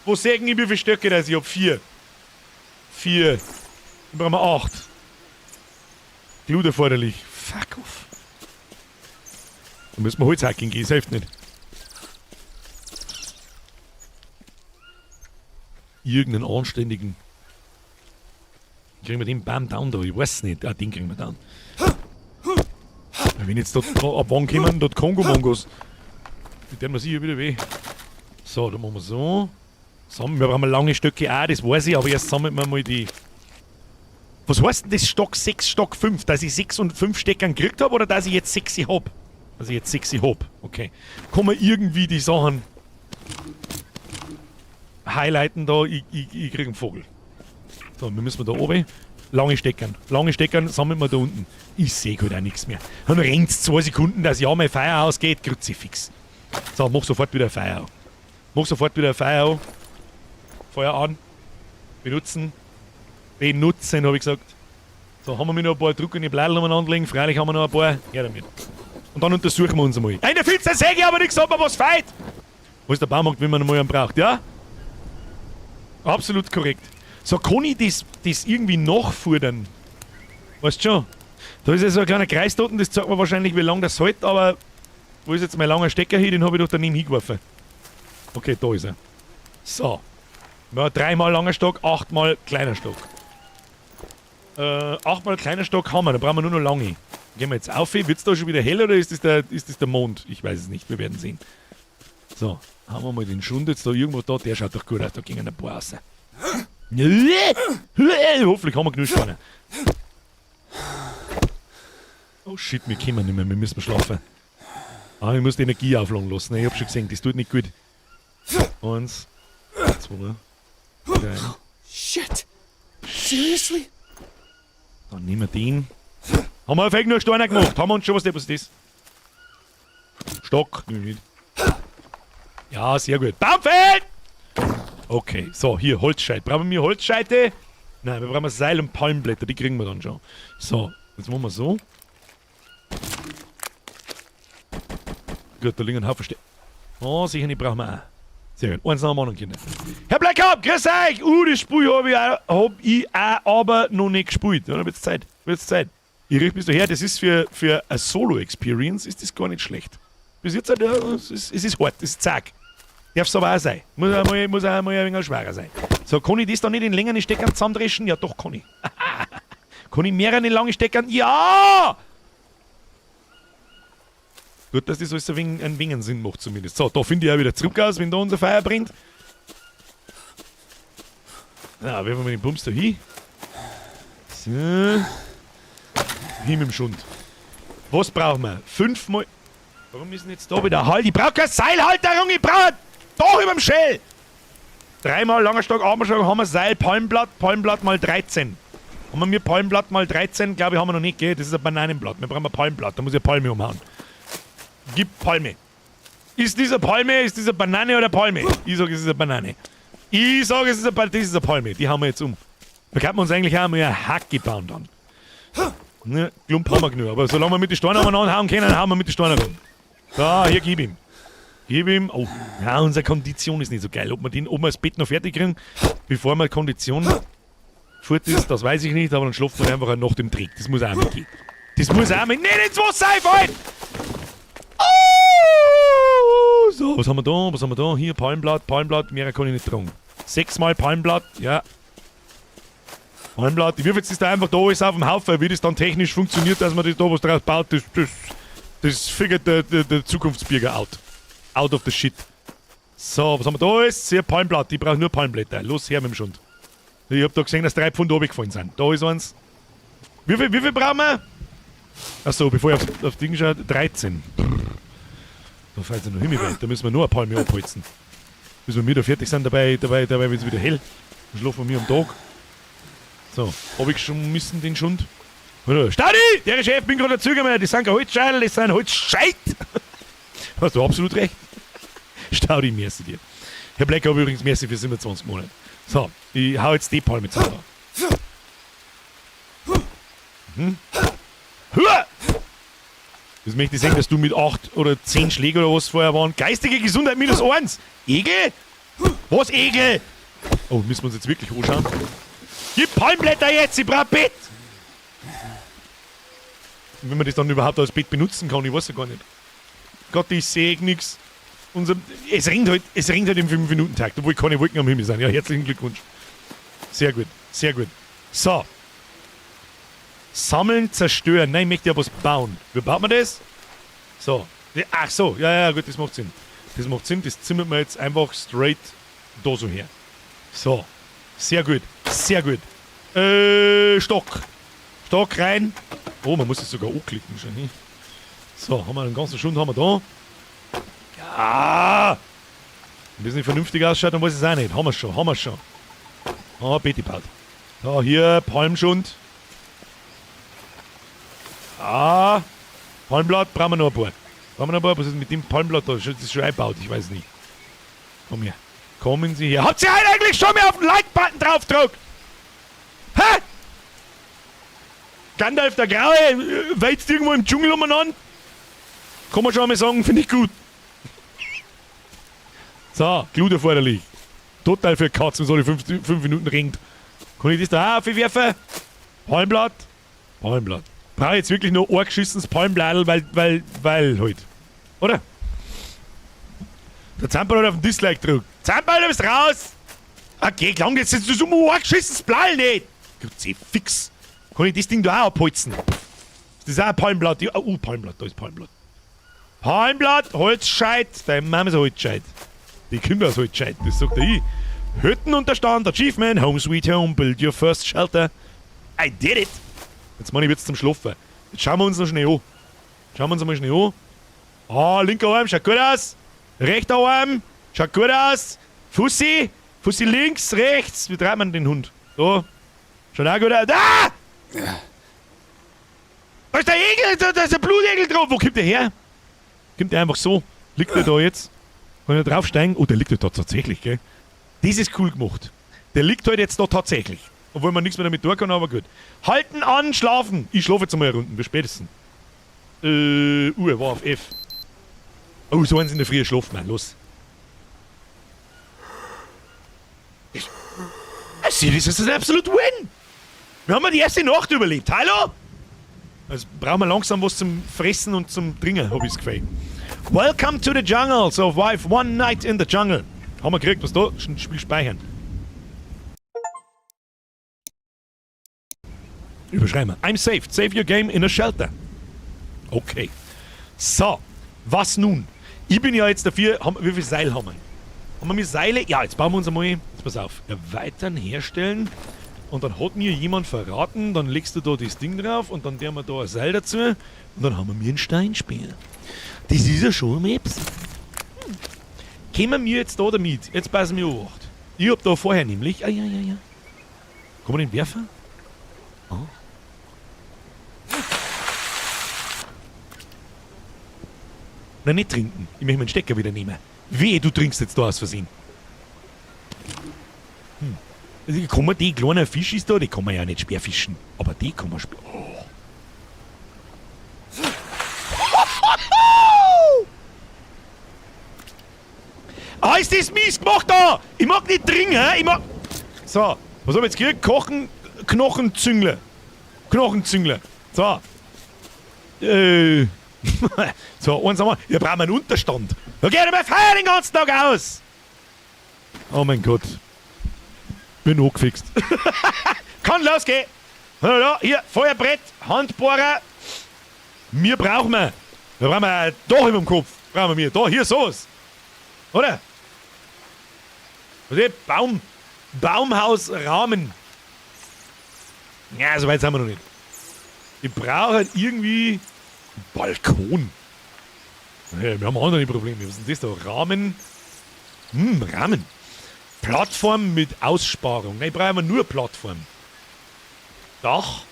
Speaker 1: Wo sägen ich, wie viele Stöcke das ich hab? 4. 4. Dann brauchen wir 8. Glut erforderlich. Fuck off. Da müssen wir Holzhacken gehen, das hilft nicht. Irgendeinen anständigen. Kriegen wir den Baum down da? Ich weiß nicht. Ah, den kriegen wir down. Wenn jetzt da ab wann kommen, dort Kongo-Mongos. Mit dem wir sicher wieder weh. So, da machen wir so. Sammeln. Wir brauchen lange Stöcke auch, das weiß ich, aber erst sammeln wir mal die. Was heißt denn das Stock 6, Stock 5? Dass ich 6 und 5 Steckern gekriegt habe oder dass ich jetzt 6 hab? Dass ich jetzt 6 hab. Okay. Kann man irgendwie die Sachen highlighten da? Ich krieg einen Vogel. So, wir müssen da oben. Lange Steckern. Lange Steckern sammeln wir da unten. Ich seh halt auch nichts mehr. Dann rennt's 2 Sekunden, dass ja mein Feuer ausgeht. Kruzifix. So, mach sofort wieder Feuer an. Mach sofort wieder Feuer an. Feuer an. Benutzen. Benutzen, hab ich gesagt. So, haben wir noch ein paar trockene Blätter umeinander legen. Freilich haben wir noch ein paar. Her damit. Und dann untersuchen wir uns einmal. Eine Finster Säge, aber nichts, aber was feit! Wo ist der Baumarkt, wenn man einmal einen braucht, ja? Absolut korrekt. So, kann ich das irgendwie nachfordern? Weißt schon? Da ist ja so ein kleiner Kreis da unten, das zeigt mir wahrscheinlich, wie lange das hält, aber wo ist jetzt mein langer Stecker hier? Den hab ich doch daneben hingeworfen. Okay, da ist er. So. Ja, 3-mal langer Stock, 8-mal kleiner Stock. 8-mal kleiner Stock haben wir, da brauchen wir nur noch lange. Gehen wir jetzt auf. Wird's da schon wieder hell oder ist das der Mond? Ich weiß es nicht, wir werden sehen. So, haben wir mal den Schund jetzt da irgendwo da. Der schaut doch gut aus, da gingen ein paar raus. Hoffentlich haben wir genug Spanne. Oh shit, wir kommen nicht mehr, wir müssen schlafen. Ah, ich muss die Energie aufladen lassen. Ich hab schon gesehen, das tut nicht gut. 1, 2, 3.
Speaker 8: Shit! Seriously?
Speaker 1: Dann nehmen wir den. Haben wir auf nur Steine gemacht? Haben wir uns schon was, was ist das? Stock? Nö, nicht. Ja, sehr gut. Baumfeld! Okay, so, hier, Holzscheit. Brauchen wir Holzscheite? Nein, wir brauchen Seil und Palmblätter, die kriegen wir dann schon. So, jetzt machen wir so. Gut, da liegen ein Haufen Ste-. Oh, sicher nicht brauchen wir auch. Sehr gut. Eins nach dem anderen, Kinder. Herr Blackhawk, grüß euch! Das Spiel hab ich auch, hab ich auch aber noch nicht gespielt. Ja, da wird's Zeit. Wird's Zeit. Ich riech bis daher, das ist für eine Solo-Experience, ist das gar nicht schlecht. Bis jetzt, ja, es ist hart, es ist zack. Darf's aber auch sein. Muss auch mal, muss auch mal ein wenig schwerer sein. So, kann ich das da nicht in längeren Steckern zusammendreschen? Ja, doch, kann ich. Kann ich mehrere lange Steckern? Ja! Gut, dass das alles ein wenig, einen wenig Sinn macht zumindest. So, da finde ich auch wieder zurück aus, wenn da unser Feuer brennt. Na, werfen wir den Bums da hin. So. Hin mit dem Schund. Was brauchen wir? 5-mal. Warum ist denn jetzt da wieder Halt? Ich brauch keine Seilhalterung, ich brauch ein Dach über dem Schell! 3-mal langer Stock, 8-mal Stock, haben wir Seil, Palmblatt, Palmblatt mal 13. Haben wir mir Palmblatt mal 13? Glaube ich, haben wir noch nicht, gell? Das ist ein Bananenblatt. Wir brauchen ein Palmblatt, da muss ich eine Palme umhauen. Gib Palme. Ist dieser Palme, ist dieser Banane oder Palme? Ich sag, es ist eine Banane. Ich sag, es ist eine Palme, das ist eine Palme. Die hauen wir jetzt um. Da könnten wir uns eigentlich auch mal eine Hacke bauen dann. Ne, Klump haben wir genug. Aber solange wir mit den Steinen umeinander hauen können, hauen wir mit den Steinen rum. So, hier, gib ihm. Gib ihm. Oh, ja, unsere Kondition ist nicht so geil. Ob wir den, ob wir das Bett noch fertig kriegen, bevor wir Kondition fort ist, das weiß ich nicht, aber dann schlafen wir einfach eine Nacht im Dreck. Das muss auch nicht gehen. Das muss auch nicht. Nicht ins Wasser einfallen! Oh! So, was haben wir da? Was haben wir da? Hier, Palmblatt, Palmblatt, mehr kann ich nicht tragen. 6-mal Palmblatt, ja. Palmblatt, ich wirf jetzt das da einfach da alles auf dem Haufen, wie das dann technisch funktioniert, dass man das da was draus baut, das figert der Zukunftsbürger out. Out of the shit. So, was haben wir da alles? Sehr Palmblatt, ich brauche nur Palmblätter. Los, her mit dem Schund. Ich hab da gesehen, dass 3 Pfund runtergefallen sind. Da ist eins. Wie viel brauchen wir? Achso, bevor ich aufs Ding schaue, 13. Da fällt es noch himmelweit. Da müssen wir nur eine Palme abholzen. Bis wir wieder fertig sind, dabei wird's wieder hell. Dann schlafen wir am Tag. So, hab ich schon müssen den Schund? Stadi! Der Chef, bin gerade dazugekommen. Das sind keine Holzscheitel, das sind Holzscheit! Hast du absolut recht. Staudi, merci dir. Herr Black hat übrigens merci für 27 Monate. So, ich hau jetzt die Palme zusammen. Hua! Das möchte ich sehen, dass du mit 8 oder 10 Schlägen oder was vorher waren. Geistige Gesundheit minus 1. Egel? Was, Egel? Oh, müssen wir uns jetzt wirklich anschauen? Gib Palmblätter jetzt, ich brauch Bett! Und wenn man das dann überhaupt als Bett benutzen kann, ich weiß ja gar nicht. Gott, ich seh nix. Es regnet halt, es regnet halt im 5-Minuten-Takt, obwohl keine Wolken am Himmel sind. Ja, herzlichen Glückwunsch. Sehr gut, sehr gut. So. Sammeln, zerstören. Nein, ich möchte ja was bauen. Wie baut man das? So. Ja, ach so, ja, ja, gut, das macht Sinn. Das macht Sinn, das zimmert man jetzt einfach straight da so her. So. Sehr gut, sehr gut. Stock. Stock rein. Oh, man muss es sogar anklicken schon. Ne? So, haben wir einen ganzen Schund haben wir da. Ja! Wenn das nicht vernünftig ausschaut, dann weiß ich es auch nicht. Haben wir schon, haben wir schon. Ah, Betty baut. Da, hier, Palmschund. Ah, Palmblatt brauchen wir noch ein paar. Brauchen wir noch ein paar? Was ist mit dem Palmblatt da? Das ist schon eingebaut, ich weiß nicht. Komm her. Kommen Sie her. Habt ihr heute eigentlich schon mal auf den Like-Button drauf gedrückt? Hä? Gandalf der Graue wälzt irgendwo im Dschungel umeinander? Kann man schon mal sagen, finde ich gut. So, Glut erforderlich. Total für Katzen, wenn es alle 5 Minuten ringt. Kann ich das da auch aufwerfen? Palmblatt? Palmblatt. Brauche ich jetzt wirklich nur ein geschissenes Palmbladel, weil halt. Oder? Der Zamperl hat auf den Dislike gedrückt. Zamperl, du bist raus! Okay, klang jetzt ist das um ein geschissenes Blall nicht! Kruzifix! Kann ich das Ding da auch abholzen? Ist das auch ein Palmblatt? Ja, oh, Palmblatt, da ist Palmblatt. Palmblatt, Holzscheit, deine Mama ist Holzscheit. Die Kinder ist Holzscheit, das sagt der ich. Hüttenunterstand, Achievement, Home Sweet Home, build your first shelter. I did it! Jetzt meine ich jetzt zum Schlafen. Jetzt schauen wir uns noch schnell an. Schauen wir uns mal schnell an. Ah, linker Arm, schaut gut aus. Rechter Arm, schaut gut aus. Fussi, Fussi links, rechts. Wie treibt man den Hund? Da. Schaut auch gut aus. Ah! Da ist der Egel, da ist der Blutegel drauf. Wo kommt der her? Kommt der einfach so? Liegt der da jetzt? Kann ich da draufsteigen? Oh, der liegt da tatsächlich, gell? Das ist cool gemacht. Der liegt halt jetzt da tatsächlich. Obwohl man nichts mehr damit tun kann, aber gut. Halten an, schlafen. Ich schlafe jetzt einmal eine Runde, wie spätestens. Uhr war auf F. Oh, so eins in der Früh schlafen wir. Los. Das ist ein absolut Win. Wir haben ja die erste Nacht überlebt. Hallo? Also brauchen wir langsam was zum Fressen und zum Trinken, hab ich's Gefühl. Welcome to the jungle. Survive one night in the jungle. Haben wir gekriegt, was da? Spiel speichern. Überschreiben wir. I'm saved. Save your game in a shelter. Okay. So. Was nun? Ich bin ja jetzt dafür. Wie viel Seil haben wir? Haben wir Seile? Ja, jetzt bauen wir uns einmal. Jetzt pass auf. Erweitern, herstellen. Und dann hat mir jemand verraten, dann legst du da das Ding drauf und dann tun wir da ein Seil dazu und dann haben wir mir ein Steinspiel. Das ist ja schon Maps. Kämen wir jetzt da damit? Jetzt passen wir auf. Ich hab da vorher nämlich. Ah, ja, ja, ja. Kann man den werfen? Oh. Nein, nicht trinken. Ich möchte meinen Stecker wieder nehmen. Wehe, du trinkst jetzt da aus Versehen. Also, kann man die kleinen Fischis da, die kann man ja nicht sperrfischen. Aber die kann man sperr. Oh. Ah, ist das mies gemacht da! Ich mag nicht trinken, ich mag. So, was hab ich jetzt gekriegt? Kochen, Knochenzüngler. Knochenzüngler. So. So, eins haben wir. Wir brauchen einen Unterstand. Da geht aber Feuer den ganzen Tag aus! Oh mein Gott. Bin angefixt. Kann losgehen! Ja, hier, Feuerbrett, Handbohrer. Mir brauchen wir. Da brauchen wir ein Dach über dem Kopf. Brauchen wir. Da, hier, sowas. Oder? Was ist? Baum. Baumhausrahmen. Ja, so weit sind wir noch nicht. Ich brauche halt irgendwie einen Balkon. Ja, wir haben andere Probleme. Was ist denn das da? Rahmen. Rahmen. Plattform mit Aussparung. Nein, ich brauche immer nur Plattform. Dach.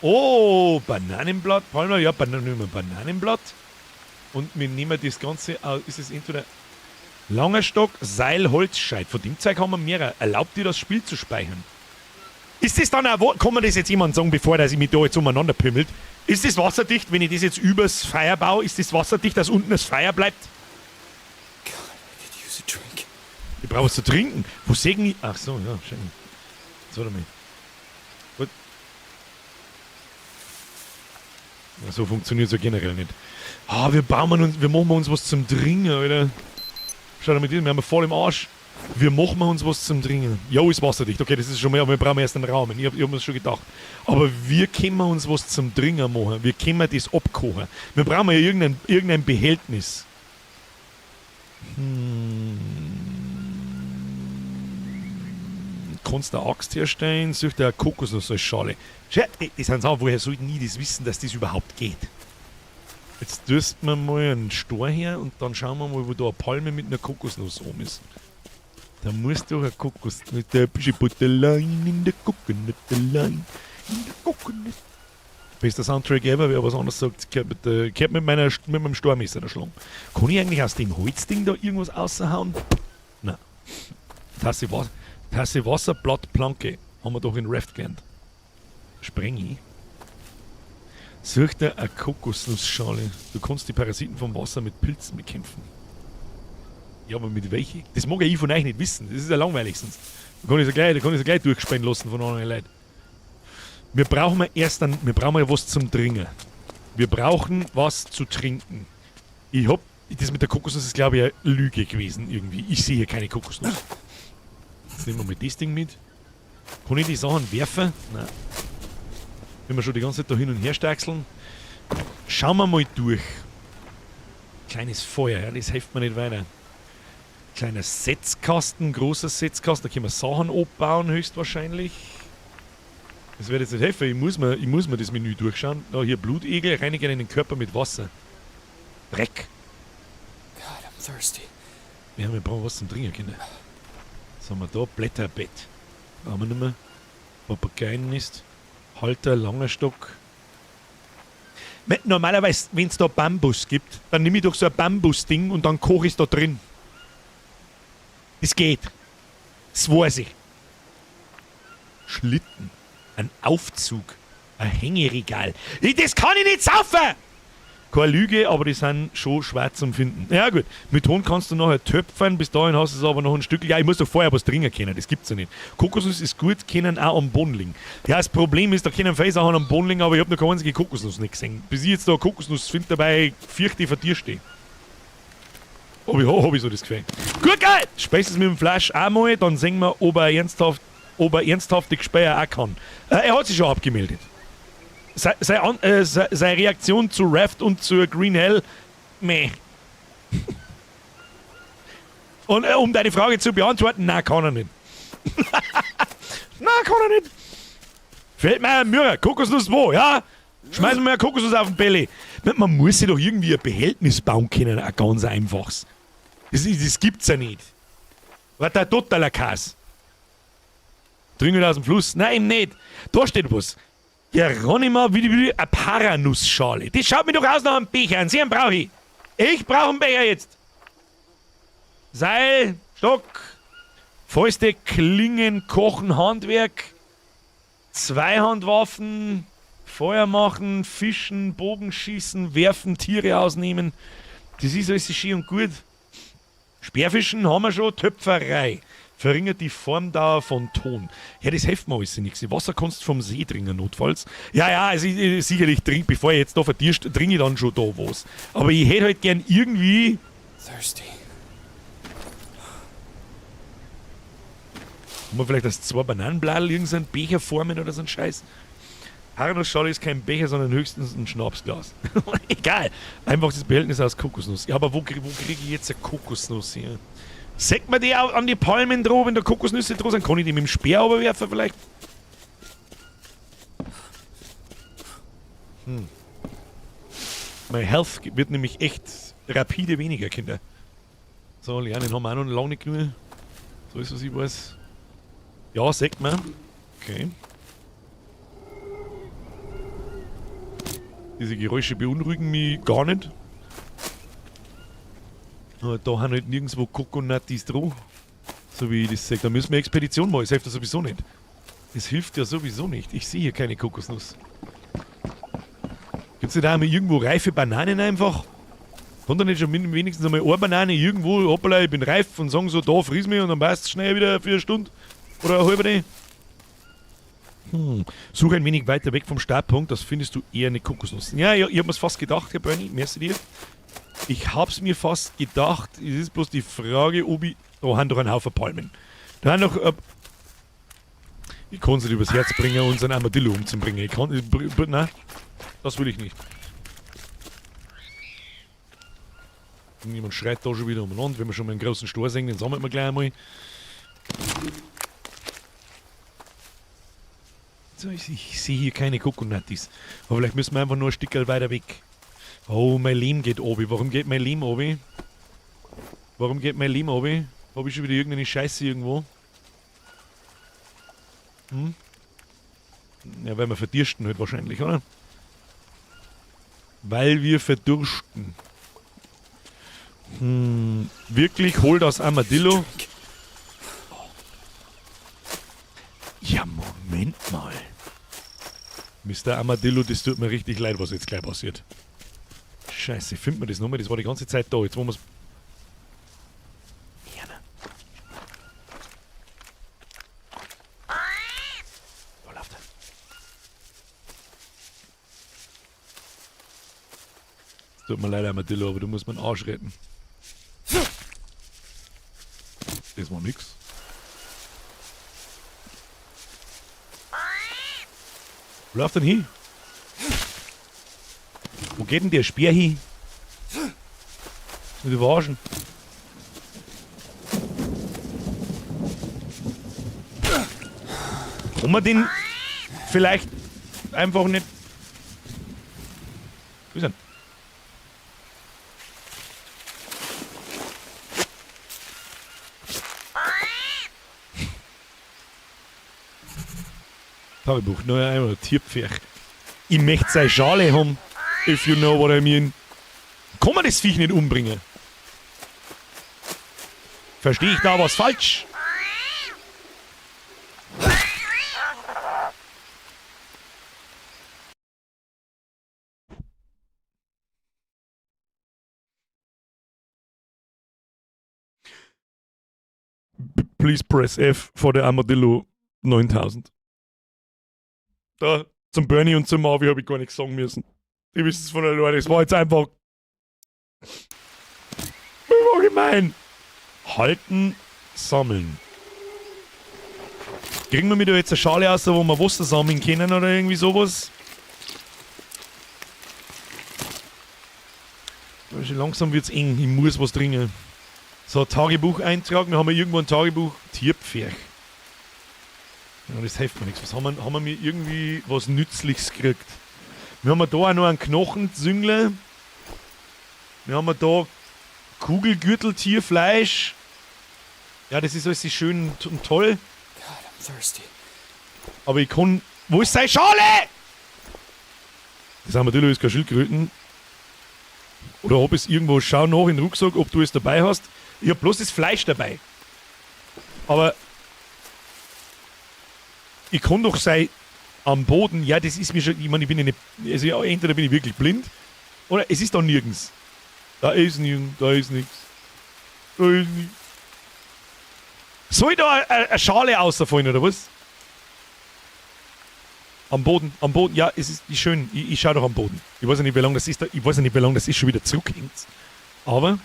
Speaker 1: Oh, Bananenblatt. Palmer, ja, nehmen wir Bananenblatt. Und wir nehmen das Ganze aus. Ist es entweder langer Stock, Seil, Holzscheit. Von dem Zeug haben wir mehrere. Erlaubt dir das Spiel zu speichern? Ist das dann auch, kann man das jetzt jemand sagen, bevor der sich mit da jetzt umeinander pimmelt? Ist das wasserdicht, wenn ich das jetzt übers Feuer baue? Ist das wasserdicht, dass unten das Feuer bleibt?
Speaker 8: God, I could use a drink.
Speaker 1: Ich brauche was zu trinken. Wo sägen ich? Ach so, ja, schön. Jetzt warte mal. Gut. Ja, so funktioniert es ja generell nicht. Ah, wir bauen uns, wir machen uns was zum Trinken, Alter. Schau mal mit diesem, wir haben voll im Arsch. Wir machen uns was zum Trinken. Jo, ist wasserdicht. Okay, das ist schon mal, aber wir brauchen erst einen Raum. Ich hab mir's schon gedacht. Aber wir können uns was zum Trinken machen. Wir können das abkochen. Wir brauchen ja irgendein Behältnis. Kannst du eine Axt herstellen? Such dir eine Kokosnuss als Schale. Schau, das sind Sachen, woher sollten die das wissen, dass das überhaupt geht? Jetzt tust wir mal einen Stor her und dann schauen wir mal, wo da eine Palme mit einer Kokosnuss oben ist. Da muss doch eine Kokosnuss. Da she put the line in the coconut, the line in the coconut. Bester Soundtrack ever, wer was anderes sagt, gehört mit meinem Stormmesser erschlagen. Kann ich eigentlich aus dem Holzding da irgendwas raushauen? Nein. Tasse Wasser, Blatt, Planke. Haben wir doch in Raft gelernt. Spreng ich. Such dir eine Kokosnussschale. Du kannst die Parasiten vom Wasser mit Pilzen bekämpfen. Ja, aber mit welchen? Das mag ja ich von euch nicht wissen. Das ist ja langweilig sonst. Da kann ich so gleich, da kann ich so gleich durchsprechen lassen von anderen Leuten. Wir brauchen erst dann, wir brauchen ja was zum Trinken. Wir brauchen was zu trinken. Ich hab, das mit der Kokosnuss ist, glaube ich, eine Lüge gewesen irgendwie. Ich sehe hier keine Kokosnuss. Jetzt nehmen wir mal das Ding mit. Kann ich die Sachen werfen? Nein. Wenn wir schon die ganze Zeit da hin und her stachseln. Schauen wir mal durch. Kleines Feuer, ja, das hilft mir nicht weiter. Kleiner Setzkasten, großer Setzkasten, da können wir Sachen abbauen höchstwahrscheinlich. Das wird jetzt nicht helfen, ich muss mir das Menü durchschauen. Da hier Blutegel, reinige deinen Körper mit Wasser. Dreck.
Speaker 8: God, I'm thirsty.
Speaker 1: Ja, wir brauchen was zum Trinken, Kinder. Was haben wir da? Blätterbett. Brauchen wir nicht mehr. Papageiennest. Halter, langer Stock. Normalerweise, wenn es da Bambus gibt, dann nehme ich doch so ein Bambus-Ding und dann koche ich es da drin. Das geht. Das weiß ich. Schlitten. Ein Aufzug. Ein Hängeregal. Das kann ich nicht saufen! Keine Lüge, aber die sind schon schwer zum Finden. Ja gut, mit Ton kannst du nachher töpfern, bis dahin hast du es aber noch ein Stück. Ja, ich muss doch vorher was trinken können, das gibt's ja nicht. Kokosnuss ist gut, können auch am Boden liegen. Ja, das Problem ist, da können viele Sachen am Boden liegen, aber ich hab noch keine einzige Kokosnuss nicht gesehen. Bis ich jetzt da eine Kokosnuss finde, dabei fürchte ich vor dir stehe. Hab ich so das Gefühl. Gut, geil! Speist es mit dem Fleisch auch mal, dann sehen wir, ob er ernsthaft die Gespeier auch kann. Er hat sich schon abgemeldet. Seine Reaktion zu Raft und zur Green Hell, meh. Und um deine Frage zu beantworten, nein, kann er nicht. Nein, kann er nicht. Fällt mir ein Mürrer, Kokosnuss wo, ja? Schmeißen wir eine Kokosnuss auf den Belly. Man muss sich doch irgendwie ein Behältnis bauen können, ein ganz einfaches. Das gibt's ja nicht. War der totaler Kass. Trinken aus dem Fluss? Nein, eben nicht. Da steht was. Geronimo, wie, eine Paranussschale. Das schaut mir doch aus nach einem Becher. Einen Sehen brauche ich. Ich brauche einen Becher jetzt. Seil, Stock, Fäuste, Klingen, Kochen, Handwerk, Zweihandwaffen, Feuer machen, Fischen, Bogenschießen, Werfen, Tiere ausnehmen. Das ist alles schön und gut. Speerfischen haben wir schon, Töpferei. Verringert die Formdauer von Ton. Ja, das hilft mir alles nichts. Wasser kannst du vom See trinken, notfalls. Ja, ja, also ich sicherlich trink, bevor ich jetzt da verdirst, trinke ich dann schon da was. Aber ich hätte halt gern irgendwie...
Speaker 8: Thirsty.
Speaker 1: Haben wir vielleicht das 2 Bananenbladel, irgendeinen Becher formen oder so ein Scheiß? Haarnussschale ist kein Becher, sondern höchstens ein Schnapsglas. Egal. Einfach das Behältnis aus Kokosnuss. Ja, aber wo kriege ich jetzt eine Kokosnuss her? Sägt man die auch an die Palmen drauf, wenn da Kokosnüsse drauf sind? Kann ich die mit dem Speer runterwerfen vielleicht? Hm. Mein Health wird nämlich echt rapide weniger, Kinder. So, Lernen haben wir auch noch lange nicht genug. So ist, was ich weiß. Ja, sagt man. Okay. Diese Geräusche beunruhigen mich gar nicht. Aber da haben halt nirgendwo Kokonatis drauf. So wie ich das sage. Da müssen wir Expedition machen. Das hilft ja sowieso nicht. Das hilft ja sowieso nicht. Ich sehe hier keine Kokosnuss. Gibt's nicht da mal irgendwo reife Bananen einfach? Kann da nicht schon wenigstens einmal eine Banane irgendwo, hoppala, ich bin reif und sagen so, da friss mich und dann passt es schnell wieder für eine Stunde oder eine halbe. Suche ein wenig weiter weg vom Startpunkt, das findest du eher eine Kokosnuss. Ja, ich hab mir's fast gedacht, Herr Bernie, merci dir. Ich hab's mir fast gedacht, es ist bloß die Frage, ob ich... Da haben doch einen Haufen Palmen. Da haben doch... ich kann's nicht übers Herz bringen, unseren Armadillo umzubringen. Ich kann... Nein, das will ich nicht. Jemand schreit da schon wieder umeinander. Wenn wir schon mal einen großen Stor sehen, den sammeln wir gleich einmal. So, ich sehe hier keine Kokonattis. Aber vielleicht müssen wir einfach nur ein Stück weiter weg. Oh, mein Lehm geht obi. Warum geht mein Lehm obi? Warum geht mein Lehm obi? Hab ich schon wieder irgendeine Scheiße irgendwo? Hm? Ja, weil wir verdürsten halt wahrscheinlich, oder? Weil wir verdursten. Wirklich, hol das Armadillo. Ja, Moment mal. Mister Armadillo, das tut mir richtig leid, was jetzt gleich passiert. Scheiße, findet man das nochmal? Das war die ganze Zeit da. Jetzt wollen wir's. Da läuft er. Es tut mir leid, Armadillo, aber du musst meinen Arsch retten. Das war nix. Wo läuft denn hin? Wo geht denn der Speer hin? Mit den Verarschen. Kann man den vielleicht einfach nicht... Wo ist er? Tagebuch, neuer Einwohner, Tierpferch. Ich möchte seine Schale haben, if you know what I mean. Kann man das Viech nicht umbringen? Verstehe ich da was falsch? Please press F for the Armadillo 9000. Da, zum Bernie und zum Marvi hab ich gar nichts sagen müssen. Die wissen es von alleine. Das war jetzt einfach. Das war gemein. Halten, sammeln. Kriegen wir mir da jetzt eine Schale raus, wo wir Wasser sammeln können oder irgendwie sowas? Schon langsam wird's eng. Ich muss was trinken. So, Tagebucheintrag. Wir haben ja irgendwo ein Tagebuch. Tierpferch. Ja, das hilft mir nichts. Was haben wir, haben wir mir irgendwie was Nützliches gekriegt? Wir haben da auch noch einen Knochenzüngler. Wir haben da Kugelgürteltierfleisch. Ja, das ist alles schön und toll.
Speaker 8: God, I'm thirsty.
Speaker 1: Aber ich kann... Wo ist seine Schale? Das Armadillo ist keine Schildkröten. Oder ob es irgendwo... Schau nach in den Rucksack, ob du es dabei hast. Ich hab bloß das Fleisch dabei. Aber... Ich kann doch sein am Boden, ja, das ist mir schon, ich meine, ich bin ja nicht, also ja, entweder bin ich wirklich blind, oder es ist da nirgends. Da ist nirgends, da ist nichts. Da ist nichts. Soll ich da eine Schale rausfallen, oder was? Am Boden, am Boden, ja, es ist schön, ich schau doch am Boden. Ich weiß ja nicht, wie lange das ist, ich weiß ja nicht, wie lange das ist, schon wieder zurückhängt. Aber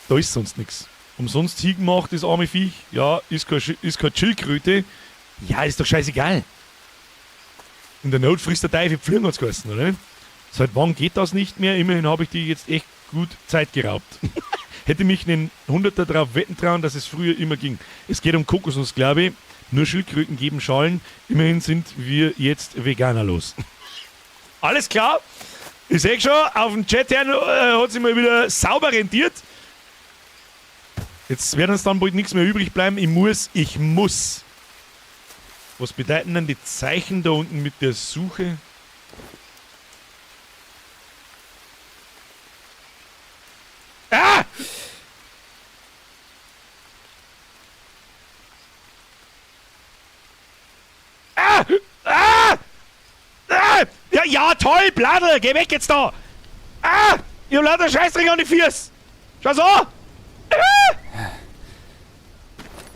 Speaker 1: da ist sonst nichts. Umsonst hingemacht, das arme Viech, ja, ist keine Schildkröte. Ja, ist doch scheißegal. In der Not frisst der Teufel Pflügen, hat's geheißen, oder? Seit wann geht das nicht mehr? Immerhin habe ich dir jetzt echt gut Zeit geraubt. Hätte mich einen Hunderter drauf wetten trauen, dass es früher immer ging. Es geht um Kokosnuss, glaube ich. Nur Schildkröten geben Schalen. Immerhin sind wir jetzt Veganer los. Alles klar. Ich seh schon, auf dem Chat her hat sich mal wieder sauber rentiert. Jetzt wird uns dann bald nichts mehr übrig bleiben. Ich muss, ich muss. Was bedeuten denn die Zeichen da unten mit der Suche? Ah! Ah! Ah! Ah! Ja, ja, toll, Bladel, geh weg jetzt da! Ah! Ich hab lauter Scheißdreck an die Füße! Schau's an!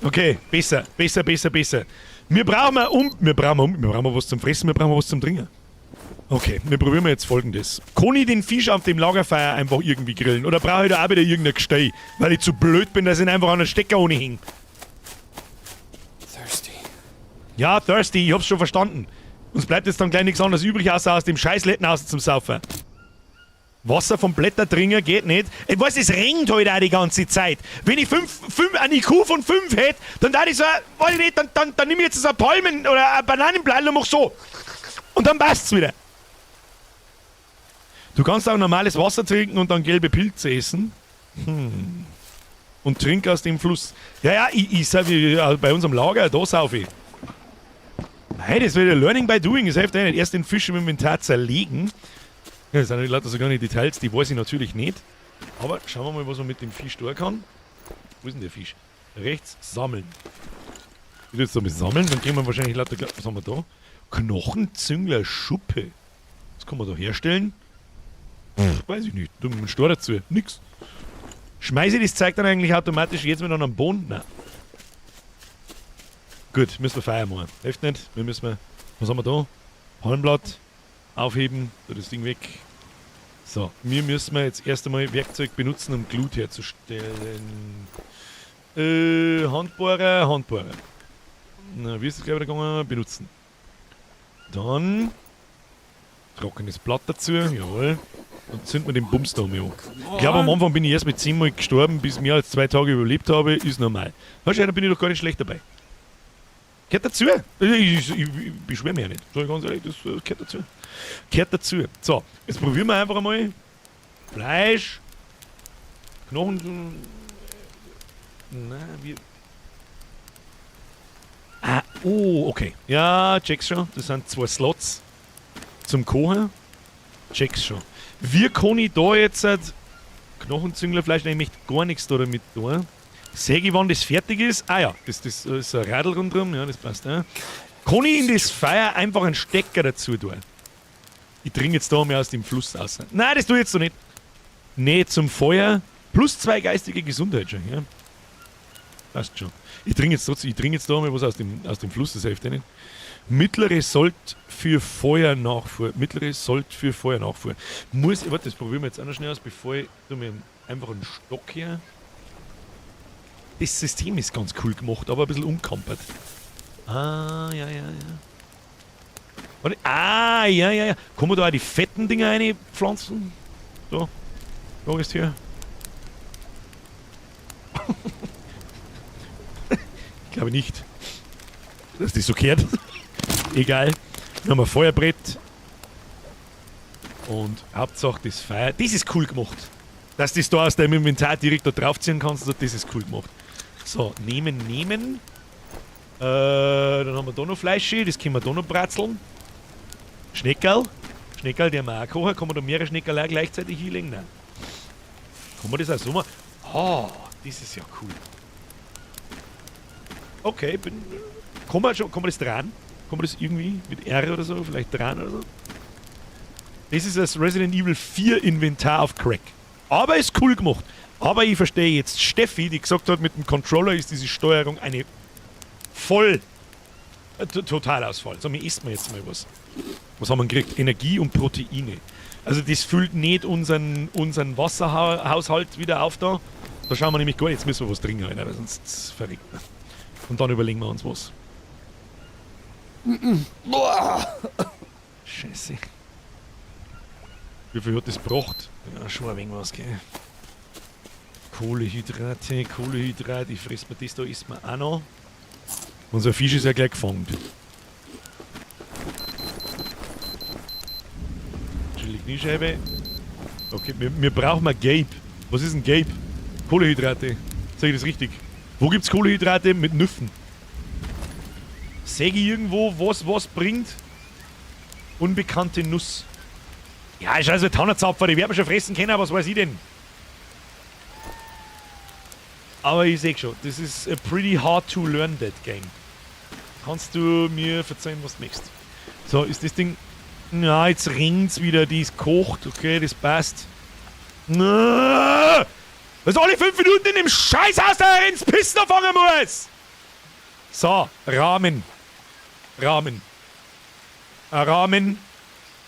Speaker 1: Okay, besser, besser, besser, besser. Wir brauchen was zum Fressen, wir brauchen was zum Trinken. Okay, wir probieren jetzt Folgendes. Kann ich den Fisch auf dem Lagerfeuer einfach irgendwie grillen? Oder brauche ich da auch wieder irgendein Gestell? Weil ich zu blöd bin, dass ich ihn einfach an den Stecker ohne hänge.
Speaker 4: Thirsty.
Speaker 1: Ja, thirsty, ich hab's schon verstanden. Uns bleibt jetzt dann gleich nichts anderes übrig, außer aus dem Scheißletten aus zum Saufen. Wasser vom Blättertringer geht nicht. Ich weiß, es regnet heute auch die ganze Zeit. Wenn ich einen IQ von 5 hätte, dann da ich so, weiß ich nicht, dann nehme ich jetzt so ein Palmen- oder ein Bananenblatt und mach so. Und dann passt's wieder. Du kannst auch normales Wasser trinken und dann gelbe Pilze essen. Und trink aus dem Fluss. Ja, ja, ich sag, bei unserem Lager, da sauf ich. Nein, das wird ja Learning by Doing. Das hilft ja nicht. Erst den Fisch im Inventar zerlegen. Ja, das sind lauter so kleine Details, die weiß ich natürlich nicht. Aber schauen wir mal, was man mit dem Fisch tun kann. Wo ist denn der Fisch? Rechts sammeln. Ich will jetzt damit sammeln, dann kriegen wir wahrscheinlich lauter. Was haben wir da? Knochenzüngler Schuppe. Was kann man da herstellen? Pff, weiß ich nicht. Du, mit dem Stor dazu. Nix. Schmeiße ich das Zeug dann eigentlich automatisch jetzt mit einem Boden? Nein. Gut, müssen wir Feuer machen. Hilft nicht. Wir müssen. Was haben wir da? Palmblatt. Aufheben. Da das Ding weg. So, wir müssen jetzt erst einmal Werkzeug benutzen, um Glut herzustellen. Handbohrer, Handbohrer. Na, wie ist das gleich wieder gegangen? Benutzen. Dann trockenes Blatt dazu, jawohl. Und zünden wir den Bums da mal an. Ich glaube, am Anfang bin ich erst mit 10 Mal gestorben, bis ich mehr als 2 Tage überlebt habe, ist normal. Wahrscheinlich bin ich doch gar nicht schlecht dabei. Gehört dazu. Ich beschwere mich ja nicht. Sag ich ganz ehrlich, das gehört dazu. Gehört dazu. So, jetzt probieren wir einfach einmal. Fleisch. Knochen. Na, wir. Ah, oh, okay. Ja, check's schon. Das sind 2 Slots zum Kochen. Check's schon. Wie kann ich da jetzt Knochenzünglerfleisch, nein, ich möchte gar nichts da damit tun. Sehe ich, wann das fertig ist? Ah ja, das ist ein Radl rundherum, ja, das passt. Ja. Kann ich in das Feuer einfach einen Stecker dazu tun? Ich trinke jetzt da mal aus dem Fluss raus. Nein, das tue ich jetzt noch nicht. Nee, zum Feuer. Plus 2 geistige Gesundheit schon, ja. Passt schon. Ich trinke jetzt trotzdem, ich trinke jetzt da mal was aus dem Fluss, das hilft ja nicht. Mittlere Sold für Feuernachfuhr. Mittlere Sold für Feuernachfuhr. Muss ich, warte, das probieren wir jetzt auch noch schnell aus, bevor ich tu mir einfach einen Stock her. Das System ist ganz cool gemacht, aber ein bisschen umkampert. Ah, ja, ja, ja. Warte, ah, ja, ja, ja. Kann man da auch die fetten Dinger reinpflanzen? So. Da ist hier. Ich glaube nicht, dass das so kehrt. Egal. Dann haben wir Feuerbrett. Und Hauptsache das Feuer. Das ist cool gemacht. Dass du das da aus deinem Inventar direkt da draufziehen kannst, das ist cool gemacht. So, nehmen, nehmen. Dann haben wir da noch Fleisch, das können wir da noch bratzeln. Schneckerl. Schneckerl, die haben wir auch kochen. Kann man da mehrere Schneckerl auch gleichzeitig hinlegen? Nein. Kann man das auch so machen? Ah, das ist ja cool. Okay, bin. Kann man das dran? Kann man das irgendwie mit R oder so? Vielleicht dran oder so? Das ist das Resident Evil 4 Inventar auf Crack. Aber ist cool gemacht. Aber ich verstehe jetzt Steffi, die gesagt hat, mit dem Controller ist diese Steuerung eine voll Totalausfall. So, mir isst man jetzt mal was. Was haben wir gekriegt? Energie und Proteine. Also das füllt nicht unseren Wasserhaushalt wieder auf da. Da schauen wir nämlich gar nicht. Jetzt müssen wir was trinken, Alter, weil sonst verreckt man. Und dann überlegen wir uns was. Scheiße. Wie viel hat das gebracht? Ja, schon ein wenig was, gell? Kohlehydrate, Kohlehydrate. Ich fress mir das da, isst mir auch noch. Unser Fisch ist ja gleich gefangen. Chili Kniescheibe. Okay, wir brauchen mal Gabe. Was ist ein Gabe? Kohlehydrate. Sag ich das richtig? Wo gibt's Kohlehydrate mit Nüffen? Säge ich irgendwo, was bringt? Unbekannte Nuss. Ja, ist also Tannenzapfer, die werden wir schon fressen können, aber was weiß ich denn? Aber ich seh schon, das ist a pretty hard to learn that game. Kannst du mir verzeihen, was du möchtest? So, ist das Ding... Na, jetzt ringt's wieder, die ist kocht, okay, das passt. Na, dass alle 5 Minuten in dem Scheißhaus da ins Pissen anfangen muss! So, Rahmen. Rahmen. Ein Rahmen.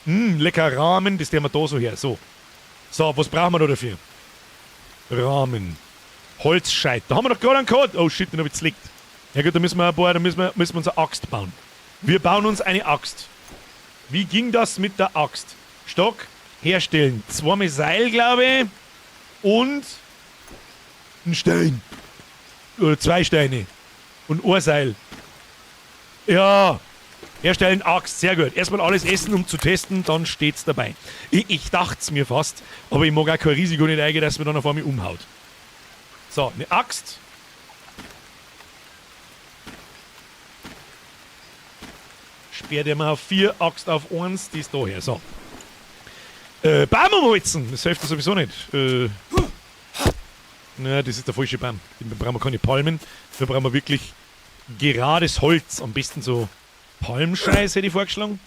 Speaker 1: Lecker Rahmen, das nehmen wir da so her. So. So, was brauchen wir da dafür? Rahmen. Holzscheit. Da haben wir doch gerade einen gehabt. Oh shit, den hab ich zerlegt. Ja gut, da müssen wir ein paar, da müssen wir, müssen wir uns eine Axt bauen. Wir bauen uns eine Axt. Wie ging das mit der Axt? Stock herstellen. 2 Seil, glaube ich. Und ein Stein. Oder 2 Steine. Und ein Seil. Ja. Herstellen, Axt, sehr gut. Erstmal alles essen, um zu testen, dann steht's dabei. Ich dacht's mir fast, aber ich mag auch kein Risiko nicht eingehen, dass mir dann auf einmal umhaut. So, eine Axt. Sperrt ihr mal auf 4, Axt auf 1, die ist da her. So. Baum umholzen, das hilft sowieso nicht. Na, das ist der falsche Baum. Da brauchen wir keine Palmen. Da brauchen wir wirklich gerades Holz. Am besten so Palmscheiß hätte ich vorgeschlagen.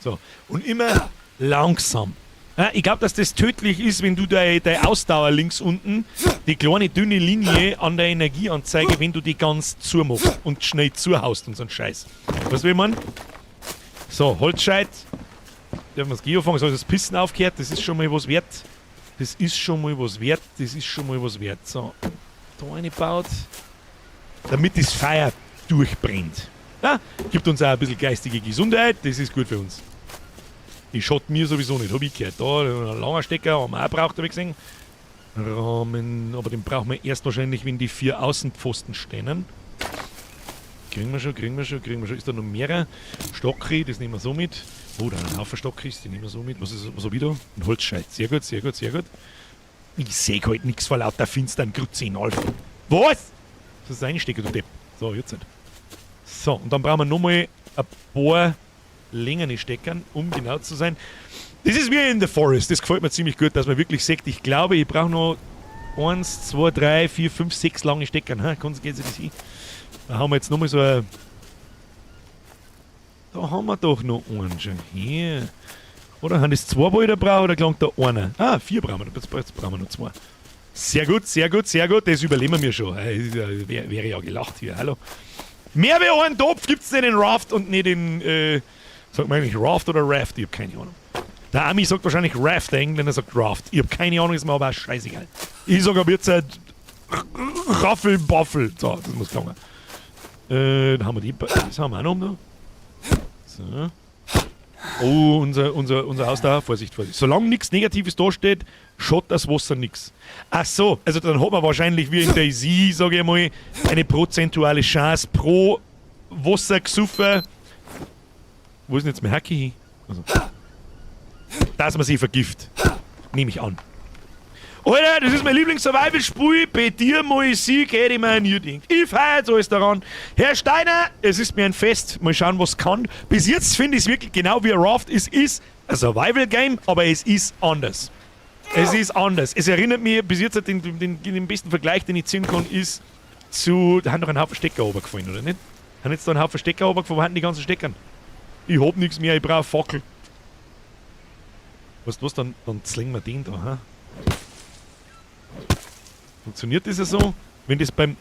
Speaker 1: So, und immer langsam. Ja, ich glaub, dass das tödlich ist, wenn du deine Ausdauer links unten, die kleine dünne Linie an der Energieanzeige, wenn du die ganz zumachst und schnell zuhaust und so ein Scheiß. Was will man? So, Holzscheit. Dürfen wir das Geo fangen? So, das Pissen aufgehört, das ist schon mal was wert. Das ist schon mal was wert, das ist schon mal was wert. So, da reingebaut. Damit das Feuer durchbrennt. Ja, gibt uns auch ein bisschen geistige Gesundheit, das ist gut für uns. Die schaut mir sowieso nicht, hab ich gehört. Da, ein langer Stecker, haben wir auch gebraucht, hab ich gesehen. Rahmen, aber den brauchen wir erst wahrscheinlich, wenn die 4 Außenpfosten stehen. Kriegen wir schon, kriegen wir schon, kriegen wir schon. Ist da noch mehrere? Stocki, das nehmen wir so mit. Oh, da ein Haufen Stockis, die nehmen wir so mit. Was ist, was hab ich da? Ein Holzscheit. Sehr gut, sehr gut, sehr gut. Ich seh halt nix vor lauter finstern Grütze in Alf. Was? Das ist ein Stecker, du Depp. So, jetzt halt. So, und dann brauchen wir nochmal ein paar längere Steckern, um genau zu sein. Das ist wie in The Forest. Das gefällt mir ziemlich gut, dass man wirklich sagt, ich glaube, ich brauche noch 1, 2, 3, 4, 5, 6 lange Steckern. Ha, kannst du das hin? Da haben wir jetzt nochmal so ein... Da haben wir doch noch einen schon hier. Oder haben das 2 Bilder braucht oder gelangt da einer? Ah, 4 brauchen wir. Jetzt brauchen wir noch 2. Sehr gut, sehr gut, sehr gut. Das überleben wir schon. Wäre ja gelacht hier. Hallo. Mehr wie einen Topf gibt's nicht in Raft und nicht in, sagt man eigentlich Raft oder Raft? Ich hab keine Ahnung. Der Ami sagt wahrscheinlich Raft, der Engländer sagt Raft. Ich hab keine Ahnung, ist mir aber auch scheißegal. Ich sag ab jetzt halt Raffelbaffel. So, das muss klappen. Dann haben wir die, das haben wir auch noch da. So. Oh, unser Haus da. Vorsicht, Vorsicht. Solange nichts Negatives da steht, schaut das Wasser nix. Ach so, also dann hat man wahrscheinlich wie in DayZ, sag ich mal, eine prozentuale Chance pro Wassergesuffe. Wo ist denn jetzt mein Hacki hin? Also, dass man sie vergift. Nehme ich an. Alter, das ist mein Lieblings-Survival-Spiel. Bei dir mal Sieg, hätte ich mir nie gedacht. Ich feiere jetzt alles daran. Herr Steiner, es ist mir ein Fest. Mal schauen, was kann. Bis jetzt finde ich es wirklich genau wie Raft. Es ist ein Survival-Game, aber es ist anders. Es ist anders. Es erinnert mich bis jetzt, den besten Vergleich, den ich ziehen kann, ist zu... Da haben doch einen Haufen Stecker runtergefallen, oder nicht? Haben jetzt da einen Haufen Stecker runtergefallen? Wo haben die ganzen Steckern? Ich hab nichts mehr, ich brauch eine Fackel. Weißt du was, dann zwingen wir den da, ha? Funktioniert das ja so? Wenn das beim...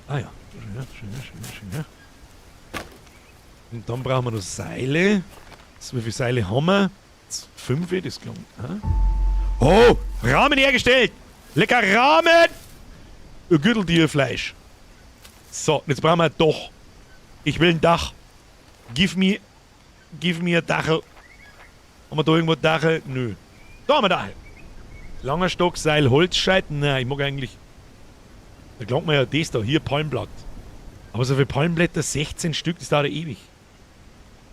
Speaker 1: Ah ja. Schön, schön, schön, schön, ja. Und dann brauchen wir noch Seile. So, wie viele Seile haben wir? 5, das klang. Ha? Oh! Rahmen hergestellt! Lecker Rahmen! Gürteltierfleisch. So, jetzt brauchen wir ein Dach. Ich will ein Dach. Give me a Dachel. Haben wir da irgendwo ein Dachel? Nö. Da haben wir Dachel. Langer Stock, Seil, Holzscheit. Nein, ich mag eigentlich... Da glaubt man ja das da. Hier, Palmblatt. Aber so viele Palmblätter, 16 Stück, das dauert ja ewig.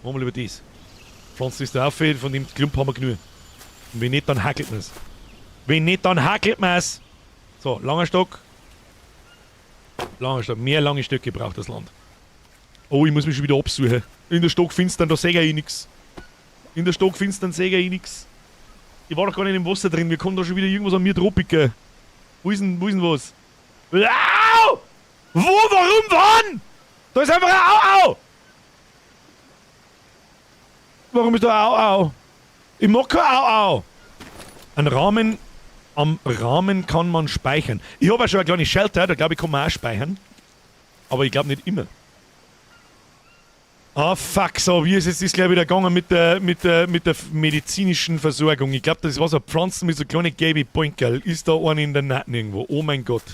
Speaker 1: Machen wir lieber das. Pflanzen ist da auf, von dem Klump haben wir genug. Und wenn nicht, dann hackelt man's. Wenn nicht, dann hackelt man's. So, langer Stock. Langer Stock. Mehr lange Stöcke braucht das Land. Oh, ich muss mich schon wieder absuchen. In der Stockfinstern, da sehe ich nix. In der Stockfinstern sehe ich nix. Ich war doch gar nicht im Wasser drin, mir kommt da schon wieder irgendwas an mir Tropiker. Wo ist denn was? Au! Wo, warum, wann? Da ist einfach ein Au, Au! Warum ist da Au, Au? Ich mag kein Au, Au! Ein Rahmen Am Rahmen kann man speichern. Ich habe auch schon eine kleine Shelter, da glaube ich, kann man auch speichern. Aber ich glaube nicht immer. Ah, fuck, so, wie ist jetzt das gleich wieder gegangen mit der medizinischen Versorgung? Ich glaube, das war so Pflanzen mit so kleinen gelben Poinkerl. Ist da einer in der Naht irgendwo? Oh mein Gott.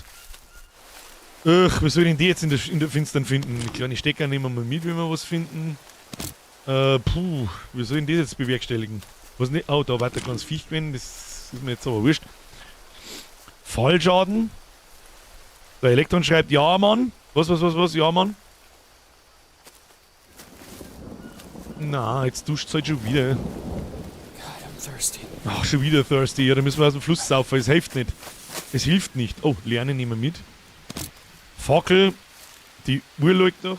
Speaker 1: Ugh, was soll ich denn die jetzt in der Finstern finden? Die kleine Stecker nehmen wir mal mit, wenn wir was finden. Puh, wie soll ich denn das jetzt bewerkstelligen? Was nicht? Oh, da war der kleines Viech gewesen, das ist mir jetzt aber wurscht. Fallschaden. Der Elektron schreibt, ja, Mann. Was, was, was, was? Ja, Mann. Na, jetzt duscht halt schon wieder.
Speaker 8: God, I'm thirsty.
Speaker 1: Ach, schon wieder thirsty. Ja, da müssen wir aus dem Fluss saufen. Es hilft nicht. Es hilft nicht. Oh, Liane nehmen wir mit. Fackel. Die Uhr leuchtet doch.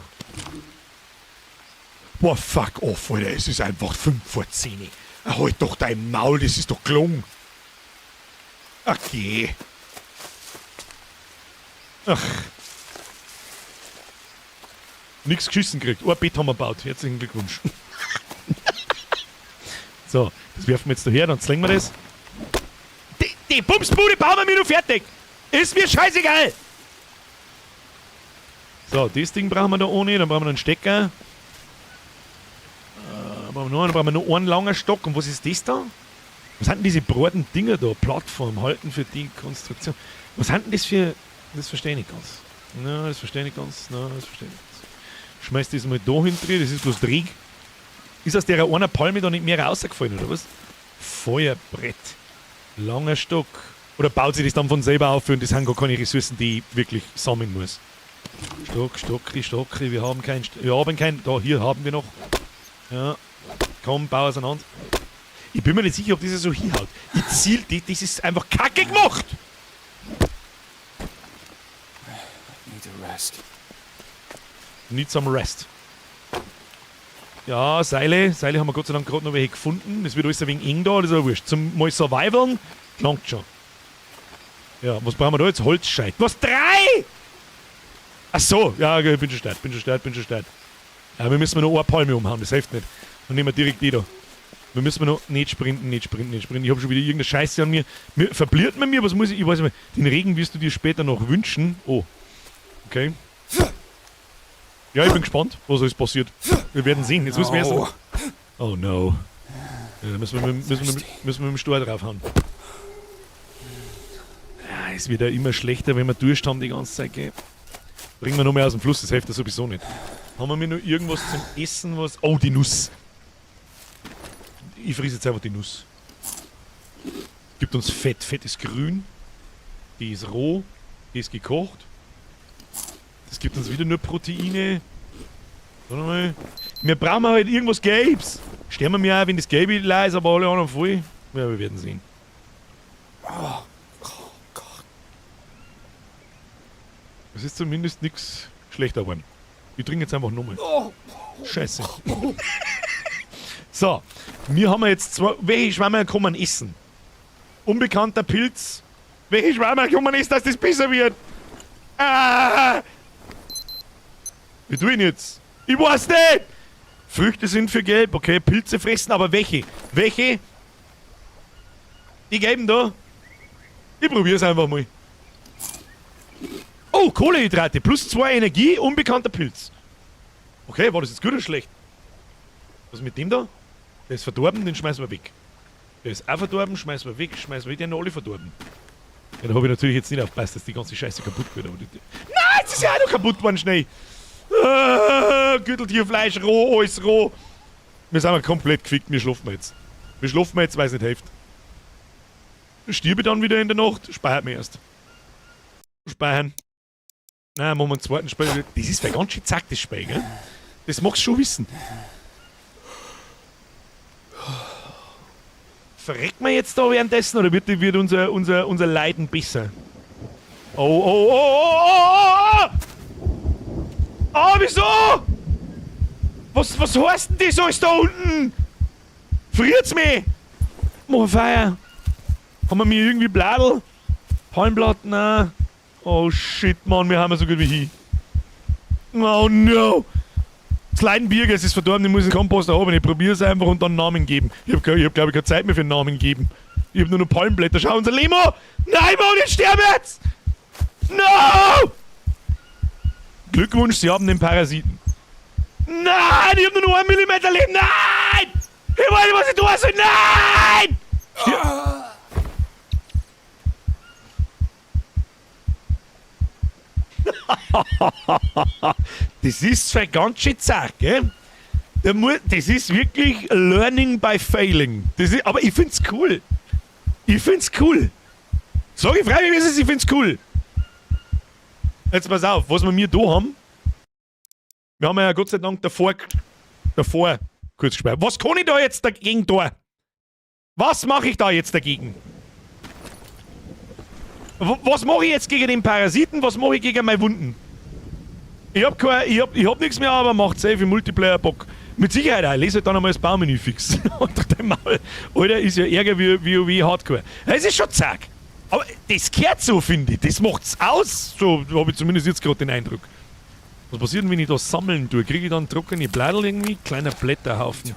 Speaker 1: Boah, fuck off, Alter. Es ist einfach 5 vor 10. Halt doch dein Maul, das ist doch gelungen. Okay. Ach. Nix geschissen gekriegt. Ein Bett haben wir gebaut. Herzlichen Glückwunsch. So, das werfen wir jetzt daher, dann zwängen wir das. Die Bumsbude bauen wir mir noch fertig. Ist mir scheißegal. So, das Ding brauchen wir da ohne. Dann brauchen wir noch einen Stecker. Brauchen wir noch, dann brauchen wir noch einen langen Stock. Und was ist das da? Was sind denn diese breiten Dinger da? Plattform halten für die Konstruktion. Was sind denn das für. Das verstehe ich nicht ganz. Na, das verstehe ich nicht ganz. Na, das verstehe ich nicht ganz. Schmeiß das mal da hin drin, das ist bloß Dreck. Ist aus der einer Palme da nicht mehr rausgefallen, oder was? Feuerbrett. Langer Stock. Oder baut sich das dann von selber auf und das sind gar keine Ressourcen, die ich wirklich sammeln muss. Stock, Stockri, Stockri, wir haben kein, wir haben kein, da, hier haben wir noch. Ja, komm, bau auseinander. Ich bin mir nicht sicher, ob das so hinhaut. Ich ziel, die, das ist einfach kacke gemacht!
Speaker 8: Need to rest.
Speaker 1: Need some rest. Ja, Seile. Seile haben wir Gott sei Dank gerade noch welche gefunden. Das wird alles ein wenig eng da, das ist aber wurscht. Zum mal survivalen, langt schon. Ja, was brauchen wir da jetzt? Holzscheit. Was? Drei? Ach so, ja, okay, bin schon stark, bin schon stark, bin schon stark. Ja, wir müssen noch eine Palme umhauen, das hilft nicht. Dann nehmen wir direkt die da. Wir müssen noch nicht sprinten, nicht sprinten, nicht sprinten. Ich habe schon wieder irgendeine Scheiße an mir. Verbliert man mir? Was muss ich? Ich weiß nicht mehr. Den Regen wirst du dir später noch wünschen. Oh. Okay. Ja, ich bin gespannt, was alles passiert. Wir werden sehen. Jetzt müssen wir erst.
Speaker 8: Oh.
Speaker 1: Oh no. Ja, da müssen wir mit dem Stor draufhauen. Ja, es wird ja immer schlechter, wenn wir Durst haben die ganze Zeit, gell? Bringen wir noch mehr aus dem Fluss, das hilft ja sowieso nicht. Haben wir noch irgendwas zum Essen, was. Oh, die Nuss. Ich friss jetzt einfach die Nuss. Gibt uns Fett. Fett ist grün. Die ist roh. Die ist gekocht. Das gibt uns wieder nur Proteine. Warte mal. Wir brauchen halt irgendwas Gelbes. Sterben wir auch, wenn das Gelbe leer ist, aber alle anderen voll. Ja, wir werden sehen.
Speaker 8: Oh, God.
Speaker 1: Es ist zumindest nichts schlechter geworden. Ich trinke jetzt einfach nochmal.
Speaker 8: Oh.
Speaker 1: Scheiße. So, wir haben jetzt zwei. Welche Schwammerl kann man essen? Unbekannter Pilz. Welche Schwammerl kann man essen, dass das besser wird? Ah! Wie tue ich denn jetzt? Ich weiß nicht! Früchte sind für gelb, okay. Pilze fressen, aber welche? Welche? Die gelben da? Ich probier's einfach mal. Oh, Kohlehydrate, plus 2 Energie, unbekannter Pilz. Okay, war das jetzt gut oder schlecht? Was ist mit dem da? Der ist verdorben, den schmeißen wir weg. Der ist auch verdorben, schmeißen wir weg, schmeißen wir weg, die sind alle verdorben. Ja, da habe ich natürlich jetzt nicht aufgepasst, dass die ganze Scheiße kaputt wird. Aber die. Nein, jetzt ist ja auch noch kaputt geworden, schnell. Ah, Gürteltierfleisch roh, alles roh. Wir sind komplett gefickt, wir schlafen jetzt. Wir schlafen jetzt, weil es nicht hilft. Stirbe dann wieder in der Nacht, speichert mir erst. Speichern. Nein, machen wir einen zweiten Spiel. Das ist ganz schön zack, das Spiel, gell? Das magst du schon wissen. Verreckt man jetzt da währenddessen oder wird unser Leiden besser? Oh, oh, oh, oh, oh, oh, oh! Oh, wieso? Was heißt denn das alles da unten? Friert's mich? Mach ein Feuer. Haben wir mir irgendwie Bladel? Palmblatt? Nein. Oh shit, Mann, wir haben so gut wie hin. Oh no. Das Leidenbierger, es ist verdorben, ich muss den Kompost haben. Ich probiere es einfach und dann Namen geben. Ich habe, hab, glaube ich, keine Zeit mehr für einen Namen geben. Ich hab nur noch Palmblätter. Schau, unser Limo! Nein, Mann, ich sterbe jetzt! No! Glückwunsch, Sie haben den Parasiten. Nein, ich hab nur noch 1 Millimeter Leben. Nein! Ich weiß nicht, was ich tun soll. Nein! Das ist zwar ganz schön zart, gell? Das ist wirklich Learning by Failing. Das ist, aber ich find's cool. Ich find's cool. Sag ich frei, wie es ist, ich find's cool. Jetzt pass auf, was wir mir da haben. Wir haben ja Gott sei Dank davor kurz gespeichert. Was kann ich da jetzt dagegen tun? Was mache ich da jetzt dagegen? Was mache ich jetzt gegen den Parasiten? Was mache ich gegen meine Wunden? Ich hab nichts mehr, aber macht safe im Multiplayer Bock. Mit Sicherheit auch. Lese halt dann einmal das Baumenü fix. Unter dem Maul. Alter, ist ja ärger wie WoW Hardcore. Es ist schon zack. Aber das gehört so, finde ich. Das macht's aus. So habe ich zumindest jetzt gerade den Eindruck. Was passiert denn, wenn ich da sammeln tue? Kriege ich dann trockene Blätter irgendwie? Kleiner Blätterhaufen.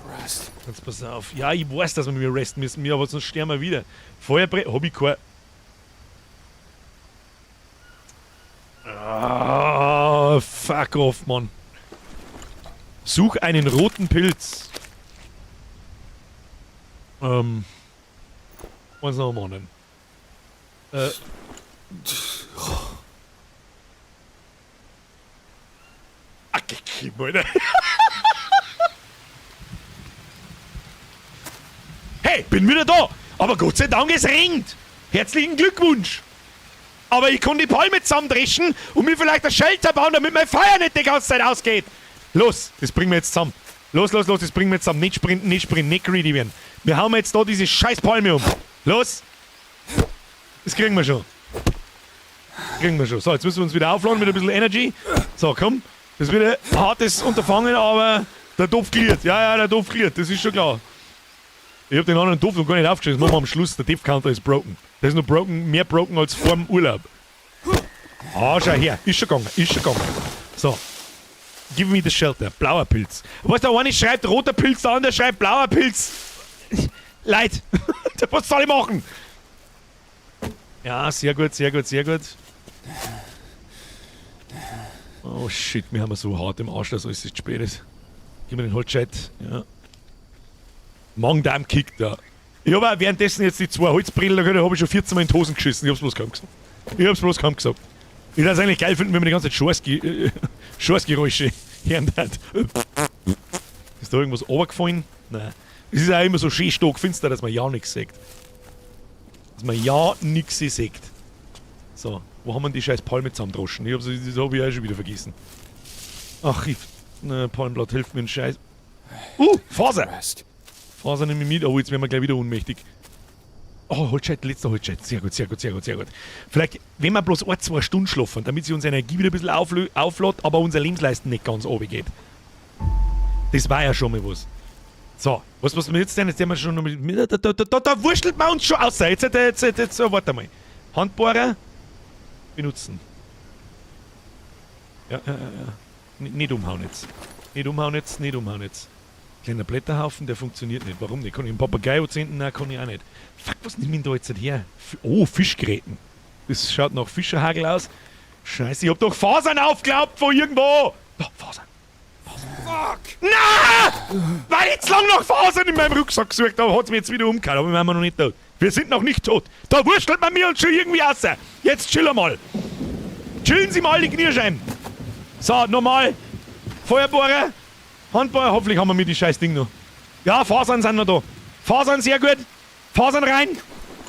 Speaker 1: Jetzt pass auf. Ja, ich weiß, dass wir mir resten müssen, aber sonst sterben wir wieder. Feuerbrett hab ich kein. Ah, fuck off, Mann. Such einen roten Pilz. Eins nach dem anderen. Ach, Alter. Hey, bin wieder da. Aber Gott sei Dank, es regnet. Herzlichen Glückwunsch. Aber ich kann die Palme zusammendreschen und mir vielleicht ein Shelter bauen, damit mein Feuer nicht die ganze Zeit ausgeht. Los, das bringen wir jetzt zusammen. Los, los, los, das bringen wir jetzt zusammen. Nicht sprinten, nicht sprinten, nicht greedy werden. Wir hauen jetzt da diese scheiß Palme um. Los. Das kriegen wir schon. Kriegen wir schon. So, jetzt müssen wir uns wieder aufladen mit ein bisschen Energy. So, komm. Das wird ein hartes Unterfangen, aber der Topf gliert. Ja, ja, der Topf gliert, das ist schon klar. Ich hab den anderen Topf noch gar nicht aufgeschrieben. Das machen wir am Schluss. Der Death Counter ist broken. Der ist noch broken, mehr broken als vor dem Urlaub. Ah, schau her. Ist schon gegangen, ist schon gegangen. So. Give me the shelter. Blauer Pilz. Was, der eine schreibt roter Pilz, der andere schreibt blauer Pilz. Leid. Was soll ich machen? Ja, sehr gut, sehr gut, sehr gut. Oh shit, wir haben so hart im Arsch, dass alles jetzt spät ist. Gib mir den Holzscheit. Ja. Magen-Darm-Kick da. Ich habe auch währenddessen jetzt die zwei Holzbrillen, da habe ich schon 14 Mal in die Hosen geschissen. Ich hab's bloß kaum gesagt. Ich hab's bloß kaum gesagt. Ich würde es eigentlich geil finden, wenn man die ganze Zeit Schorsgeräusche hören hat. Ist da irgendwas runtergefallen? Nein. Es ist auch immer so schön stockfinster, dass man ja nichts sieht. Dass man ja nichts sieht. So, wo haben wir denn die scheiß Palme zusammendroschen? Das hab ich auch schon wieder vergessen. Ach, Palmblatt hilft mir ein Scheiß. Faser! Faser nehme ich mit. Oh, jetzt werden wir gleich wieder ohnmächtig. Oh, Holzscheit, letzter Holzscheit. Sehr gut, sehr gut, sehr gut, sehr gut. Vielleicht, wenn wir bloß 1, 2 Stunden schlafen, damit sich unsere Energie wieder ein bisschen auflädt, aber unser Lebensleisten nicht ganz runtergeht. Das war ja schon mal was. So, was müssen wir jetzt denn? Jetzt haben wir schon noch mit. Da wurschtelt man uns schon aus. Jetzt, warte mal. Handbohrer benutzen. Ja. Nicht umhauen jetzt. Nicht umhauen jetzt, nicht umhauen jetzt. Kleiner Blätterhaufen, der funktioniert nicht. Warum nicht? Kann ich einen Papagei anzünden? Nein, kann ich auch nicht. Fuck, was nimmt ich da jetzt her? Oh, Fischgräten. Das schaut nach Fischerhagel aus. Scheiße, ich hab doch Fasern aufgeglaubt von irgendwo. Da, Fasern. Fasern. Fuck! Na! Weil ich zu lang nach Fasern in meinem Rucksack gesucht habe, hat's mir jetzt wieder umgehauen. Aber wir sind noch nicht tot. Wir sind noch nicht tot. Da wurschtelt man mir uns schon irgendwie raus. Jetzt chillen wir mal. Chillen Sie mal die Knirscheiben. So, nochmal. Feuerbohrer. Handbohrer, hoffentlich haben wir mit die scheiß Ding noch. Ja, Fasern sind noch da. Fasern, sehr gut. Fasern rein.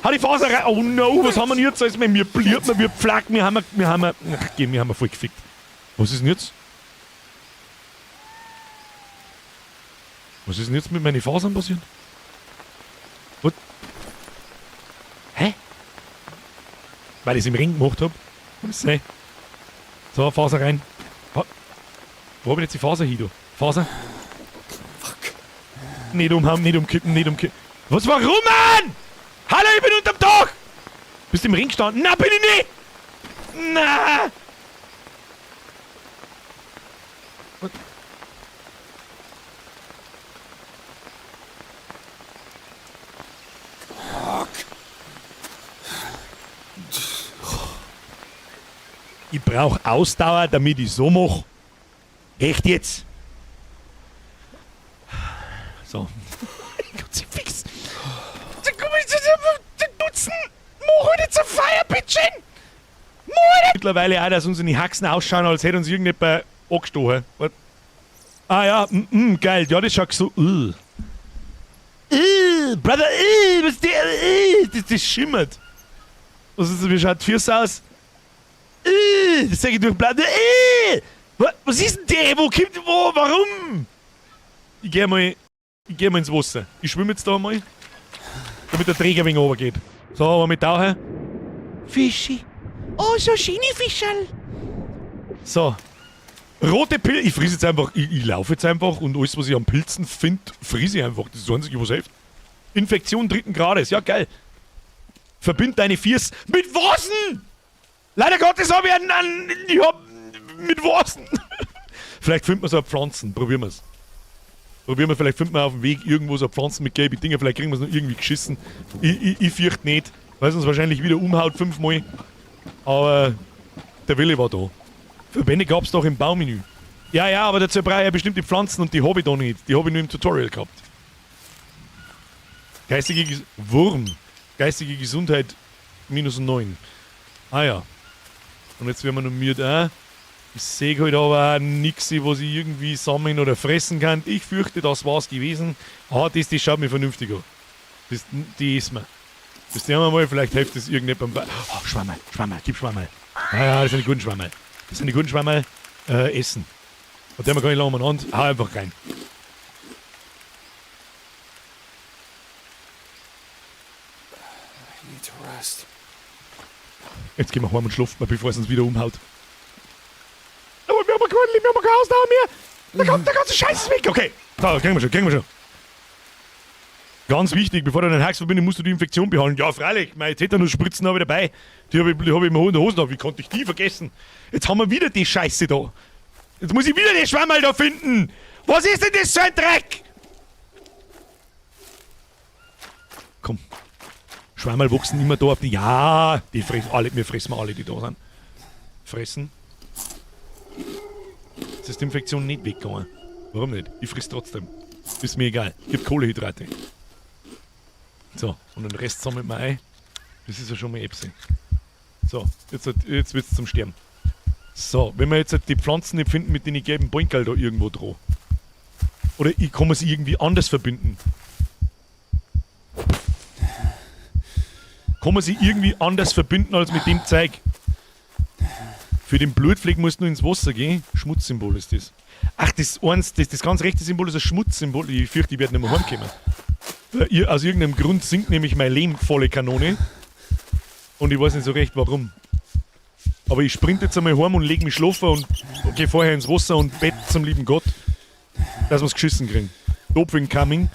Speaker 1: Hau die Faser rein. Oh no, was haben wir denn jetzt? Also, wir blierten, wir pflacken, wir haben, ach, wir haben voll gefickt. Was ist denn jetzt? Was ist denn jetzt mit meinen Fasern passiert? Was? Hä? Weil ich es im Ring gemacht hab. Was ist So, Faser rein. Wo hab ich jetzt die Faser hin, du? Faser? Fuck. Nicht umhauen, nicht umkippen, nicht umkippen. Was, warum, Mann? Hallo, ich bin unterm Dach! Bist du im Ring gestanden? Na, bin ich nicht! Na! Was? Fuck. Ich brauche Ausdauer, damit ich so mache. Echt jetzt? So. Kruzifix. Da komm ich zu Dutzend. Mach heute zur Feier, bitteschön. Mach Mittlerweile auch, dass unsere Haxen ausschauen, als hätte uns irgendjemand angestochen. Warte. Ah ja, geil. Ja, das schaut so. Brother, was der, das schimmert. Was ist das? Wie schaut die Füße aus? Das sag ich durch Blatt. Was ist denn der? Wo kommt, wo, warum? Ich geh mal, ich geh mal ins Wasser. Ich schwimme jetzt da mal, damit der Träger ein wenig runtergeht. So, aber mit Taucher. Fischi. Oh, so schöne Fischerl. So. Rote Pilze. Ich friss jetzt einfach, ich laufe jetzt einfach und alles, was ich an Pilzen finde, friss ich einfach. Das ist das Einzige, was hilft. Infektion dritten Grades. Ja, geil. Verbind deine Fiers mit was denn? Leider Gottes habe ich einen, ich hab, mit was denn? Vielleicht finden wir so eine Pflanzen. Probieren wir's. Probieren wir, vielleicht finden wir auf dem Weg irgendwo so Pflanzen mit gelben Dingen. Vielleicht kriegen wir es noch irgendwie geschissen. Ich fürchte nicht, weil es uns wahrscheinlich wieder umhaut 5-mal. Aber der Wille war da. Verbände gab's doch im Baumenü. Ja, ja, aber dazu brauche ich ja bestimmte Pflanzen und die hab ich da nicht. Die hab ich nur im Tutorial gehabt. Geistige Wurm. Geistige Gesundheit minus 9. Ah ja. Und jetzt werden wir noch müde auch. Ich sehe halt aber auch nix, was ich irgendwie sammeln oder fressen kann. Ich fürchte, das war's gewesen. Ah, das schaut mir vernünftig an. Das, die ist mir. Das sehen wir mal, vielleicht hilft das irgendjemandem. Oh, Schwammerl, Schwammerl, gib Schwammerl. Ah ja, das sind die guten Schwammerl. Das sind die guten Schwammerl. Essen. Und der haben wir gar nicht lange umeinander. Hau einfach rein.
Speaker 8: I need to rest.
Speaker 1: Jetzt gehen wir heim und schlafen, bevor es uns wieder umhaut. Aber wir haben kein, wir haben keine Ausdauer mehr. Da kommt der ganze Scheiß weg. Okay, da, kriegen wir schon, kriegen wir schon. Ganz wichtig, bevor du deinen Hax verbindest, musst du die Infektion behandeln. Ja, freilich, meine Tetanus-Spritzen habe ich dabei. Die habe ich mir in der Hose. Wie konnte ich die vergessen? Jetzt haben wir wieder die Scheiße da. Jetzt muss ich wieder den Schwammerl da finden. Was ist denn das für ein Dreck? Komm. Schwammerl wachsen immer da auf die... Ja, die fressen alle, wir fressen alle, die da sind. Fressen. Jetzt ist die Infektion nicht weggegangen. Warum nicht? Ich friss trotzdem. Ist mir egal. Ich hab Kohlehydrate. So, und den Rest sammeln wir ein. Das ist ja schon mal Epsi. So, jetzt wird's zum Sterben. So, wenn wir jetzt die Pflanzen nicht finden mit den gelben Bäunkerl da irgendwo dran. Oder ich kann sie irgendwie anders verbinden. Kann man sie irgendwie anders verbinden als mit dem Zeug? Für den Blutfleck musst du nur ins Wasser gehen. Schmutzsymbol ist das. Ach, das eins, das ganz rechte Symbol ist ein Schmutzsymbol. Ich fürchte, ich werde nicht mehr heimkommen. Weil aus irgendeinem Grund sinkt nämlich mein Leben volle Kanone. Und ich weiß nicht so recht warum. Aber ich sprinte jetzt einmal heim und leg mich schlafen und geh vorher ins Wasser und bett zum lieben Gott, dass wir's geschissen kriegen. Doping coming.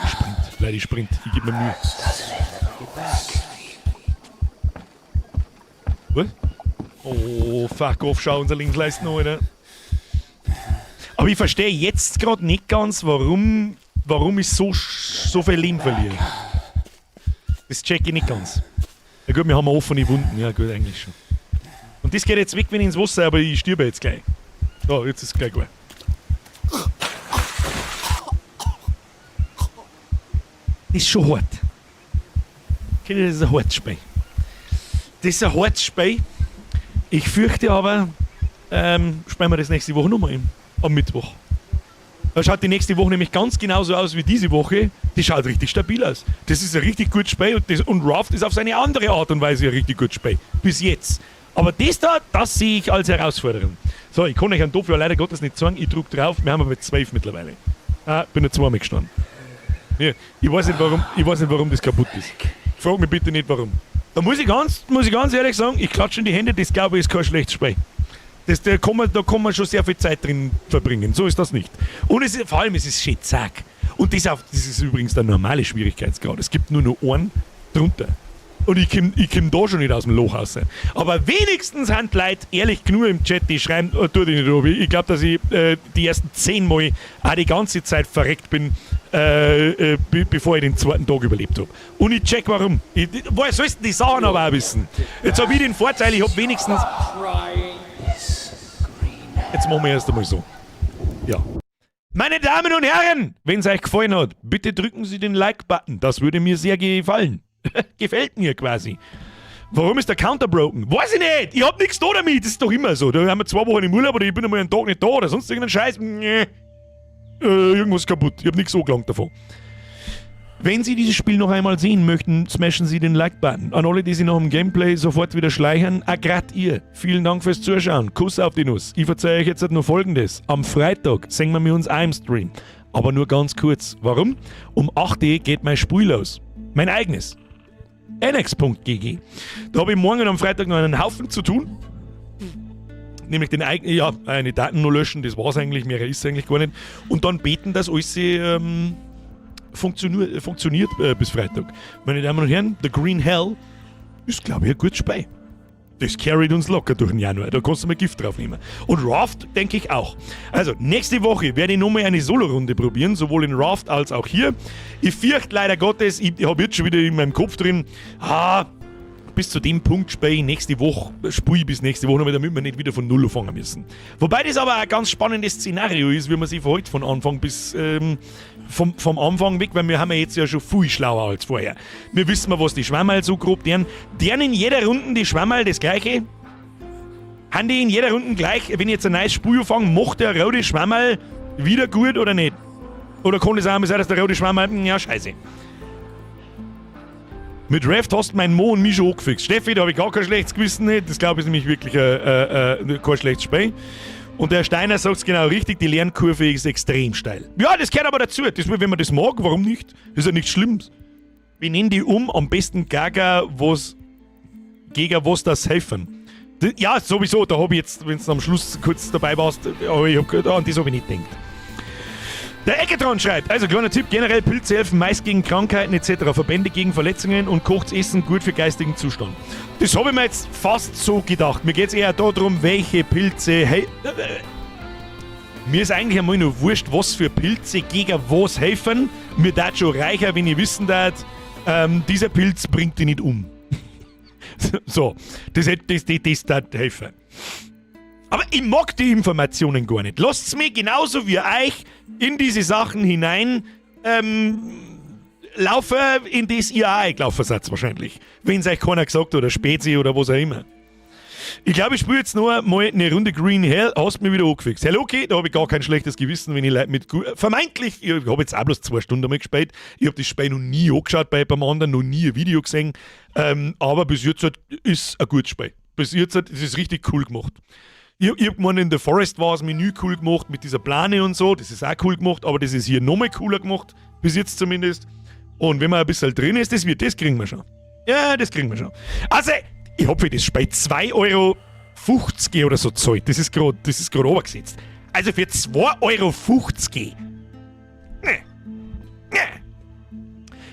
Speaker 1: Ich sprint, Leute, ich sprint. Ich geb mir Mühe. Was? Oh, fuck off, schau unser Linksleisten an, Alter. Aber ich verstehe jetzt grad nicht ganz, warum ich so viel Leben verliere. Das check ich nicht ganz. Ja gut, wir haben offene Wunden. Ja gut, eigentlich schon. Und das geht jetzt weg, wenn ich ins Wasser, aber ich stirbe jetzt gleich. So, jetzt ist es gleich gut. Das ist schon hart. Okay, das ist ein hartes Spiel. Das ist ein hartes Spiel. Ich fürchte aber, spielen wir das nächste Woche nochmal am Mittwoch. Da schaut die nächste Woche nämlich ganz genauso aus wie diese Woche. Die schaut richtig stabil aus. Das ist ein richtig gutes Spiel und Raft ist auf seine andere Art und Weise ein richtig gutes Spiel. Bis jetzt. Aber das da, das sehe ich als Herausforderung. So, ich kann euch einen Doppel leider Gottes nicht sagen. Ich drück drauf. Wir haben aber 12 mittlerweile. Ah, bin nur zweimal gestorben. Ja, ich weiß nicht, warum, ich weiß nicht, warum das kaputt ist. Frag mich bitte nicht, warum. Da muss ich ganz ehrlich sagen, ich klatsche in die Hände, das glaube ich ist kein schlechtes Spiel. Das, da kann man, da kann man schon sehr viel Zeit drin verbringen, so ist das nicht. Und es ist, vor allem, es ist schön zack. Und das ist übrigens der normale Schwierigkeitsgrad. Es gibt nur noch einen drunter. Und ich komm da schon nicht aus dem Loch raus. Aber wenigstens sind die Leute ehrlich genug im Chat, die schreiben, oh, tu dich nicht, Robi. Ich glaub, dass ich die ersten 10 Mal auch die ganze Zeit verreckt bin, bevor ich den zweiten Tag überlebt hab. Und ich check warum. Woher sollst du die Sachen aber auch wissen? Jetzt hab ich den Vorteil, ich hab wenigstens... Jetzt machen wir erst einmal so. Ja. Meine Damen und Herren, wenn es euch gefallen hat, bitte drücken Sie den Like-Button. Das würde mir sehr gefallen. Gefällt mir quasi. Warum ist der Counter broken? Weiß ich nicht! Ich hab nichts da damit! Das ist doch immer so. Da haben wir 2 Wochen im Urlaub oder ich bin einmal einen Tag nicht da oder sonst irgendeinen Scheiß. Nee. Irgendwas kaputt. Ich hab nichts so gelangt davon. Wenn Sie dieses Spiel noch einmal sehen möchten, smashen Sie den Like-Button. An alle, die sich nach dem Gameplay sofort wieder schleichen, a grad ihr. Vielen Dank fürs Zuschauen. Kuss auf die Nuss. Ich verzeihe euch jetzt halt nur Folgendes. Am Freitag sehen wir uns auch im Stream. Aber nur ganz kurz. Warum? Um 8 Uhr geht mein Spiel los. Mein eigenes. nx.gg. Da habe ich morgen und am Freitag noch einen Haufen zu tun. Nämlich den eigenen, ja, eine Daten nur löschen, das war's eigentlich, mehr ist eigentlich gar nicht. Und dann beten, dass alles funktioniert bis Freitag. Meine Damen und Herren, The Green Hell ist, glaube ich, ein gutes Spiel. Das carried uns locker durch den Januar. Da kannst du mal Gift drauf nehmen. Und Raft, denke ich auch. Also, nächste Woche werde ich nochmal eine Solo-Runde probieren, sowohl in Raft als auch hier. Ich fürchte leider Gottes, ich habe jetzt schon wieder in meinem Kopf drin, ah, bis zu dem Punkt spiele ich nächste Woche, spiele ich bis nächste Woche noch, damit wir nicht wieder von Null anfangen müssen. Wobei das aber ein ganz spannendes Szenario ist, wie man sich verhält von Anfang bis, vom Anfang weg, weil wir haben ja jetzt ja schon viel schlauer als vorher. Wir wissen mal, was die Schwammerl so grob deren. Deren in jeder Runde die Schwammerl das Gleiche? Haben die in jeder Runde gleich, wenn ich jetzt ein neues Spiel anfange, macht der rote Schwammerl wieder gut oder nicht? Oder kann es auch mal sein, dass der rote Schwammerl, ja, scheiße. Mit Raft hast du meinen Mo und mich schon angefixt. Steffi, da habe ich gar kein schlechtes Gewissen nicht. Das, glaube ich, ist nämlich wirklich kein schlechtes Spiel. Und der Steiner sagt es genau richtig, die Lernkurve ist extrem steil. Ja, das gehört aber dazu. Das, wenn man das mag, warum nicht? Das ist ja nichts Schlimmes. Wir nennen die um, am besten Gaga, was gegen was das helfen. Ja, sowieso, da habe ich jetzt, wenn du am Schluss kurz dabei warst, aber ich hab, an das habe ich nicht gedacht. Der Eckertron schreibt, also kleiner Tipp, generell Pilze helfen meist gegen Krankheiten etc., Verbände gegen Verletzungen und kochts Essen gut für geistigen Zustand. Das habe ich mir jetzt fast so gedacht. Mir geht es eher darum, welche Pilze. Hey, mir ist eigentlich einmal nur wurscht, was für Pilze gegen was helfen. Mir tät schon reicher, wenn ich wissen darf, dieser Pilz bringt dich nicht um. So, das hätte das tät helfen. Aber ich mag die Informationen gar nicht. Lasst mich genauso wie euch in diese Sachen hinein laufen, in das ihr auch eingelaufen seid wahrscheinlich. Wenn es euch keiner gesagt hat oder Spezi oder was auch immer. Ich glaube, ich spiele jetzt noch mal eine Runde Green Hell. Hast mich wieder angefixt. Hey, okay, da habe ich gar kein schlechtes Gewissen, wenn ich Leute mit vermeintlich, ich habe jetzt auch bloß 2 Stunden einmal gespielt. Ich habe das Spiel noch nie angeschaut bei beim anderen, noch nie ein Video gesehen. Aber bis jetzt halt ist ein gutes Spiel. Bis jetzt halt, ist es richtig cool gemacht. Ich hab gemeint, in The Forest war das Menü cool gemacht mit dieser Plane und so. Das ist auch cool gemacht, aber das ist hier nochmal cooler gemacht. Bis jetzt zumindest. Und wenn man ein bisschen drin ist, das kriegen wir schon. Ja, das kriegen wir schon. Also, ich hab für das Spiel 2,50 Euro oder so gezahlt. Das ist gerade runtergesetzt. Also für 2,50 Euro. Nee. Nee.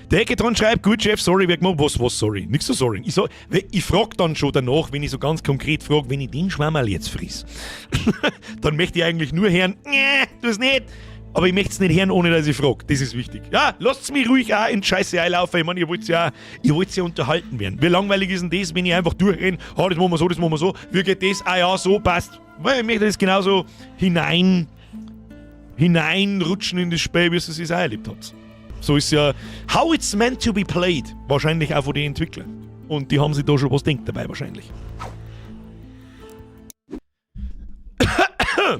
Speaker 1: Der Ecke schreibt, gut Chef, sorry, wer gemacht? Was, sorry? Nix so sorry. Ich, so, ich frag dann schon danach, wenn ich so ganz konkret frage, wenn ich den Schwammerl jetzt friss, dann möchte ich eigentlich nur hören, nee, tu's nicht. Aber ich möchte es nicht hören, ohne dass ich frage. Das ist wichtig. Ja, lasst mich ruhig auch in die Scheiße einlaufen. Ich meine, ihr wollt ja unterhalten werden. Wie langweilig ist denn das, wenn ich einfach durchrenne? Ah, das machen wir so, das machen wir so. Wie geht das? Ah ja, so, passt. Weil ich möchte das genauso hineinrutschen in das Spiel, wie es es auch erlebt habt. So ist ja how it's meant to be played. Wahrscheinlich auch von den Entwicklern. Und die haben sich da schon was denkt dabei wahrscheinlich.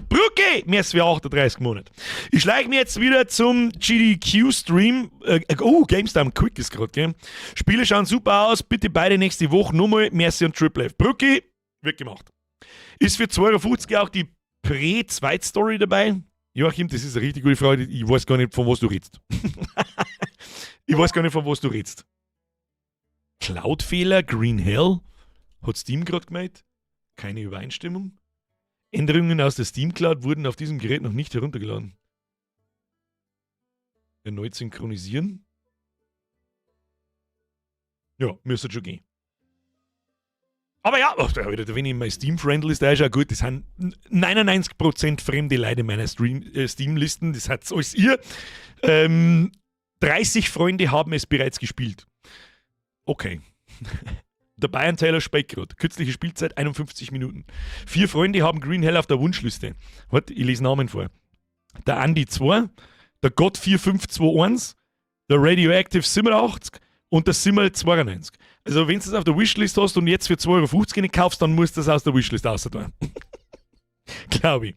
Speaker 1: Brücke! Merci für 38 Monate. Ich schleiche mir jetzt wieder zum GDQ-Stream. Oh, Games Done Quick ist gerade, gell? Spiele schauen super aus. Bitte beide nächste Woche nochmal. Merci und Triple F. Brücke, wird gemacht. Ist für 2,50 Euro auch die Prä-Zweit-Story dabei? Joachim, das ist eine richtig gute Frage. Ich weiß gar nicht, von was du redest. Ich weiß gar nicht, von was du redest. Cloud-Fehler, Green Hell? Hat Steam gerade gemeint? Keine Übereinstimmung? Änderungen aus der Steam Cloud wurden auf diesem Gerät noch nicht heruntergeladen. Erneut synchronisieren? Ja, müsste schon gehen. Aber ja, ach, wenn ich meine Steam-Friend-List einschaue, gut, das sind 99% fremde Leute in meiner Steam-Listen, das hat alles ihr. 30 Freunde haben es bereits gespielt. Okay. Der Bayern Taylor spielt gerade. Kürzliche Spielzeit 51 Minuten. Vier Freunde haben Green Hell auf der Wunschliste. Warte, ich lese Namen vor. Der Andi 2, der Gott 4521, der Radioactive 87 und der Simmel 92. Also, wenn du das auf der Wishlist hast und jetzt für 2,50 Euro nicht kaufst, dann musst du das aus der Wishlist raus tun. Glaube ich.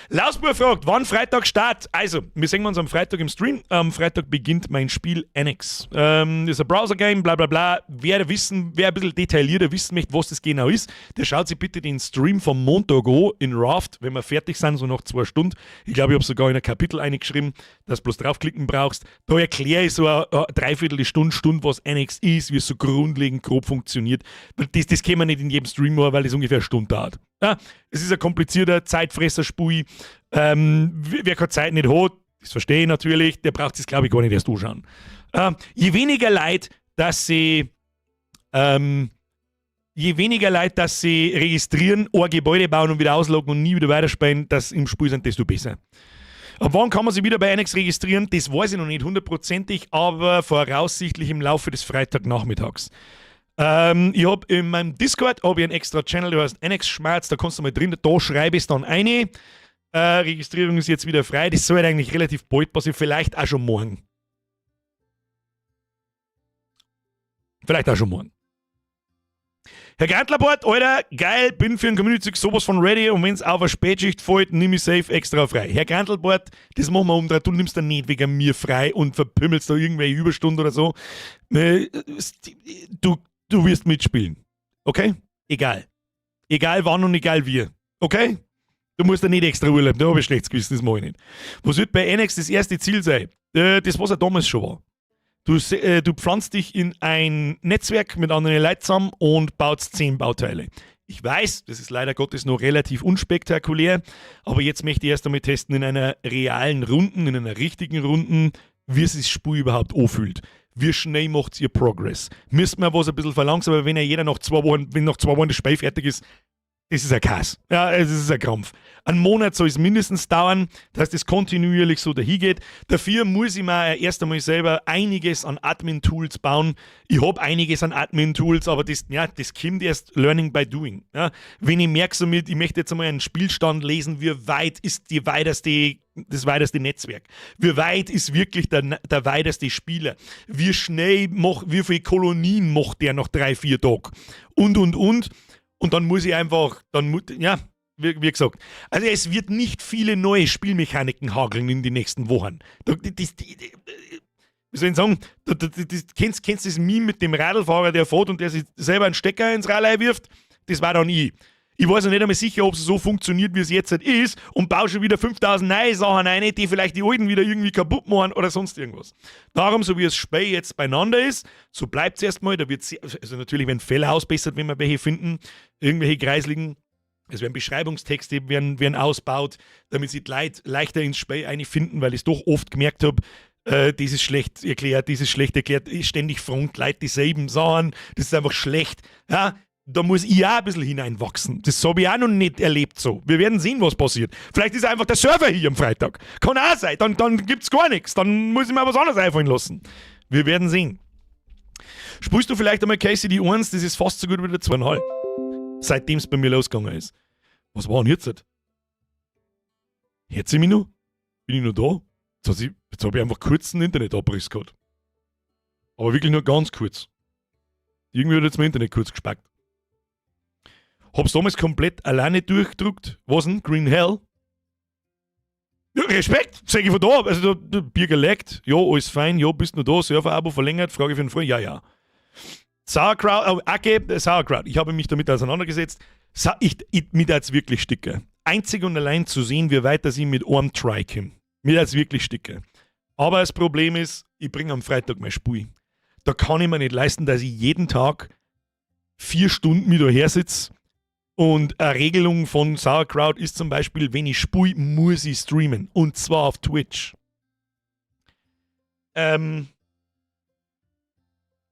Speaker 1: Lausbur fragt, wann Freitag Start? Also, wir sehen uns am Freitag im Stream. Am Freitag beginnt mein Spiel Annex. Das ist ein Browser-Game, bla bla bla. Wer ein bisschen detaillierter wissen möchte, was das genau ist, der schaut sich bitte den Stream vom Montag an in Raft, wenn wir fertig sind, so nach 2 Stunden. Ich glaube, ich habe sogar in ein Kapitel eingeschrieben, dass du bloß draufklicken brauchst. Da erkläre ich so eine dreiviertel Stunde, Stunde, was Annex ist, wie es so grundlegend grob funktioniert. Das können wir nicht in jedem Stream machen, weil das ungefähr eine Stunde dauert. Ja, es ist ein komplizierter Zeitfresser-Spiel. Wer keine Zeit nicht hat, das verstehe ich natürlich, der braucht es, glaube ich, gar nicht erst anschauen. Je weniger Leute, dass sie registrieren, ein Gebäude bauen und wieder ausloggen und nie wieder weiterspielen, das im Spiel sind, desto besser. Ab wann kann man sich wieder bei Annex registrieren? Das weiß ich noch nicht hundertprozentig, aber voraussichtlich im Laufe des Freitagnachmittags. Ich habe in meinem Discord hab ich einen extra Channel, der heißt Annex Schmerz, da kannst du mal drin, da schreibe ich es dann eine. Registrierung ist jetzt wieder frei, das soll eigentlich relativ bald passieren, vielleicht auch schon morgen. Vielleicht auch schon morgen. Herr Gantlerbord, Alter, geil, bin für einen Community sowas von ready und wenn's auf eine Spätschicht fällt, nimm ich safe extra frei. Herr Grantelbord, das machen wir umdreht, du nimmst dann nicht wegen mir frei und verpümmelst da irgendwelche Überstunden oder so. Du wirst mitspielen. Okay? Egal. Egal wann und egal wie. Okay? Du musst da nicht extra Urlaub, da habe ich schlechtes Gewissen, das mache ich nicht. Was wird bei Annex das erste Ziel sein? Das, was er damals schon war. Du pflanzt dich in ein Netzwerk mit anderen Leuten zusammen und baust 10 Bauteile. Ich weiß, das ist leider Gottes noch relativ unspektakulär, aber jetzt möchte ich erst einmal testen in einer realen Runden, in einer richtigen Runden, wie sich das Spiel überhaupt anfühlt. Wie schnell macht ihr Progress? Müsste man was ein bisschen verlangsamen, aber wenn ja jeder nach 2 Wochen, wenn nach 2 Wochen das Spiel fertig ist, das ist ein Kass. Ja, es ist ein Krampf. Ein Monat soll es mindestens dauern, dass das kontinuierlich so dahin geht. Dafür muss ich mir erst einmal selber einiges an Admin-Tools bauen. Ich habe einiges an Admin-Tools, aber das, ja, das kommt erst Learning by Doing. Ja, wenn ich merke, somit, ich möchte jetzt einmal einen Spielstand lesen, wie weit ist das weiteste Netzwerk? Wie weit ist wirklich der weiteste Spieler? Wie viele Kolonien macht der nach 3, 4 Tagen? Und, und, und. Und dann muss ich einfach, dann, ja, wie gesagt, also es wird nicht viele neue Spielmechaniken hageln in die nächsten Wochen. Wie soll ich sagen, kennst du das Meme mit dem Radlfahrer, der fährt und der sich selber einen Stecker ins Radl wirft? Das war dann ich. Ich weiß noch nicht einmal sicher, ob es so funktioniert, wie es jetzt halt ist, und baue schon wieder 5000 neue Sachen rein, die vielleicht die alten wieder irgendwie kaputt machen oder sonst irgendwas. Darum, so wie das Spiel jetzt beieinander ist, so bleibt es erstmal. Da wird, also natürlich werden Fehler ausbessert, wenn wir welche finden, irgendwelche kreisligen. Es werden Beschreibungstexte werden ausbaut, damit sie die Leute leichter ins Spiel einfinden, weil ich es doch oft gemerkt habe, das ist schlecht erklärt, das ist schlecht erklärt, ständig front Leute dieselben Sachen, das ist einfach schlecht. Ja, da muss ich auch ein bisschen hineinwachsen. Das habe ich auch noch nicht erlebt so. Wir werden sehen, was passiert. Vielleicht ist einfach der Server hier am Freitag. Kann auch sein. Dann gibt es gar nichts. Dann muss ich mir was anderes einfallen lassen. Wir werden sehen. Spielst du vielleicht einmal KCD 1? Das ist fast so gut wie der 2,5. Seitdem es bei mir losgegangen ist. Was war denn jetzt? Hört sie mich noch? Bin ich noch da? Jetzt habe ich einfach kurz einen Internetabriss gehabt. Aber wirklich nur ganz kurz. Irgendwie hat jetzt mein Internet kurz gespackt. Hab's damals komplett alleine durchgedruckt. Was denn? Green Hell? Ja, Respekt, sag ich von da. Also, der Birger laggt. Ja, alles fein. Ja, bist noch da. Server-Abo verlängert. Frage für einen Freund. Ja. Sauerkraut, oh, okay, Sauerkraut. Ich habe mich damit auseinandergesetzt. Mir tat's wirklich sticker. Einzig und allein zu sehen, wie weit dass ich mit einem Try komme. Mir tat's wirklich sticker. Aber das Problem ist, ich bringe am Freitag mein Spiel. Da kann ich mir nicht leisten, dass ich jeden Tag 4 Stunden mit daher sitze. Und eine Regelung von Sauerkraut ist zum Beispiel, wenn ich spiele, muss ich streamen. Und zwar auf Twitch. Da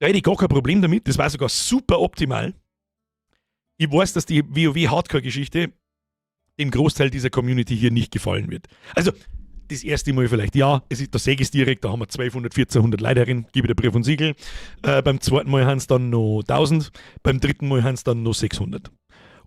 Speaker 1: hätte ich gar kein Problem damit. Das war sogar super optimal. Ich weiß, dass die WoW Hardcore-Geschichte dem Großteil dieser Community hier nicht gefallen wird. Also, das Das erste Mal vielleicht ja, es ist, da sehe ich es direkt, da haben wir 1200, 1400 Leute herin, gebe ich der Brief und Siegel. Beim zweiten Mal haben es dann noch 1000, beim dritten Mal haben es dann noch 600.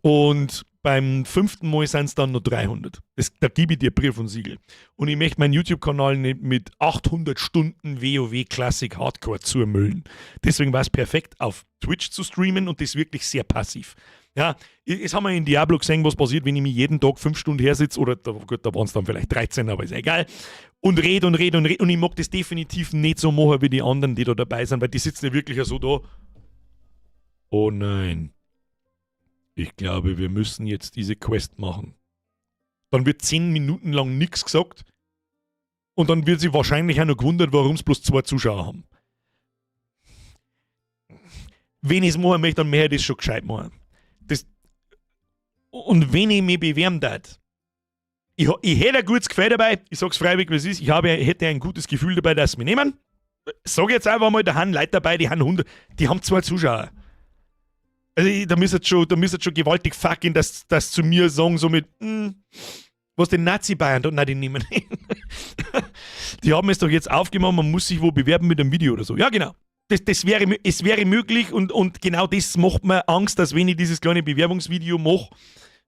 Speaker 1: Und beim fünften Mal sind es dann noch 300. Da gebe ich dir Brief und Siegel. Und ich möchte meinen YouTube-Kanal nicht mit 800 Stunden WoW Classic Hardcore zumüllen. Deswegen war es perfekt, auf Twitch zu streamen und das wirklich sehr passiv. Ja, es haben wir in Diablo gesehen, was passiert, wenn ich mich jeden Tag 5 Stunden hersitze, oder da, gut, da waren es dann vielleicht 13, aber ist egal, und red und red und red. Und ich mag das definitiv nicht so machen wie die anderen, die da dabei sind, weil die sitzen ja wirklich so da. Oh nein. Ich glaube, wir müssen jetzt diese Quest machen. Dann wird 10 Minuten lang nichts gesagt und dann wird sich wahrscheinlich auch noch gewundert, warum es bloß 2 Zuschauer haben. Wenn ich es machen möchte, dann möchte ich das schon gescheit machen. Und wenn ich mich bewerben darf, ich hätte ein gutes Gefühl dabei, ich sag's freiwillig, wie es ist, ich hätte ein gutes Gefühl dabei, dass sie mich nehmen. Sag jetzt einfach mal, da haben Leute dabei, die haben 100, die haben 2 Zuschauer. Also ich, da müsst ihr schon, da müsst ihr schon gewaltig fucking, dass zu mir sagen, so mit, was den Nazi-Bayern da, nein, die nehmen nicht. Die haben es doch jetzt aufgemacht, man muss sich wo bewerben mit einem Video oder so. Ja, genau. Es wäre möglich und genau das macht mir Angst, dass wenn ich dieses kleine Bewerbungsvideo mache,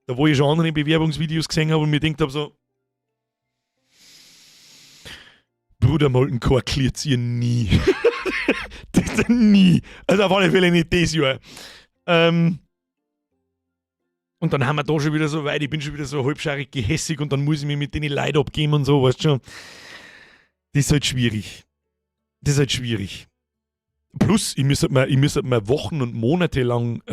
Speaker 1: da wo ich schon andere Bewerbungsvideos gesehen habe und mir gedacht habe so, Bruder Moltenchor cleart ihr nie. Das nie. Also auf alle Fälle nicht das Jahr. Und dann haben wir da schon wieder so weit, ich bin schon wieder so halbscharig gehässig und dann muss ich mich mit denen Leuten abgeben und so, weißt du schon. Das ist halt schwierig. Das ist halt schwierig. Plus, ich müsste mir Wochen und Monate lang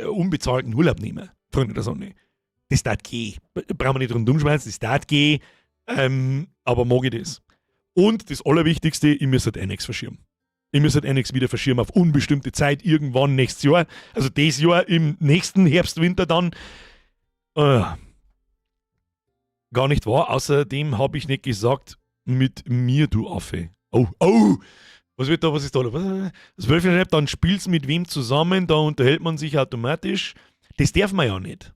Speaker 1: unbezahlten Urlaub nehmen, Freunde der Sonne. Das darf gehen. Brauchen wir nicht rundum schmeißen, das darf gehen. Aber mag ich das. Und das Allerwichtigste, ich müsste halt NX verschirmen. Ich müsste halt NX wieder verschirmen auf unbestimmte Zeit, irgendwann nächstes Jahr. Also dieses Jahr im nächsten Herbst, Winter dann. Gar nicht wahr. Außerdem habe ich nicht gesagt, mit mir, du Affe. Oh, oh! Was wird da, was ist da? Was? Das Wölfchen schreibt, dann spielst du mit wem zusammen, da unterhält man sich automatisch. Das darf man ja nicht.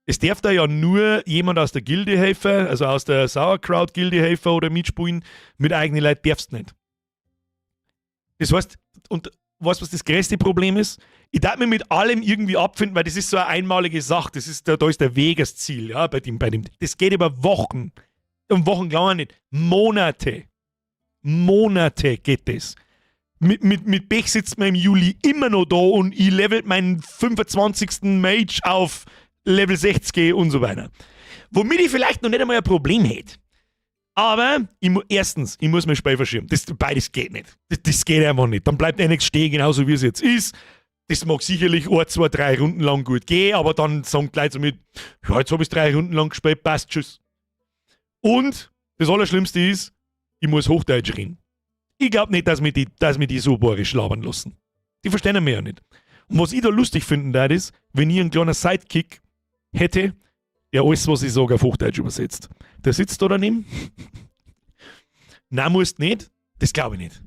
Speaker 1: Es darf da ja nur jemand aus der Gilde helfen, also aus der Sauerkraut-Gilde helfen oder mitspielen. Mit eigenen Leuten darfst du nicht. Das heißt, und weißt du, was das größte Problem ist? Ich darf mich mit allem irgendwie abfinden, weil das ist so eine einmalige Sache. Da ist der Weg das Ziel, ja, bei dem. Das geht über Wochen. Und Wochen glaube ich nicht. Monate. Monate geht das. Mit Pech sitzt man im Juli immer noch da und ich level meinen 25. Mage auf Level 60 und so weiter. Womit ich vielleicht noch nicht einmal ein Problem hätte. Aber ich erstens, ich muss mein Spiel verschieben. Beides geht nicht. Das geht einfach nicht. Dann bleibt eh nichts stehen, genauso wie es jetzt ist. Das mag sicherlich 1, 2, 3 Runden lang gut gehen, aber dann sagen die Leute so mit, ja, jetzt hab ich's 3 Runden lang gespielt, passt, tschüss. Und das Allerschlimmste ist, ich muss Hochdeutsch reden. Ich glaub nicht, dass mich die so bayerisch labern lassen. Die verstehen mich ja nicht. Und was ich da lustig finden würde, ist, wenn ich einen kleinen Sidekick hätte, der alles, was ich sage, auf Hochdeutsch übersetzt. Der sitzt da daneben. Nein, musst nicht. Das glaub ich nicht.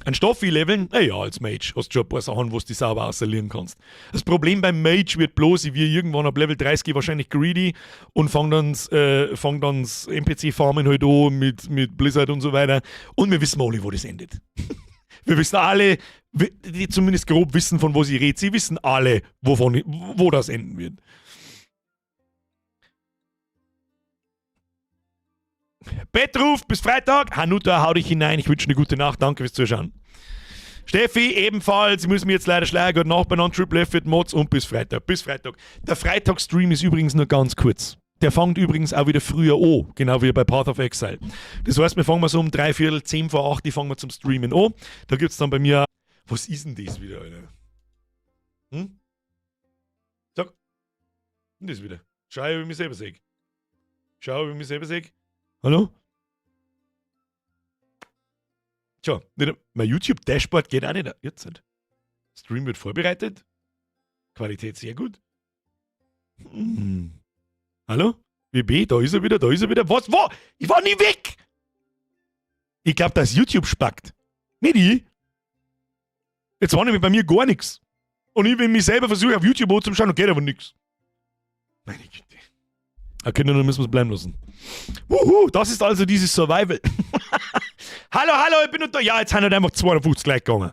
Speaker 1: Ein Stoffi leveln, naja, als Mage hast du schon ein paar Sachen, wo du dich sauber aussalieren kannst. Das Problem beim Mage wird bloß, ich werde irgendwann ab Level 30 wahrscheinlich greedy und fang dann das N P C-Farmen halt an mit Blizzard und so weiter. Und wir wissen alle, wo das endet. Wir wissen alle, die zumindest grob wissen, von wo sie redet. Sie wissen alle, wo das enden wird. Bettruf, bis Freitag. Hanuta, hau dich hinein. Ich wünsche eine gute Nacht. Danke fürs Zuschauen. Steffi, ebenfalls. Ich muss mir jetzt leider schlagen. Gute Nacht beieinander. Triple F wird Mods und bis Freitag. Bis Freitag. Der Freitagsstream ist übrigens nur ganz kurz. Der fängt übrigens auch wieder früher an, genau wie bei Path of Exile. Das heißt, wir fangen mal so um dreiviertel, zehn vor acht, die fangen wir zum Streamen an. Da gibt's dann bei mir... Was ist denn das wieder, Alter? Sag. Was ist denn das wieder? Schau, ob ich mich selber seh. Schau, ob ich mich selber seh. Hallo? Tja, nicht, mein YouTube-Dashboard geht auch nicht. Jetzt nicht. Stream wird vorbereitet. Qualität sehr gut. Hallo? WB, da ist er wieder, da ist er wieder. Was? Wo? Ich war nie weg! Ich glaub, dass YouTube spackt. Nicht ich. Jetzt war nämlich bei mir gar nix. Und ich, wenn ich mich selber versuche, auf YouTube anzuschauen, geht aber nix. Meine Güte. Okay, dann müssen wir es bleiben lassen. Wuhu, das ist also dieses Survival. Hallo, hallo, ich bin unter. Ja, jetzt sind halt einfach 250 gleich gegangen.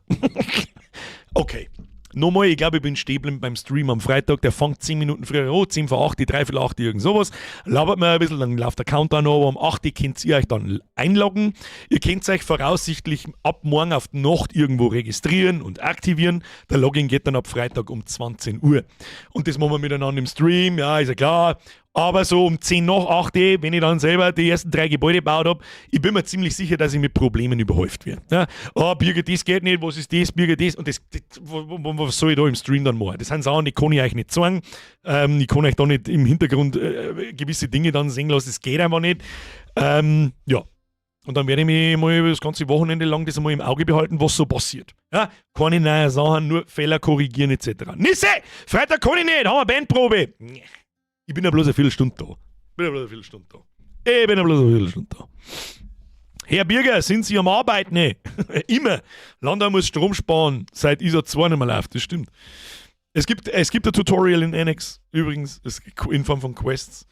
Speaker 1: Okay. Nochmal, ich glaube, ich bin stehen geblieben beim Stream am Freitag. Der fängt 10 Minuten früher an, 10 vor 8, 3:45 8, irgend sowas. Labert mir ein bisschen, dann läuft der Countdown noch, aber um 8 könnt ihr euch dann einloggen. Ihr könnt euch voraussichtlich ab morgen auf die Nacht irgendwo registrieren und aktivieren. Der Login geht dann ab Freitag um 20 Uhr. Und das machen wir miteinander im Stream, ja, ist ja klar. Aber so um 10 nach 8, wenn ich dann selber die ersten drei Gebäude gebaut habe, ich bin mir ziemlich sicher, dass ich mit Problemen überhäuft werde. Ja, oh, Birger, das geht nicht, was ist das, Birger, das? Und das, was soll ich da im Stream dann machen? Das sind Sachen, die kann ich euch nicht sagen. Ich kann euch da nicht im Hintergrund gewisse Dinge dann sehen lassen, das geht einfach nicht. Ja. Und dann werde ich mich mal über das ganze Wochenende lang das einmal im Auge behalten, was so passiert. Ja, keine neuen Sachen, nur Fehler korrigieren etc. Nisse! Freitag kann ich nicht, haben wir Bandprobe. Ich bin ja bloß eine Viertelstunde da. Bin ja bloß eine Viertelstunde da. Ich bin ja bloß eine Viertelstunde da. Herr Birger, sind Sie am Arbeiten? Nee. Immer. Landau muss Strom sparen, seit ISA 2 nicht mehr läuft. Das stimmt. Es gibt ein Tutorial in Annex, übrigens, in Form von Quests.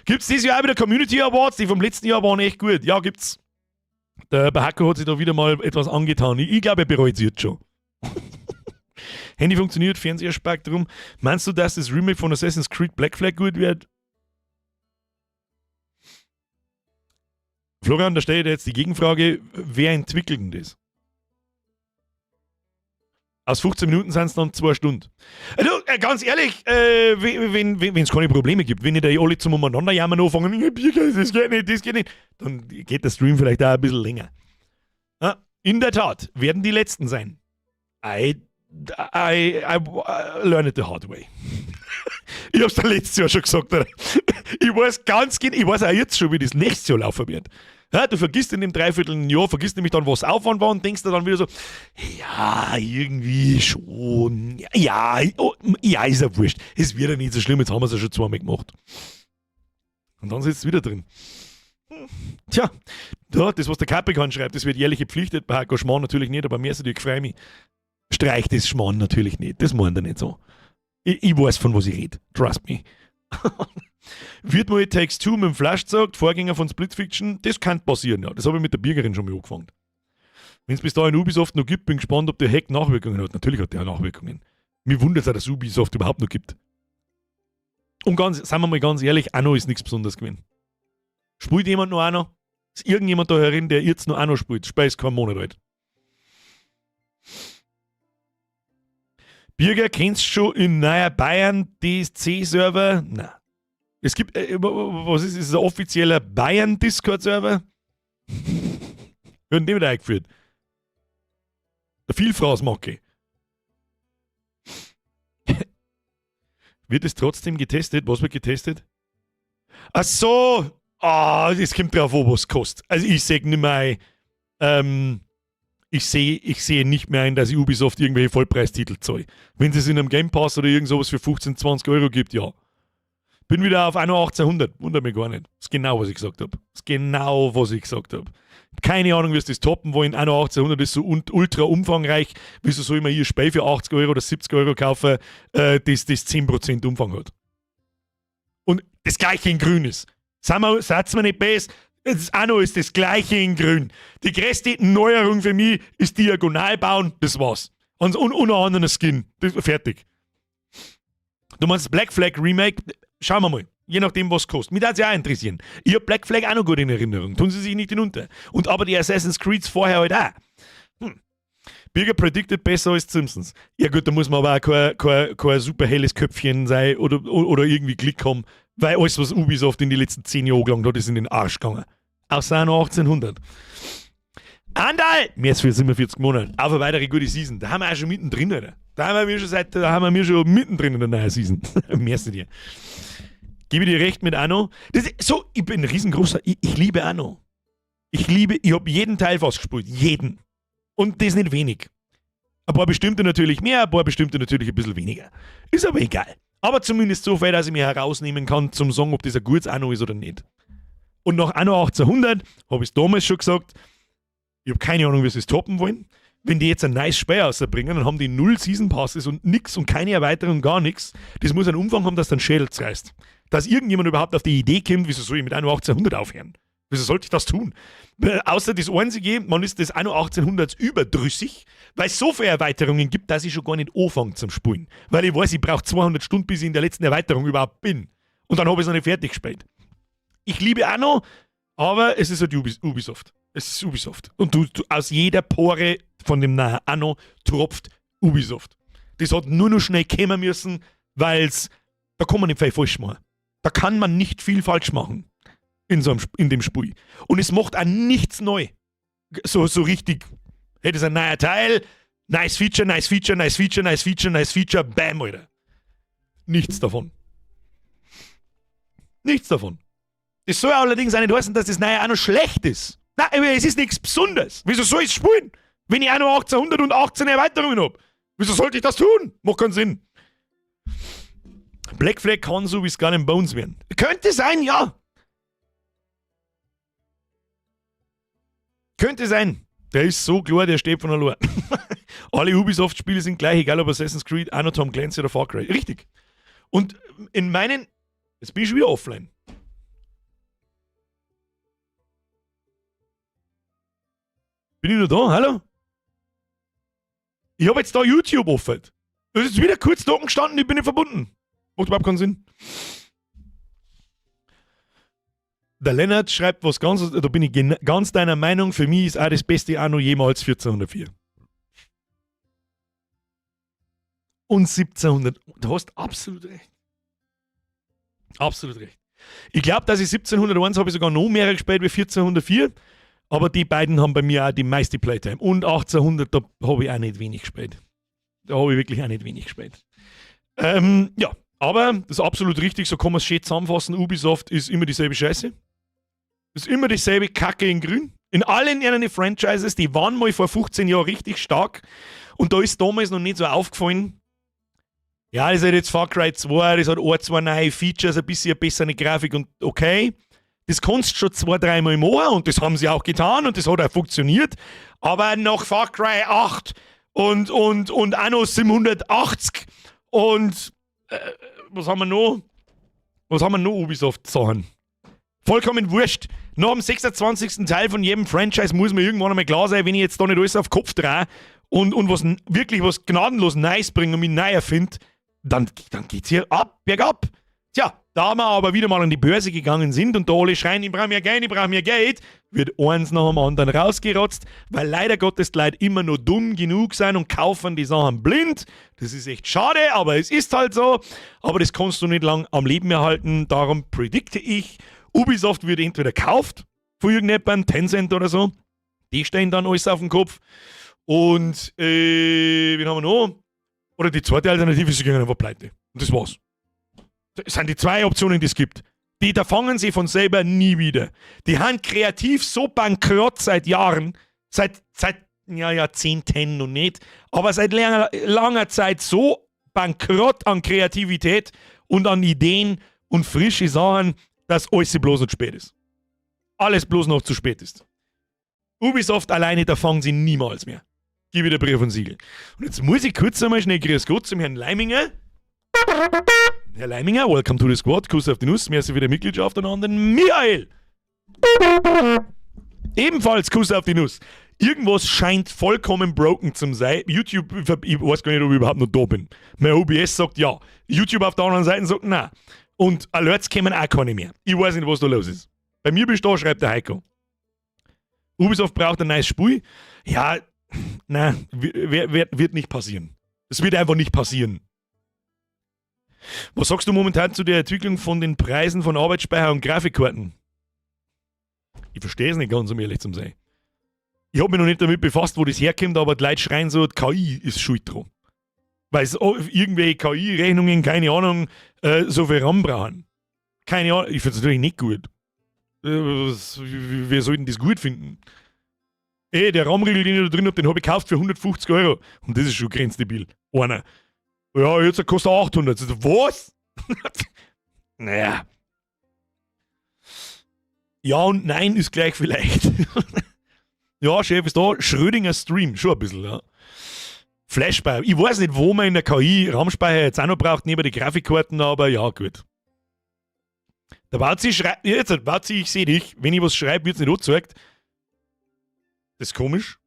Speaker 1: Gibt es dieses Jahr auch wieder Community Awards? Die vom letzten Jahr waren echt gut. Ja, gibt's. Der Bahako hat sich da wieder mal etwas angetan. Ich glaube, er bereut es jetzt schon. Handy funktioniert, Fernseher spackt rum. Meinst du, dass das Remake von Assassin's Creed Black Flag gut wird? Florian, da steht jetzt die Gegenfrage: Wer entwickelt denn das? Aus 15 Minuten sind es dann 2 Stunden. Also, ganz ehrlich, wenn es keine Probleme gibt, wenn nicht alle zum Umeinander jammern anfangen, das geht nicht, das geht nicht, dann geht der Stream vielleicht auch ein bisschen länger. Ja, in der Tat, werden die letzten sein. I learned it the hard way. Ich hab's da letztes Jahr schon gesagt. Oder? Ich weiß ganz genau, ich weiß auch jetzt schon, wie das nächstes Jahr laufen wird. Ja, du vergisst in dem Dreivierteljahr, vergisst nämlich dann, was Aufwand war und denkst dir dann wieder so, ja, irgendwie schon, ja, oh, ja, ist ja wurscht. Es wird ja nicht so schlimm, jetzt haben wir es ja schon zweimal gemacht. Und dann sitzt es wieder drin. Tja, ja, das, was der Capricorn schreibt, das wird jährliche Pflicht, bei Heiko Schmarrn natürlich nicht, aber mehr so, ich freue mich. Streich das Schmarrn natürlich nicht, das meint er nicht so. Ich weiß, von was ich rede. Trust me. Wird mal It Takes Two mit dem Flash gesagt, Vorgänger von Split Fiction, das kann passieren, ja. Das habe ich mit der Birgerin schon mal angefangen. Wenn es bis dahin Ubisoft noch gibt, bin gespannt, ob der Hack Nachwirkungen hat. Natürlich hat der Nachwirkungen. Mir wundert es auch, dass es Ubisoft überhaupt noch gibt. Und ganz, seien wir mal ganz ehrlich, Anno ist nichts Besonderes gewesen. Spielt jemand noch Anno? Ist irgendjemand da herin, der jetzt noch Anno spielt? Spiel ist kein Monat alt. Birger, kennst du schon in Neuer Bayern DSC-Server? Nein. Es gibt, was ist, ist es ein offizieller Bayern Discord-Server? Wird den wieder eingeführt? Der Vielfraßmacke. Wird es trotzdem getestet? Was wird getestet? Ach so! Ah, es kommt drauf an, was es kostet. Also ich sehe nicht mehr ein, ich sehe nicht mehr ein, dass Ubisoft irgendwelche Vollpreistitel zahle. Wenn es in einem Game Pass oder irgend sowas für 15, 20 Euro gibt, ja. Bin wieder auf Anno 1800. Wundert mich gar nicht. Das ist genau, was ich gesagt habe. Das ist genau, was ich gesagt habe. Keine Ahnung, wie es das toppen wollen. Anno 1800 ist so ultra umfangreich. Wieso soll ich mir hier Spiel für 80 Euro oder 70 Euro kaufen, das 10% Umfang hat? Und das gleiche in grün ist. Seid's mir nicht besser. Das Anno ist das gleiche in grün. Die größte Neuerung für mich ist diagonal bauen, das war's. Und ein anderer Skin. Das, fertig. Du meinst Black Flag Remake? Schauen wir mal. Je nachdem, was es kostet. Mich würde es ja auch interessieren. Ich hab Black Flag auch noch gut in Erinnerung. Tun sie sich nicht hinunter. Und aber die Assassin's Creeds vorher halt auch. Birger predicted besser als Simpsons. Ja gut, da muss man aber auch kein super helles Köpfchen sein oder irgendwie Glück haben, weil alles, was Ubisoft in die letzten 10 Jahre gelangt hat, ist in den Arsch gegangen. Außer noch 1800. Andal! Mehr als für 47 Monate. Auf eine weitere gute Season. Da haben wir auch schon mittendrin, Alter. Da haben wir schon mittendrin in der neuen Season. Merci dir. Gebe dir recht mit Anno. Das ist, so, ich bin ein riesengroßer, ich liebe Anno. Ich habe jeden Teil fast gespielt. Jeden. Und das nicht wenig. Ein paar bestimmte natürlich mehr, ein paar bestimmte natürlich ein bisschen weniger. Ist aber egal. Aber zumindest so viel, dass ich mir herausnehmen kann, zum sagen, ob das ein gutes Anno ist oder nicht. Und nach Anno 1800 habe ich es damals schon gesagt, ich habe keine Ahnung, wie sie es toppen wollen. Wenn die jetzt ein neues Spiel rausbringen, dann haben die null Season Passes und nix und keine Erweiterung, gar nichts. Das muss einen Umfang haben, dass dann Schädel zerreißt. Dass irgendjemand überhaupt auf die Idee kommt, wieso soll ich mit Anno 1800 aufhören? Wieso sollte ich das tun? Außer das Einzige, man ist des Anno 1800 überdrüssig, weil es so viele Erweiterungen gibt, dass ich schon gar nicht anfange zum Spielen. Weil ich weiß, ich brauche 200 Stunden, bis ich in der letzten Erweiterung überhaupt bin. Und dann habe ich es noch nicht fertig gespielt. Ich liebe Anno, aber es ist halt Ubisoft. Es ist Ubisoft. Und du, aus jeder Pore von dem nahen Anno tropft Ubisoft. Das hat nur noch schnell kommen müssen, weil's, da kann man nicht viel falsch machen. Da kann man nicht viel falsch machen in dem Spiel. Und es macht auch nichts neu. So richtig, hey, das ist ein neuer Teil, nice Feature, nice Feature, nice Feature, nice Feature, nice Feature, bam, Alter. Nichts davon. Nichts davon. Das soll allerdings auch nicht heißen, dass das neue auch noch schlecht ist. Nein, aber es ist nichts Besonderes. Wieso soll ich es spielen, wenn ich auch noch 1818 Erweiterungen hab? Wieso sollte ich das tun? Macht keinen Sinn. Black Flag kann so wie Skull and Bones werden. Könnte sein, ja. Könnte sein. Der ist so klar, der steht von allein. Alle Ubisoft-Spiele sind gleich, egal ob Assassin's Creed, Anno, Tom Clancy oder Far Cry. Richtig. Und in meinen. Jetzt bin ich schon wieder offline. Bin ich noch da? Hallo? Ich habe jetzt da YouTube offen. Es ist wieder kurz da gestanden, ich bin nicht verbunden. Macht überhaupt keinen Sinn. Der Lennart schreibt was ganz, da bin ich ganz deiner Meinung, für mich ist auch das beste Anno jemals 1404. Und 1700, du hast absolut recht. Absolut recht. Ich glaube, dass ich 1701 habe ich sogar noch mehr gespielt wie 1404, aber die beiden haben bei mir auch die meiste Playtime. Und 1800, da habe ich auch nicht wenig gespielt. Da habe ich wirklich auch nicht wenig gespielt. Ja, aber das ist absolut richtig, so kann man es schön zusammenfassen. Ubisoft ist immer dieselbe Scheiße. Ist immer dieselbe Kacke in Grün. In allen ihren Franchises, die waren mal vor 15 Jahren richtig stark. Und da ist damals noch nicht so aufgefallen. Ja, das ist halt jetzt Far Cry 2, das hat ein, zwei neue Features, ein bisschen bessere Grafik und okay. Das kannst du schon zwei, dreimal machen und das haben sie auch getan und das hat auch funktioniert. Aber nach Far Cry 8 und Anno 780 und was haben wir noch? Was haben wir noch Ubisoft-Sachen? Vollkommen wurscht. Nach dem 26. Teil von jedem Franchise muss mir irgendwann einmal klar sein, wenn ich jetzt da nicht alles auf Kopf drehe und was wirklich was gnadenlos Neues bringe und mich neu erfinde, dann geht's hier ab, bergab. Tja, da wir aber wieder mal an die Börse gegangen sind und da alle schreien, ich brauche mehr Geld, ich brauche mehr Geld, wird eins nach dem anderen rausgerotzt, weil leider Gottes die Leute immer nur dumm genug sind und kaufen die Sachen blind. Das ist echt schade, aber es ist halt so. Aber das kannst du nicht lang am Leben erhalten. Darum predikte ich, Ubisoft wird entweder gekauft von irgendjemandem, Tencent oder so. Die stellen dann alles auf den Kopf. Und, wen haben wir noch? Oder die zweite Alternative ist, sie gehen einfach pleite. Und das war's. Das sind die zwei Optionen, die es gibt. Die, da fangen sie von selber nie wieder. Die haben kreativ so bankrott seit Jahren, seit ja, Jahrzehnten noch nicht, aber seit langer, langer Zeit so bankrott an Kreativität und an Ideen und frische Sachen, dass alles bloß noch zu spät ist. Alles bloß noch zu spät ist. Ubisoft alleine, da fangen sie niemals mehr. Gib wieder Brief und Siegel. Und jetzt muss ich kurz einmal schnell Grüß Gott zum Herrn Leiminger. Herr Leiminger, welcome to the squad. Kuss auf die Nuss. Merci für die Mitgliedschaft und an den Michael. Ebenfalls Kuss auf die Nuss. Irgendwas scheint vollkommen broken zu sein. YouTube, ich weiß gar nicht, ob ich überhaupt noch da bin. Mein OBS sagt ja. YouTube auf der anderen Seite sagt nein. Und Alerts kommen auch keine mehr. Ich weiß nicht, was da los ist. Bei mir bist du da, schreibt der Heiko. Ubisoft braucht ein neues Spiel. Ja, nein, wird nicht passieren. Es wird einfach nicht passieren. Was sagst du momentan zu der Entwicklung von den Preisen von Arbeitsspeicher und Grafikkarten? Ich verstehe es nicht ganz, um ehrlich zu sein. Ich habe mich noch nicht damit befasst, wo das herkommt, aber die Leute schreien so, die KI ist schuld dran. Weil es irgendwelche KI-Rechnungen, keine Ahnung, so viel RAM brauchen. Keine Ahnung, ich finde es natürlich nicht gut. Wir sollten das gut finden. Ey, der RAM-Riegel, den ich da drin hab, den hab ich gekauft für 150 Euro. Und das ist schon grenzdebil. Einer. Ja, jetzt kostet er 800. Was? Naja. Ja und nein ist gleich vielleicht. Ja, Chef ist da. Schrödinger Stream, schon ein bisschen, ja. Flashspeicher. Ich weiß nicht, wo man in der KI RAM-Speicher jetzt auch noch braucht, neben den Grafikkarten, aber ja, gut. Der Bazi schreibt, jetzt, Bazi, ich sehe dich. Wenn ich was schreibe, wird es nicht angezeigt. Das ist komisch.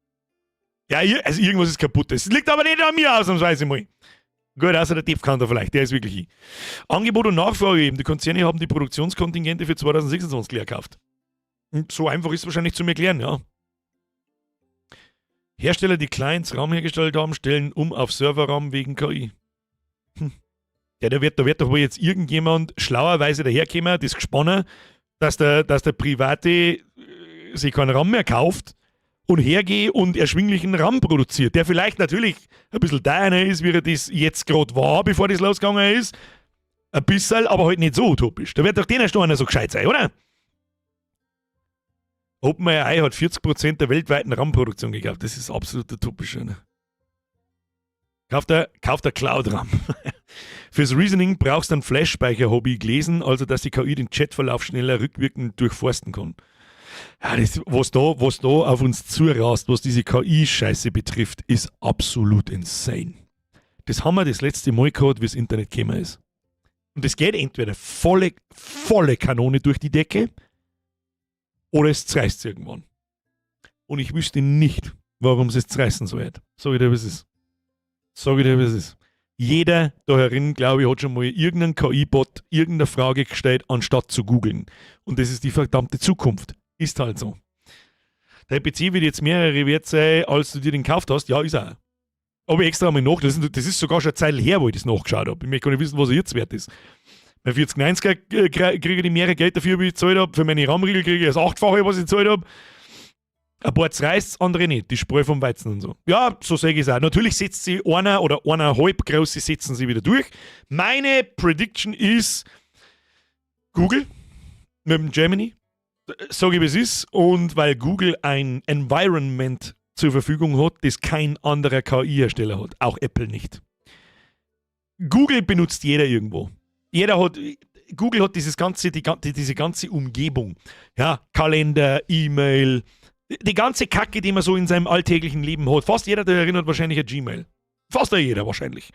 Speaker 1: Ja, also irgendwas ist kaputt. Das liegt aber nicht an mir, ausnahmsweise mal. Gut, außer der Depp kann da vielleicht, der ist wirklich ich. Angebot und Nachfrage eben. Die Konzerne haben die Produktionskontingente für 2026 leer gekauft. Und so einfach ist es wahrscheinlich zu erklären, ja. Hersteller, die Clients RAM hergestellt haben, stellen um auf Server-RAM wegen KI. Ja, da wird doch wohl jetzt irgendjemand schlauerweise daherkommen, das gesponnen, dass der Private sich keinen RAM mehr kauft und hergeht und erschwinglichen RAM produziert, der vielleicht natürlich ein bisschen teurer ist, wie er das jetzt gerade war, bevor das losgegangen ist. Ein bisschen, aber halt nicht so utopisch. Da wird doch denen schon einer so gescheit sein, oder? OpenAI hat 40% der weltweiten RAM-Produktion gekauft. Das ist absolut utopisch. Ne? Kauft der Cloud-RAM. Fürs Reasoning brauchst du einen Flash-Speicher, hab ich gelesen, also dass die KI den Chatverlauf schneller rückwirkend durchforsten kann. Ja, das, was da auf uns zurast, was diese KI-Scheiße betrifft, ist absolut insane. Das haben wir das letzte Mal gehabt, wie das Internet gekommen ist. Und das geht entweder volle, volle Kanone durch die Decke oder es zerreißt irgendwann. Und ich wüsste nicht, warum es zerreißen soll. Sag ich dir, was es ist. Sag ich dir, was es ist. Jeder da herin, glaube ich, hat schon mal irgendeinen KI-Bot irgendeine Frage gestellt, anstatt zu googeln. Und das ist die verdammte Zukunft. Ist halt so. Der PC wird jetzt mehrere wert sein, als du dir den gekauft hast. Ja, ist er. Habe ich extra einmal nach. Das ist sogar schon eine Zeit her, wo ich das nachgeschaut habe. Ich möchte gar nicht wissen, was er jetzt wert ist. Bei 4090er kriege ich mehr Geld dafür, wie ich gezahlt habe. Für meine RAM-Riegel kriege ich das Achtfache, was ich gezahlt habe. Ein paar zerreißt, andere nicht. Die Spreu vom Weizen und so. Ja, so sage ich es auch. Natürlich setzt sie einer oder eineinhalb große setzen sie wieder durch. Meine Prediction ist Google mit dem Gemini. Sage ich, wie es ist. Und weil Google ein Environment zur Verfügung hat, das kein anderer KI-Hersteller hat. Auch Apple nicht. Google benutzt jeder irgendwo. Google hat diese ganze Umgebung. Ja, Kalender, E-Mail, die ganze Kacke, die man so in seinem alltäglichen Leben hat. Fast jeder, der erinnert wahrscheinlich an Gmail. Fast jeder wahrscheinlich.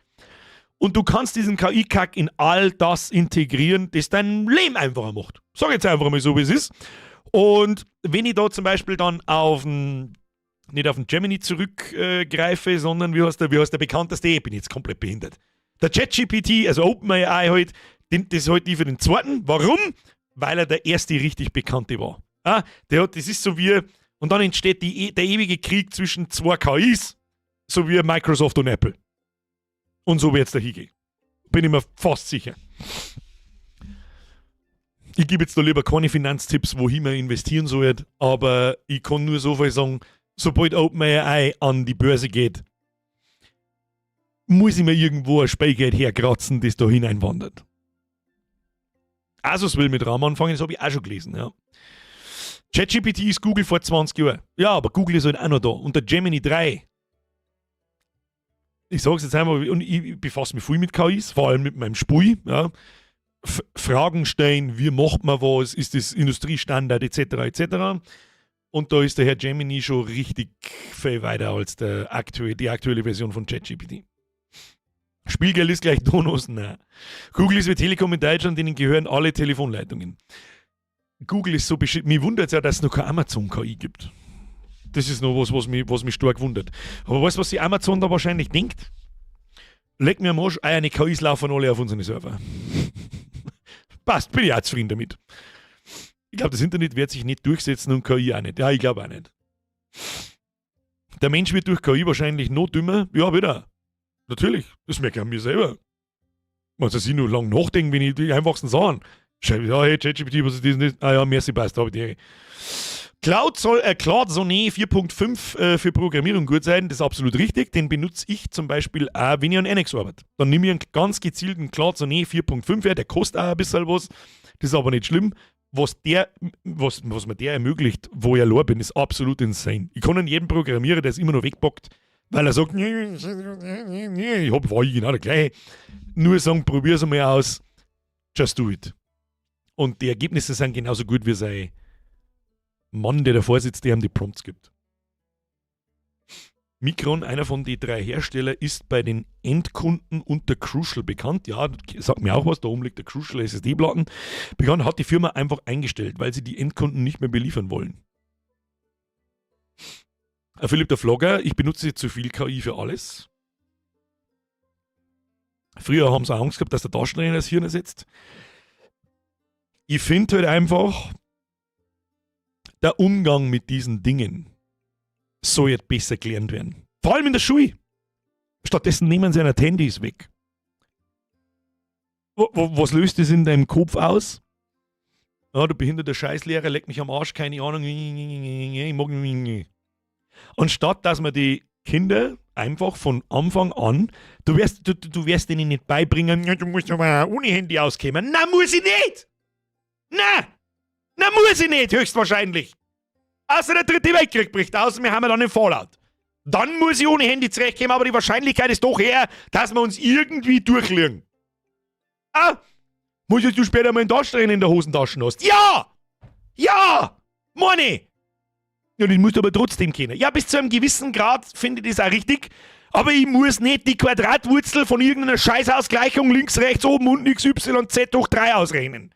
Speaker 1: Und du kannst diesen KI-Kack in all das integrieren, das dein Leben einfacher macht. Sag jetzt einfach mal so, wie es ist. Und wenn ich da zum Beispiel dann auf den, nicht auf den Gemini zurückgreife, sondern wie heißt der bekannteste? Ich bin jetzt komplett behindert. Der ChatGPT, also OpenAI halt, das halt ich für den zweiten. Warum? Weil er der erste richtig bekannte war. Ah, das ist so wie, und dann entsteht der ewige Krieg zwischen zwei KIs, so wie Microsoft und Apple. Und so wird es da hingehen. Bin ich mir fast sicher. Ich gebe jetzt da lieber keine Finanztipps, wohin man investieren soll, aber ich kann nur so viel sagen, sobald OpenAI an die Börse geht, muss ich mir irgendwo ein Spielgeld herkratzen, das da hineinwandert. Asus will mit RAM anfangen, das habe ich auch schon gelesen, ja. ChatGPT ist Google vor 20 Jahren. Ja, aber Google ist halt auch noch da. Und der Gemini 3. Ich sage es jetzt einmal, und ich befasse mich viel mit KIs, vor allem mit meinem Spui. Ja. F Fragen stellen, wie macht man was, ist das Industriestandard, etc., etc. Und da ist der Herr Gemini schon richtig viel weiter als die aktuelle Version von ChatGPT. Spielgeld ist gleich Donos? Nein. Google ist wie Telekom in Deutschland, denen gehören alle Telefonleitungen. Google ist so beschissen. Mich wundert es ja, dass es noch kein Amazon-KI gibt. Das ist noch was, was mich stark wundert. Aber weißt du, was sich Amazon da wahrscheinlich denkt? Leck mir am Arsch, eure KIs laufen alle auf unseren Server. Passt, bin ich auch zufrieden damit. Ich glaube, das Internet wird sich nicht durchsetzen und KI auch nicht. Ja, ich glaube auch nicht. Der Mensch wird durch KI wahrscheinlich noch dümmer. Ja, wieder. Natürlich. Das merke ich an mir selber. Man soll sich nur lang nachdenken, wenn ich die einfachsten Sachen. Schreibe ich, ja, hey, ChatGPT, was ist das denn? Ah ja, merci, passt, habe ich die. Claude Sonnet 4.5 für Programmierung gut sein, das ist absolut richtig. Den benutze ich zum Beispiel auch, wenn ich an Annex arbeite. Dann nehme ich einen ganz gezielten Claude Sonnet 4.5 her, der kostet auch ein bisschen was. Das ist aber nicht schlimm. Was mir der ermöglicht, wo ich allein bin, ist absolut insane. Ich kann an jedem Programmierer, der es immer noch wegpackt, weil er sagt, nee, nee, nee, ich hab, war ich genau der gleiche. Nur sagen, probier's einmal aus, just do it. Und die Ergebnisse sind genauso gut wie sein Mann, der davor sitzt, der ihm die Prompts gibt. Micron, einer von den drei Hersteller, ist bei den Endkunden unter Crucial bekannt. Ja, sagt mir auch was, da oben liegt der Crucial SSD-Platten. Bekannt, hat die Firma einfach eingestellt, weil sie die Endkunden nicht mehr beliefern wollen. Philipp der Vlogger, ich benutze zu viel KI für alles. Früher haben sie auch Angst gehabt, dass der Taschenrechner das Hirn ersetzt. Ich finde halt einfach, der Umgang mit diesen Dingen soll jetzt besser gelernt werden. Vor allem in der Schule. Stattdessen nehmen sie einer Handys weg. Was löst das in deinem Kopf aus? Ja, du behinderter Scheißlehrer, leck mich am Arsch, keine Ahnung, ich mag nicht. Anstatt dass man die Kinder einfach von Anfang an, du wirst denen nicht beibringen, ja, du musst aber ohne Handy auskommen. Na, muss ich nicht! Na! Na, muss ich nicht, höchstwahrscheinlich. Außer der Dritte Weltkrieg bricht aus und wir haben dann einen Fallout. Dann muss ich ohne Handy zurechtkommen, aber die Wahrscheinlichkeit ist doch eher, dass wir uns irgendwie durchlirgen. Ah! Muss du später mal einen Taschenrechner in der Hosentasche hast? Ja! Ja! Money! Ja, das musst du aber trotzdem kennen. Ja, bis zu einem gewissen Grad finde ich das auch richtig. Aber ich muss nicht die Quadratwurzel von irgendeiner Scheißausgleichung links, rechts, oben, unten, x, y, z hoch 3 ausrechnen.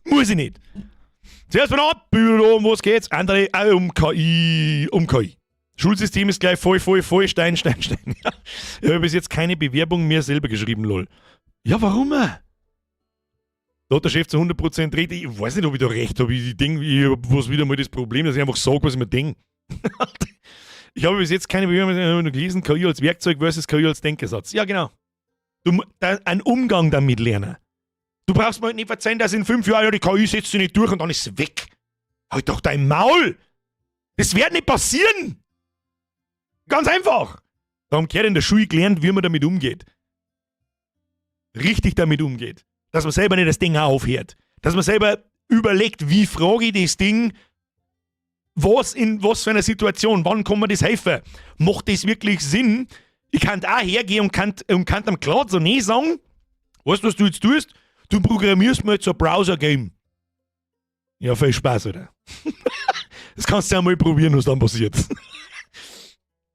Speaker 1: Muss ich nicht. Zuerst mal ab, um was geht's? Andere, um KI, um KI. Schulsystem ist gleich voll, voll, voll, Stein, Stein, Stein. Ja. Ich habe bis jetzt keine Bewerbung mehr selber geschrieben, lol. Ja, warum? Da hat der Chef zu 100% recht. Ich weiß nicht, ob ich da recht habe. Ich denke, ich habe was wieder mal das Problem, dass ich einfach sage, was ich mir denke. Ich habe bis jetzt keine Bewerbung mehr gelesen, KI als Werkzeug versus KI als Denkersatz. Ja, genau. Du, einen Umgang damit lernen. Du brauchst mir halt nicht erzählen, dass in 5 Jahren, ja, die KI setzt sich nicht durch und dann ist sie weg. Halt doch dein Maul! Das wird nicht passieren! Ganz einfach! Darum gehört in der Schule gelernt, wie man damit umgeht. Richtig damit umgeht. Dass man selber nicht das Ding auch aufhört. Dass man selber überlegt, wie frage ich das Ding, was in was für einer Situation, wann kann mir das helfen? Macht das wirklich Sinn? Ich kann auch hergehen und kann am Claude so nicht sagen, weißt du, was du jetzt tust? Du programmierst mir jetzt ein Browser-Game. Ja, viel Spaß, oder? Das kannst du ja mal probieren, was dann passiert.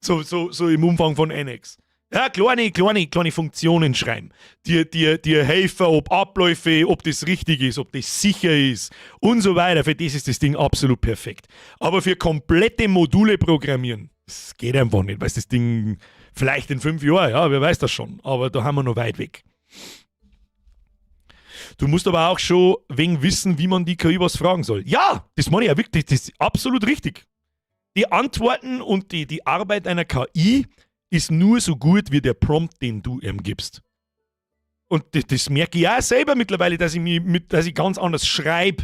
Speaker 1: So im Umfang von NX. Ja, kleine, kleine, kleine Funktionen schreiben, die helfen, ob Abläufe, ob das richtig ist, ob das sicher ist und so weiter. Für das ist das Ding absolut perfekt. Aber für komplette Module programmieren, das geht einfach nicht, weil das Ding vielleicht in 5 Jahren, ja, wer weiß das schon, aber da haben wir noch weit weg. Du musst aber auch schon wegen wissen, wie man die KI was fragen soll. Ja, das meine ich ja wirklich, das ist absolut richtig. Die Antworten und die Arbeit einer KI ist nur so gut wie der Prompt, den du ihm gibst. Und das merke ich auch selber mittlerweile, dass ich ganz anders schreibe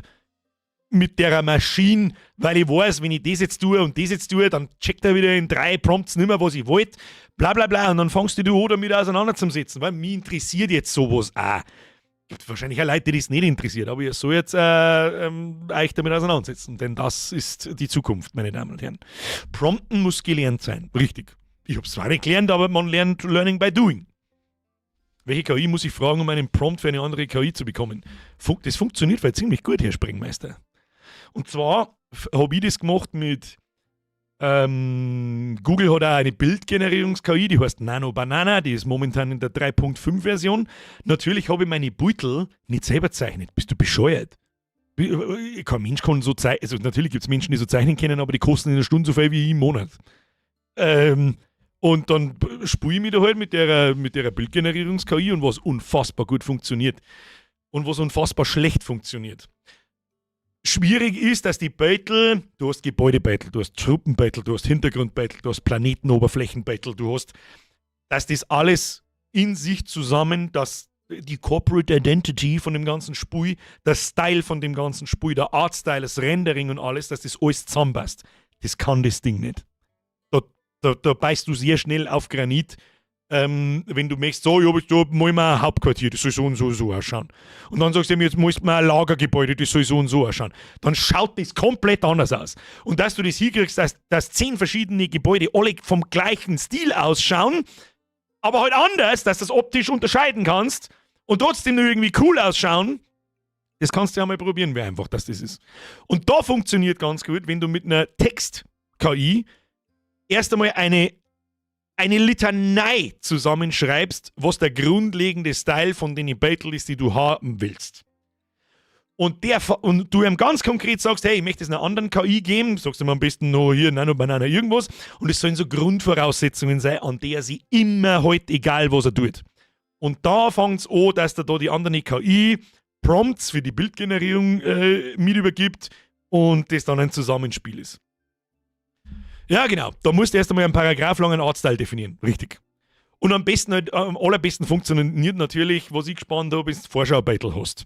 Speaker 1: mit der Maschine, weil ich weiß, wenn ich das jetzt tue und das jetzt tue, dann checkt er wieder in drei Prompts nicht mehr, was ich wollte, bla bla bla, und dann fängst du an, damit auseinanderzusetzen, weil mich interessiert jetzt sowas auch. Gibt wahrscheinlich auch Leute, die das nicht interessiert, aber ihr soll jetzt euch damit auseinandersetzen, denn das ist die Zukunft, meine Damen und Herren. Prompten muss gelernt sein, richtig. Ich habe es zwar nicht gelernt, aber man lernt Learning by Doing. Welche KI muss ich fragen, um einen Prompt für eine andere KI zu bekommen? Das funktioniert weil ziemlich gut, Herr Sprengmeister. Und zwar habe ich das gemacht mit Google hat auch eine Bildgenerierungs-KI, die heißt Nano Banana, die ist momentan in der 3.5 Version. Natürlich habe ich meine Beutel nicht selber gezeichnet. Bist du bescheuert? Kein Mensch kann so zeichnen. Also natürlich gibt es Menschen, die so zeichnen können, aber die kosten in einer Stunde so viel wie ich im Monat. Und dann spiele ich mich da halt mit der Bildgenerierungs-KI und was unfassbar gut funktioniert und was unfassbar schlecht funktioniert. Schwierig ist, dass die Beutel, du hast Gebäudebeutel, du hast Truppenbeutel, du hast Hintergrundbeutel, du hast Planetenoberflächenbeutel, du hast, dass das alles in sich zusammen, dass die Corporate Identity von dem ganzen Spui, der Style von dem ganzen Spui, der Artstyle, das Rendering und alles, dass das alles zusammenpasst. Das kann das Ding nicht. Da beißt du sehr schnell auf Granit, wenn du möchtest, so, ja, da mal mal ein Hauptquartier, das soll so und so und so ausschauen. Und dann sagst du mir, jetzt muss mal ein Lagergebäude, das soll so und so ausschauen. Dann schaut das komplett anders aus. Und dass du das hinkriegst, dass 10 verschiedene Gebäude alle vom gleichen Stil ausschauen, aber halt anders, dass du das optisch unterscheiden kannst und trotzdem nur irgendwie cool ausschauen, das kannst du ja mal probieren, wie einfach das ist. Und da funktioniert ganz gut, wenn du mit einer Text-KI erst einmal eine Litanei zusammenschreibst, was der grundlegende Style von den Bildl ist, die du haben willst. Und du ihm ganz konkret sagst, hey, ich möchte es einer anderen KI geben, sagst du ihm am besten noch hier, Nano Banana, irgendwas, und es sollen so Grundvoraussetzungen sein, an der sie immer halt, egal was er tut. Und da fängt es an, dass der da die andere KI Prompts für die Bildgenerierung mit übergibt und das dann ein Zusammenspiel ist. Ja, genau. Da musst du erst einmal einen paragraflangen Artstyle definieren. Richtig. Und am besten, halt, am allerbesten funktioniert natürlich, was ich gespannt habe, ist Vorschau-Bildl hast.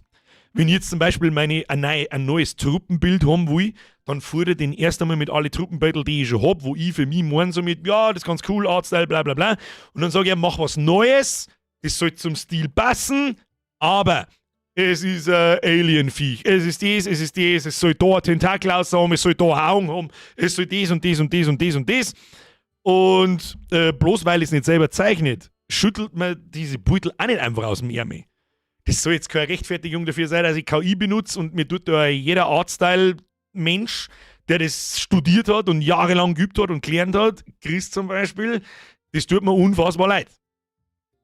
Speaker 1: Wenn ich jetzt zum Beispiel ein neues Truppenbild haben will, dann fütter ich den erst einmal mit alle Truppenbildl, die ich schon hab, wo ich für mich meine so mit, ja, das ist ganz cool, Artstyle, bla bla bla. Und dann sage ich, mach was Neues, das soll zum Stil passen, aber es ist ein Alien-Viech. Es ist das, es ist das, es soll da ein Tentakel haben, es soll da Augen haben, es soll das und das und das und das und das. Und bloß weil ich es nicht selber zeichnet, schüttelt man diese Beutel auch nicht einfach aus dem Ärmel. Das soll jetzt keine Rechtfertigung dafür sein, dass ich KI benutze, und mir tut da jeder Artstyle-Mensch, der das studiert hat und jahrelang geübt hat und gelernt hat, Chris zum Beispiel, das tut mir unfassbar leid.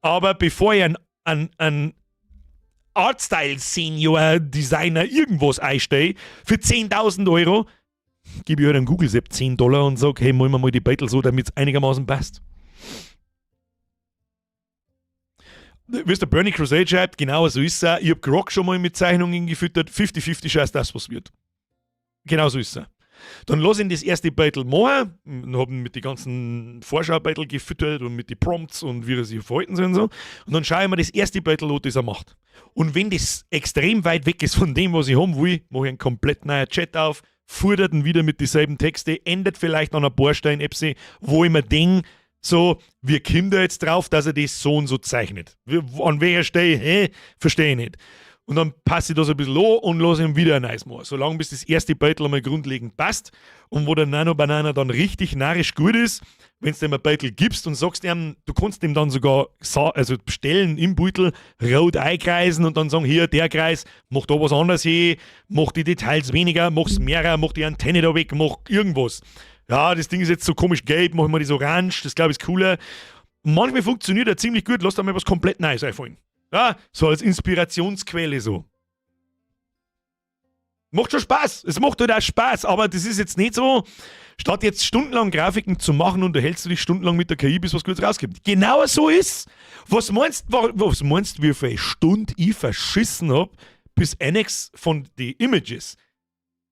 Speaker 1: Aber bevor ich einen Artstyle Senior Designer irgendwas einstelle für 10.000 Euro, gebe ich halt einem Google Sepp 10 Dollar und sage, hey, malen wir mal die Beutel so, damit es einigermaßen passt. Wie es der Bernie Crusade schreibt, genau so ist es. Ich hab Grok schon mal mit Zeichnungen gefüttert. 50-50 scheiß das, was wird. Genau so ist es. Dann lass ihn das erste Beutel machen, und hab ihn mit den ganzen Vorschaubeutel gefüttert und mit den Prompts und wie er sich verhalten soll und so. Und dann schaue ich mir das erste Beutel an, das er macht. Und wenn das extrem weit weg ist von dem, was ich haben will, mache ich einen komplett neuen Chat auf, futtert ihn wieder mit dieselben Texte, ändert vielleicht an ein paar Stellen etwas, wo ich mir denke, so, wie kommt er jetzt drauf, dass er das so und so zeichnet? An welcher Stelle, hä? Verstehe ich nicht. Und dann passe ich das ein bisschen an und lasse ihm wieder ein neues machen. Solange bis das erste Beutel einmal grundlegend passt und wo der Nano Banana dann richtig narrisch gut ist, wenn du dem ein Beutel gibst und sagst ihm, du kannst ihm dann sogar also bestellen im Beutel, rot einkreisen und dann sagen, hier, der Kreis, mach da was anderes hin, mach die Details weniger, mach's mehrer, mach die Antenne da weg, mach irgendwas. Ja, das Ding ist jetzt so komisch gelb, mach ich mal das orange, das glaube ich ist cooler. Manchmal funktioniert er ziemlich gut, lass da mal was komplett Neues einfallen. Ja, so als Inspirationsquelle so. Macht schon Spaß, es macht halt auch Spaß, aber das ist jetzt nicht so, statt jetzt stundenlang Grafiken zu machen, unterhältst du dich stundenlang mit der KI, bis was Gutes rauskommt. Genau so ist. Was meinst du, wie viele Stunden ich verschissen hab, bis Annex von den Images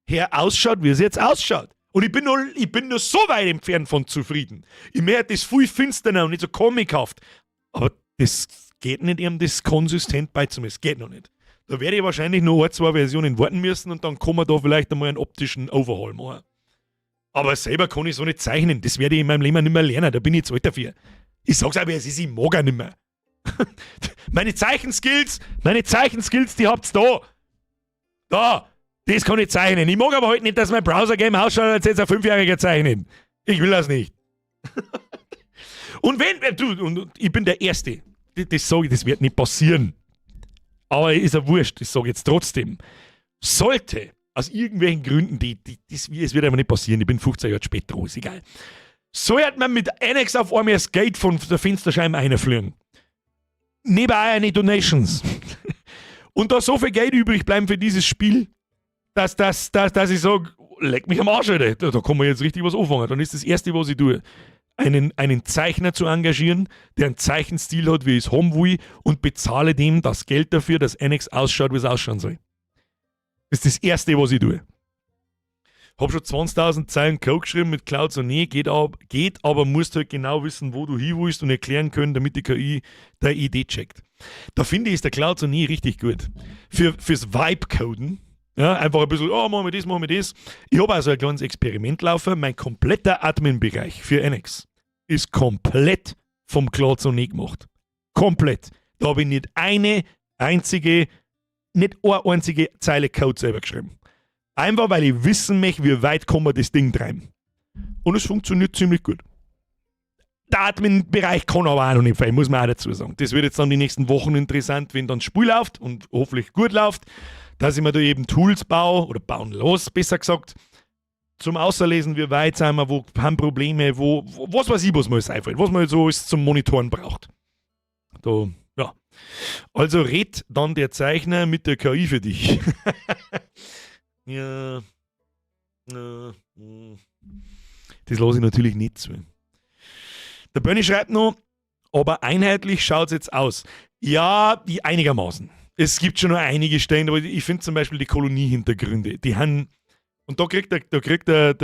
Speaker 1: her ausschaut, wie es jetzt ausschaut? Und ich bin nur so weit entfernt von zufrieden. Ich merke das viel finsterer und nicht so comichaft. Aber das geht nicht, ihm das konsistent beizumessen. Es geht noch nicht. Da werde ich wahrscheinlich noch ein, zwei Versionen warten müssen und dann kann man da vielleicht einmal einen optischen Overhaul machen. Aber selber kann ich so nicht zeichnen. Das werde ich in meinem Leben nicht mehr lernen. Da bin ich zu alt dafür. Ich sag's auch, wie es ist, ich mag auch nicht mehr. Meine Zeichenskills, die habt's da. Da! Das kann ich zeichnen. Ich mag aber halt nicht, dass mein Browser-Game ausschaut, als jetzt ein 5-Jähriger zeichnen. Ich will das nicht. Und wenn, du, und ich bin der Erste. Das sage ich, das wird nicht passieren. Aber ist ja wurscht, das sage ich jetzt trotzdem. Sollte, aus irgendwelchen Gründen, es wird einfach nicht passieren, ich bin 15 Jahre spät dran, ist egal. Sollte man mit Annex auf einmal das Geld von der Fensterscheibe reinfliegen. Nebenbei eine Donations. Und da so viel Geld übrig bleiben für dieses Spiel, dass ich sage, leck mich am Arsch, Alter. Da kann man jetzt richtig was anfangen. Dann ist das Erste, was ich tue, einen Zeichner zu engagieren, der einen Zeichenstil hat, wie ich es haben will, und bezahle dem das Geld dafür, dass Annex ausschaut, wie es ausschauen soll. Das ist das Erste, was ich tue. Hab schon 20.000 Zeilen Code geschrieben mit Cloud, so nee, geht aber musst halt genau wissen, wo du hin willst und erklären können, damit die KI deine Idee checkt. Da finde ich, ist der Cloud so nie richtig gut. Fürs Vibe-Coden, ja, einfach ein bisschen, oh, machen wir das, machen wir das. Ich habe also ein kleines Experiment laufen. Mein kompletter Admin-Bereich für Annex ist komplett vom Claude Sonnet gemacht. Komplett. Da habe ich nicht eine einzige, nicht eine einzige Zeile Code selber geschrieben. Einfach, weil ich wissen möchte, wie weit kann man das Ding treiben. Und es funktioniert ziemlich gut. Der Admin-Bereich kann aber auch noch nicht fehlen, muss man auch dazu sagen. Das wird jetzt dann die nächsten Wochen interessant, wenn dann das Spiel läuft und hoffentlich gut läuft, dass ich mir da eben Tools baue, oder bauen los, besser gesagt, Zum Außerlesen, wie weit sind wir, wo haben Probleme, wo was weiß ich, was mir alles einfällt, was man so alles zum Monitoren braucht. Da, ja. Also red dann der Zeichner mit der KI für dich. Ja. Das lasse ich natürlich nicht zu. Der Bernie schreibt noch, aber einheitlich schaut es jetzt aus. Ja, einigermaßen. Es gibt schon noch einige Stellen, aber ich finde zum Beispiel die Koloniehintergründe, die haben, und da kriegt der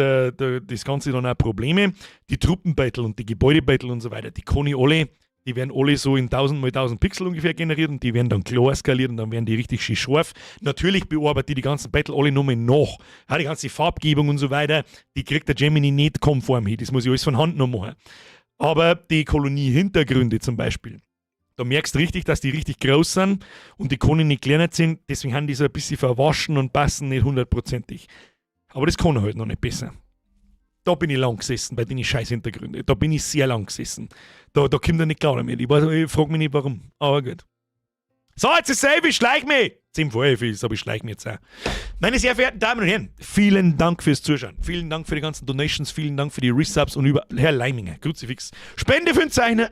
Speaker 1: das Ganze dann auch Probleme. Die Truppenbattle und die Gebäudebattle und so weiter, die kann ich alle, die werden alle so in 1000 mal 1000 Pixel ungefähr generiert und die werden dann klar skaliert und dann werden die richtig schön scharf. Natürlich bearbeitet die die ganzen Battle alle nochmal nach. Ja, die ganze Farbgebung und so weiter, die kriegt der Gemini nicht konform hin. Das muss ich alles von Hand noch machen. Aber die Kolonie-Hintergründe zum Beispiel, da merkst du richtig, dass die richtig groß sind und die Konen nicht kleiner sind, deswegen haben die so ein bisschen verwaschen und passen nicht hundertprozentig. Aber das kann er halt noch nicht besser. Da bin ich lang gesessen bei den scheiß Hintergründen. Da bin ich sehr lang gesessen. Da kommt er nicht klar damit. Ich frage mich nicht, warum. Aber gut. So, jetzt ist 11, ich schleich mich. 10 vor 11 ist, aber ich schleich mich jetzt auch. Meine sehr verehrten Damen und Herren, vielen Dank fürs Zuschauen. Vielen Dank für die ganzen Donations, vielen Dank für die Resubs und über. Herr Leiminger, Kruzifix. Spende für den Zeichner.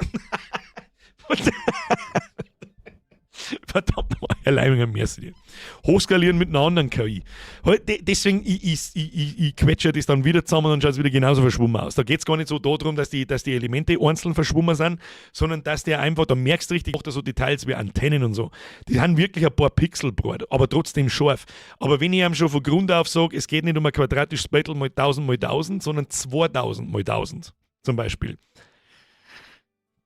Speaker 1: Verdammt nochmal, Herr Leiminger, merci dir. Hochskalieren mit einer anderen KI. Deswegen, ich quetsche das dann wieder zusammen und schaut es wieder genauso verschwommen aus. Da geht es gar nicht so darum, dass die Elemente einzeln verschwommen sind, sondern dass der einfach, da merkst du richtig, auch da so Details wie Antennen und so. Die haben wirklich ein paar Pixel breit, aber trotzdem scharf. Aber wenn ich ihm schon von Grund auf sage, es geht nicht um ein quadratisches Battle mal 1000 mal 1000, sondern 2000 mal 1000 zum Beispiel.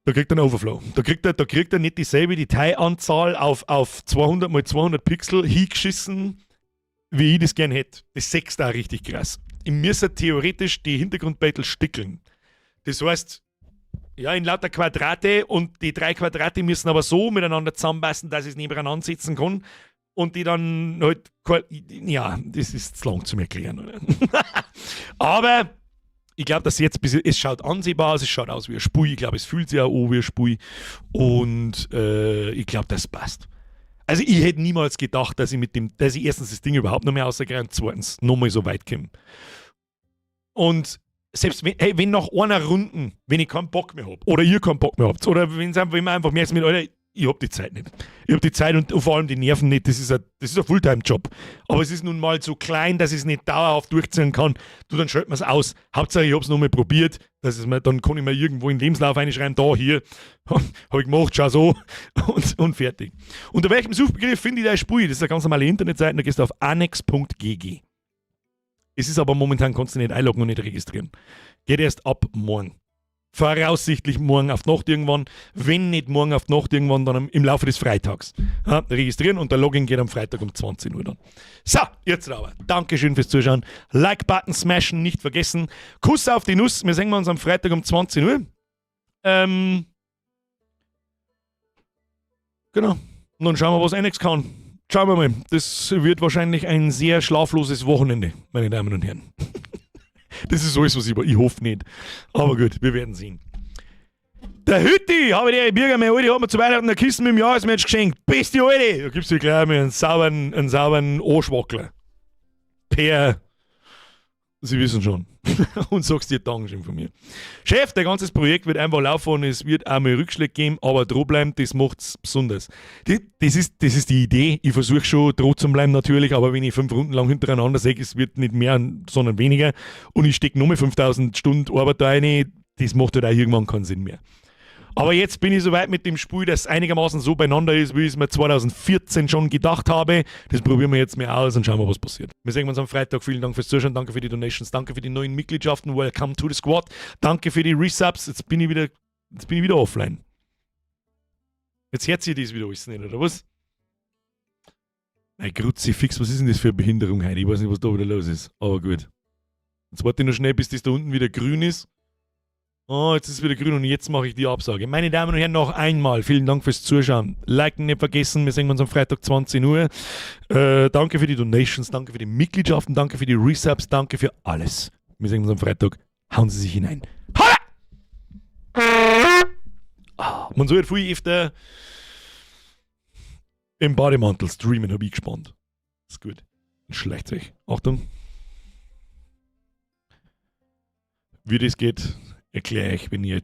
Speaker 1: Da kriegt er einen Overflow. Da kriegt er nicht dieselbe Detailanzahl auf 200 mal 200 Pixel hingeschissen, wie ich das gern hätte. Das sechst da richtig krass. Ich müsste theoretisch die Hintergrundbattle stickeln. Das heißt, ja, in lauter Quadrate und die drei Quadrate müssen aber so miteinander zusammenpassen, dass ich es nebeneinander setzen kann. Und die dann halt, ja, das ist zu lang zum Erklären. Oder? Aber ich glaube, dass jetzt ein bisschen, es schaut ansehbar aus, es schaut aus wie ein Spui. Ich glaube, es fühlt sich auch an wie ein Spui. Und ich glaube, das passt. Also ich hätte niemals gedacht, dass ich erstens das Ding überhaupt noch mehr rauskriege und zweitens nochmal so weit komme. Und selbst wenn, hey, wenn nach einer Runde, wenn ich keinen Bock mehr hab, oder ihr keinen Bock mehr habt, oder wenn man einfach merkt, mit, Alter, ich hab die Zeit nicht. Ich hab die Zeit und vor allem die Nerven nicht. Das ist ein Fulltime-Job. Aber es ist nun mal so klein, dass ich es nicht dauerhaft durchziehen kann. Du, dann schalten wir es aus. Hauptsache, ich hab's nochmal probiert. Das ist mir, dann kann ich mir irgendwo in den Lebenslauf reinschreiben, da, hier, hab ich gemacht, schau so und fertig. Unter welchem Suchbegriff finde ich da Spui? Das ist eine ganz normale Internetseite, da gehst du auf anex.gg. Es ist aber momentan, kannst du nicht einloggen und nicht registrieren. Geht erst ab morgen. Voraussichtlich morgen auf die Nacht irgendwann. Wenn nicht morgen auf die Nacht irgendwann, dann im Laufe des Freitags. Ja, registrieren und der Login geht am Freitag um 20 Uhr dann. So, jetzt aber. Dankeschön fürs Zuschauen. Like-Button smashen, nicht vergessen. Kuss auf die Nuss. Wir sehen uns am Freitag um 20 Uhr. Genau. Und dann schauen wir, was Annex kann. Schauen wir mal. Das wird wahrscheinlich ein sehr schlafloses Wochenende, meine Damen und Herren. Das ist alles, was ich. Ich hoffe nicht. Aber gut, wir werden sehen. Der Hütti, habe ich die Birger, meine Alte hat mir zu Weihnachten eine Kiste mit dem Jahresmatch geschenkt. Beste Alte! Da gibt's dir gleich mal einen sauberen Arschwackler. Per. Sie wissen schon. Und sagst dir Dankeschön von mir. Chef, der ganze Projekt wird einfach laufen und es wird auch mal Rückschläge geben, aber dranbleiben, das macht's besonders. Das ist die Idee. Ich versuche schon dran zu bleiben natürlich, aber wenn ich 5 Runden lang hintereinander sage, es wird nicht mehr, sondern weniger und ich stecke nochmal 5000 Stunden Arbeit da rein, das macht halt auch irgendwann keinen Sinn mehr. Aber jetzt bin ich soweit mit dem Spiel, dass es einigermaßen so beieinander ist, wie ich es mir 2014 schon gedacht habe. Das probieren wir jetzt mal aus und schauen wir, was passiert. Wir sehen uns am Freitag. Vielen Dank fürs Zuschauen, danke für die Donations, danke für die neuen Mitgliedschaften. Welcome to the Squad. Danke für die Resubs. Jetzt bin ich wieder offline. Jetzt hört sich das wieder alles nicht, oder was? Nein, Kruzifix, was ist denn das für eine Behinderung heute? Ich weiß nicht, was da wieder los ist. Aber gut. Jetzt warte ich noch schnell, bis das da unten wieder grün ist. Oh, jetzt ist es wieder grün und jetzt mache ich die Absage. Meine Damen und Herren, noch einmal vielen Dank fürs Zuschauen. Liken nicht vergessen, wir sehen uns am Freitag 20 Uhr. Danke für die Donations, danke für die Mitgliedschaften, danke für die Resubs, danke für alles. Wir sehen uns am Freitag. Hauen Sie sich hinein. Holla! Ah, man soll viel öfter im Bademantel streamen, habe ich gespannt. Ist gut. Schleicht sich. Achtung. Wie das geht, erkläre ich, wenn ihr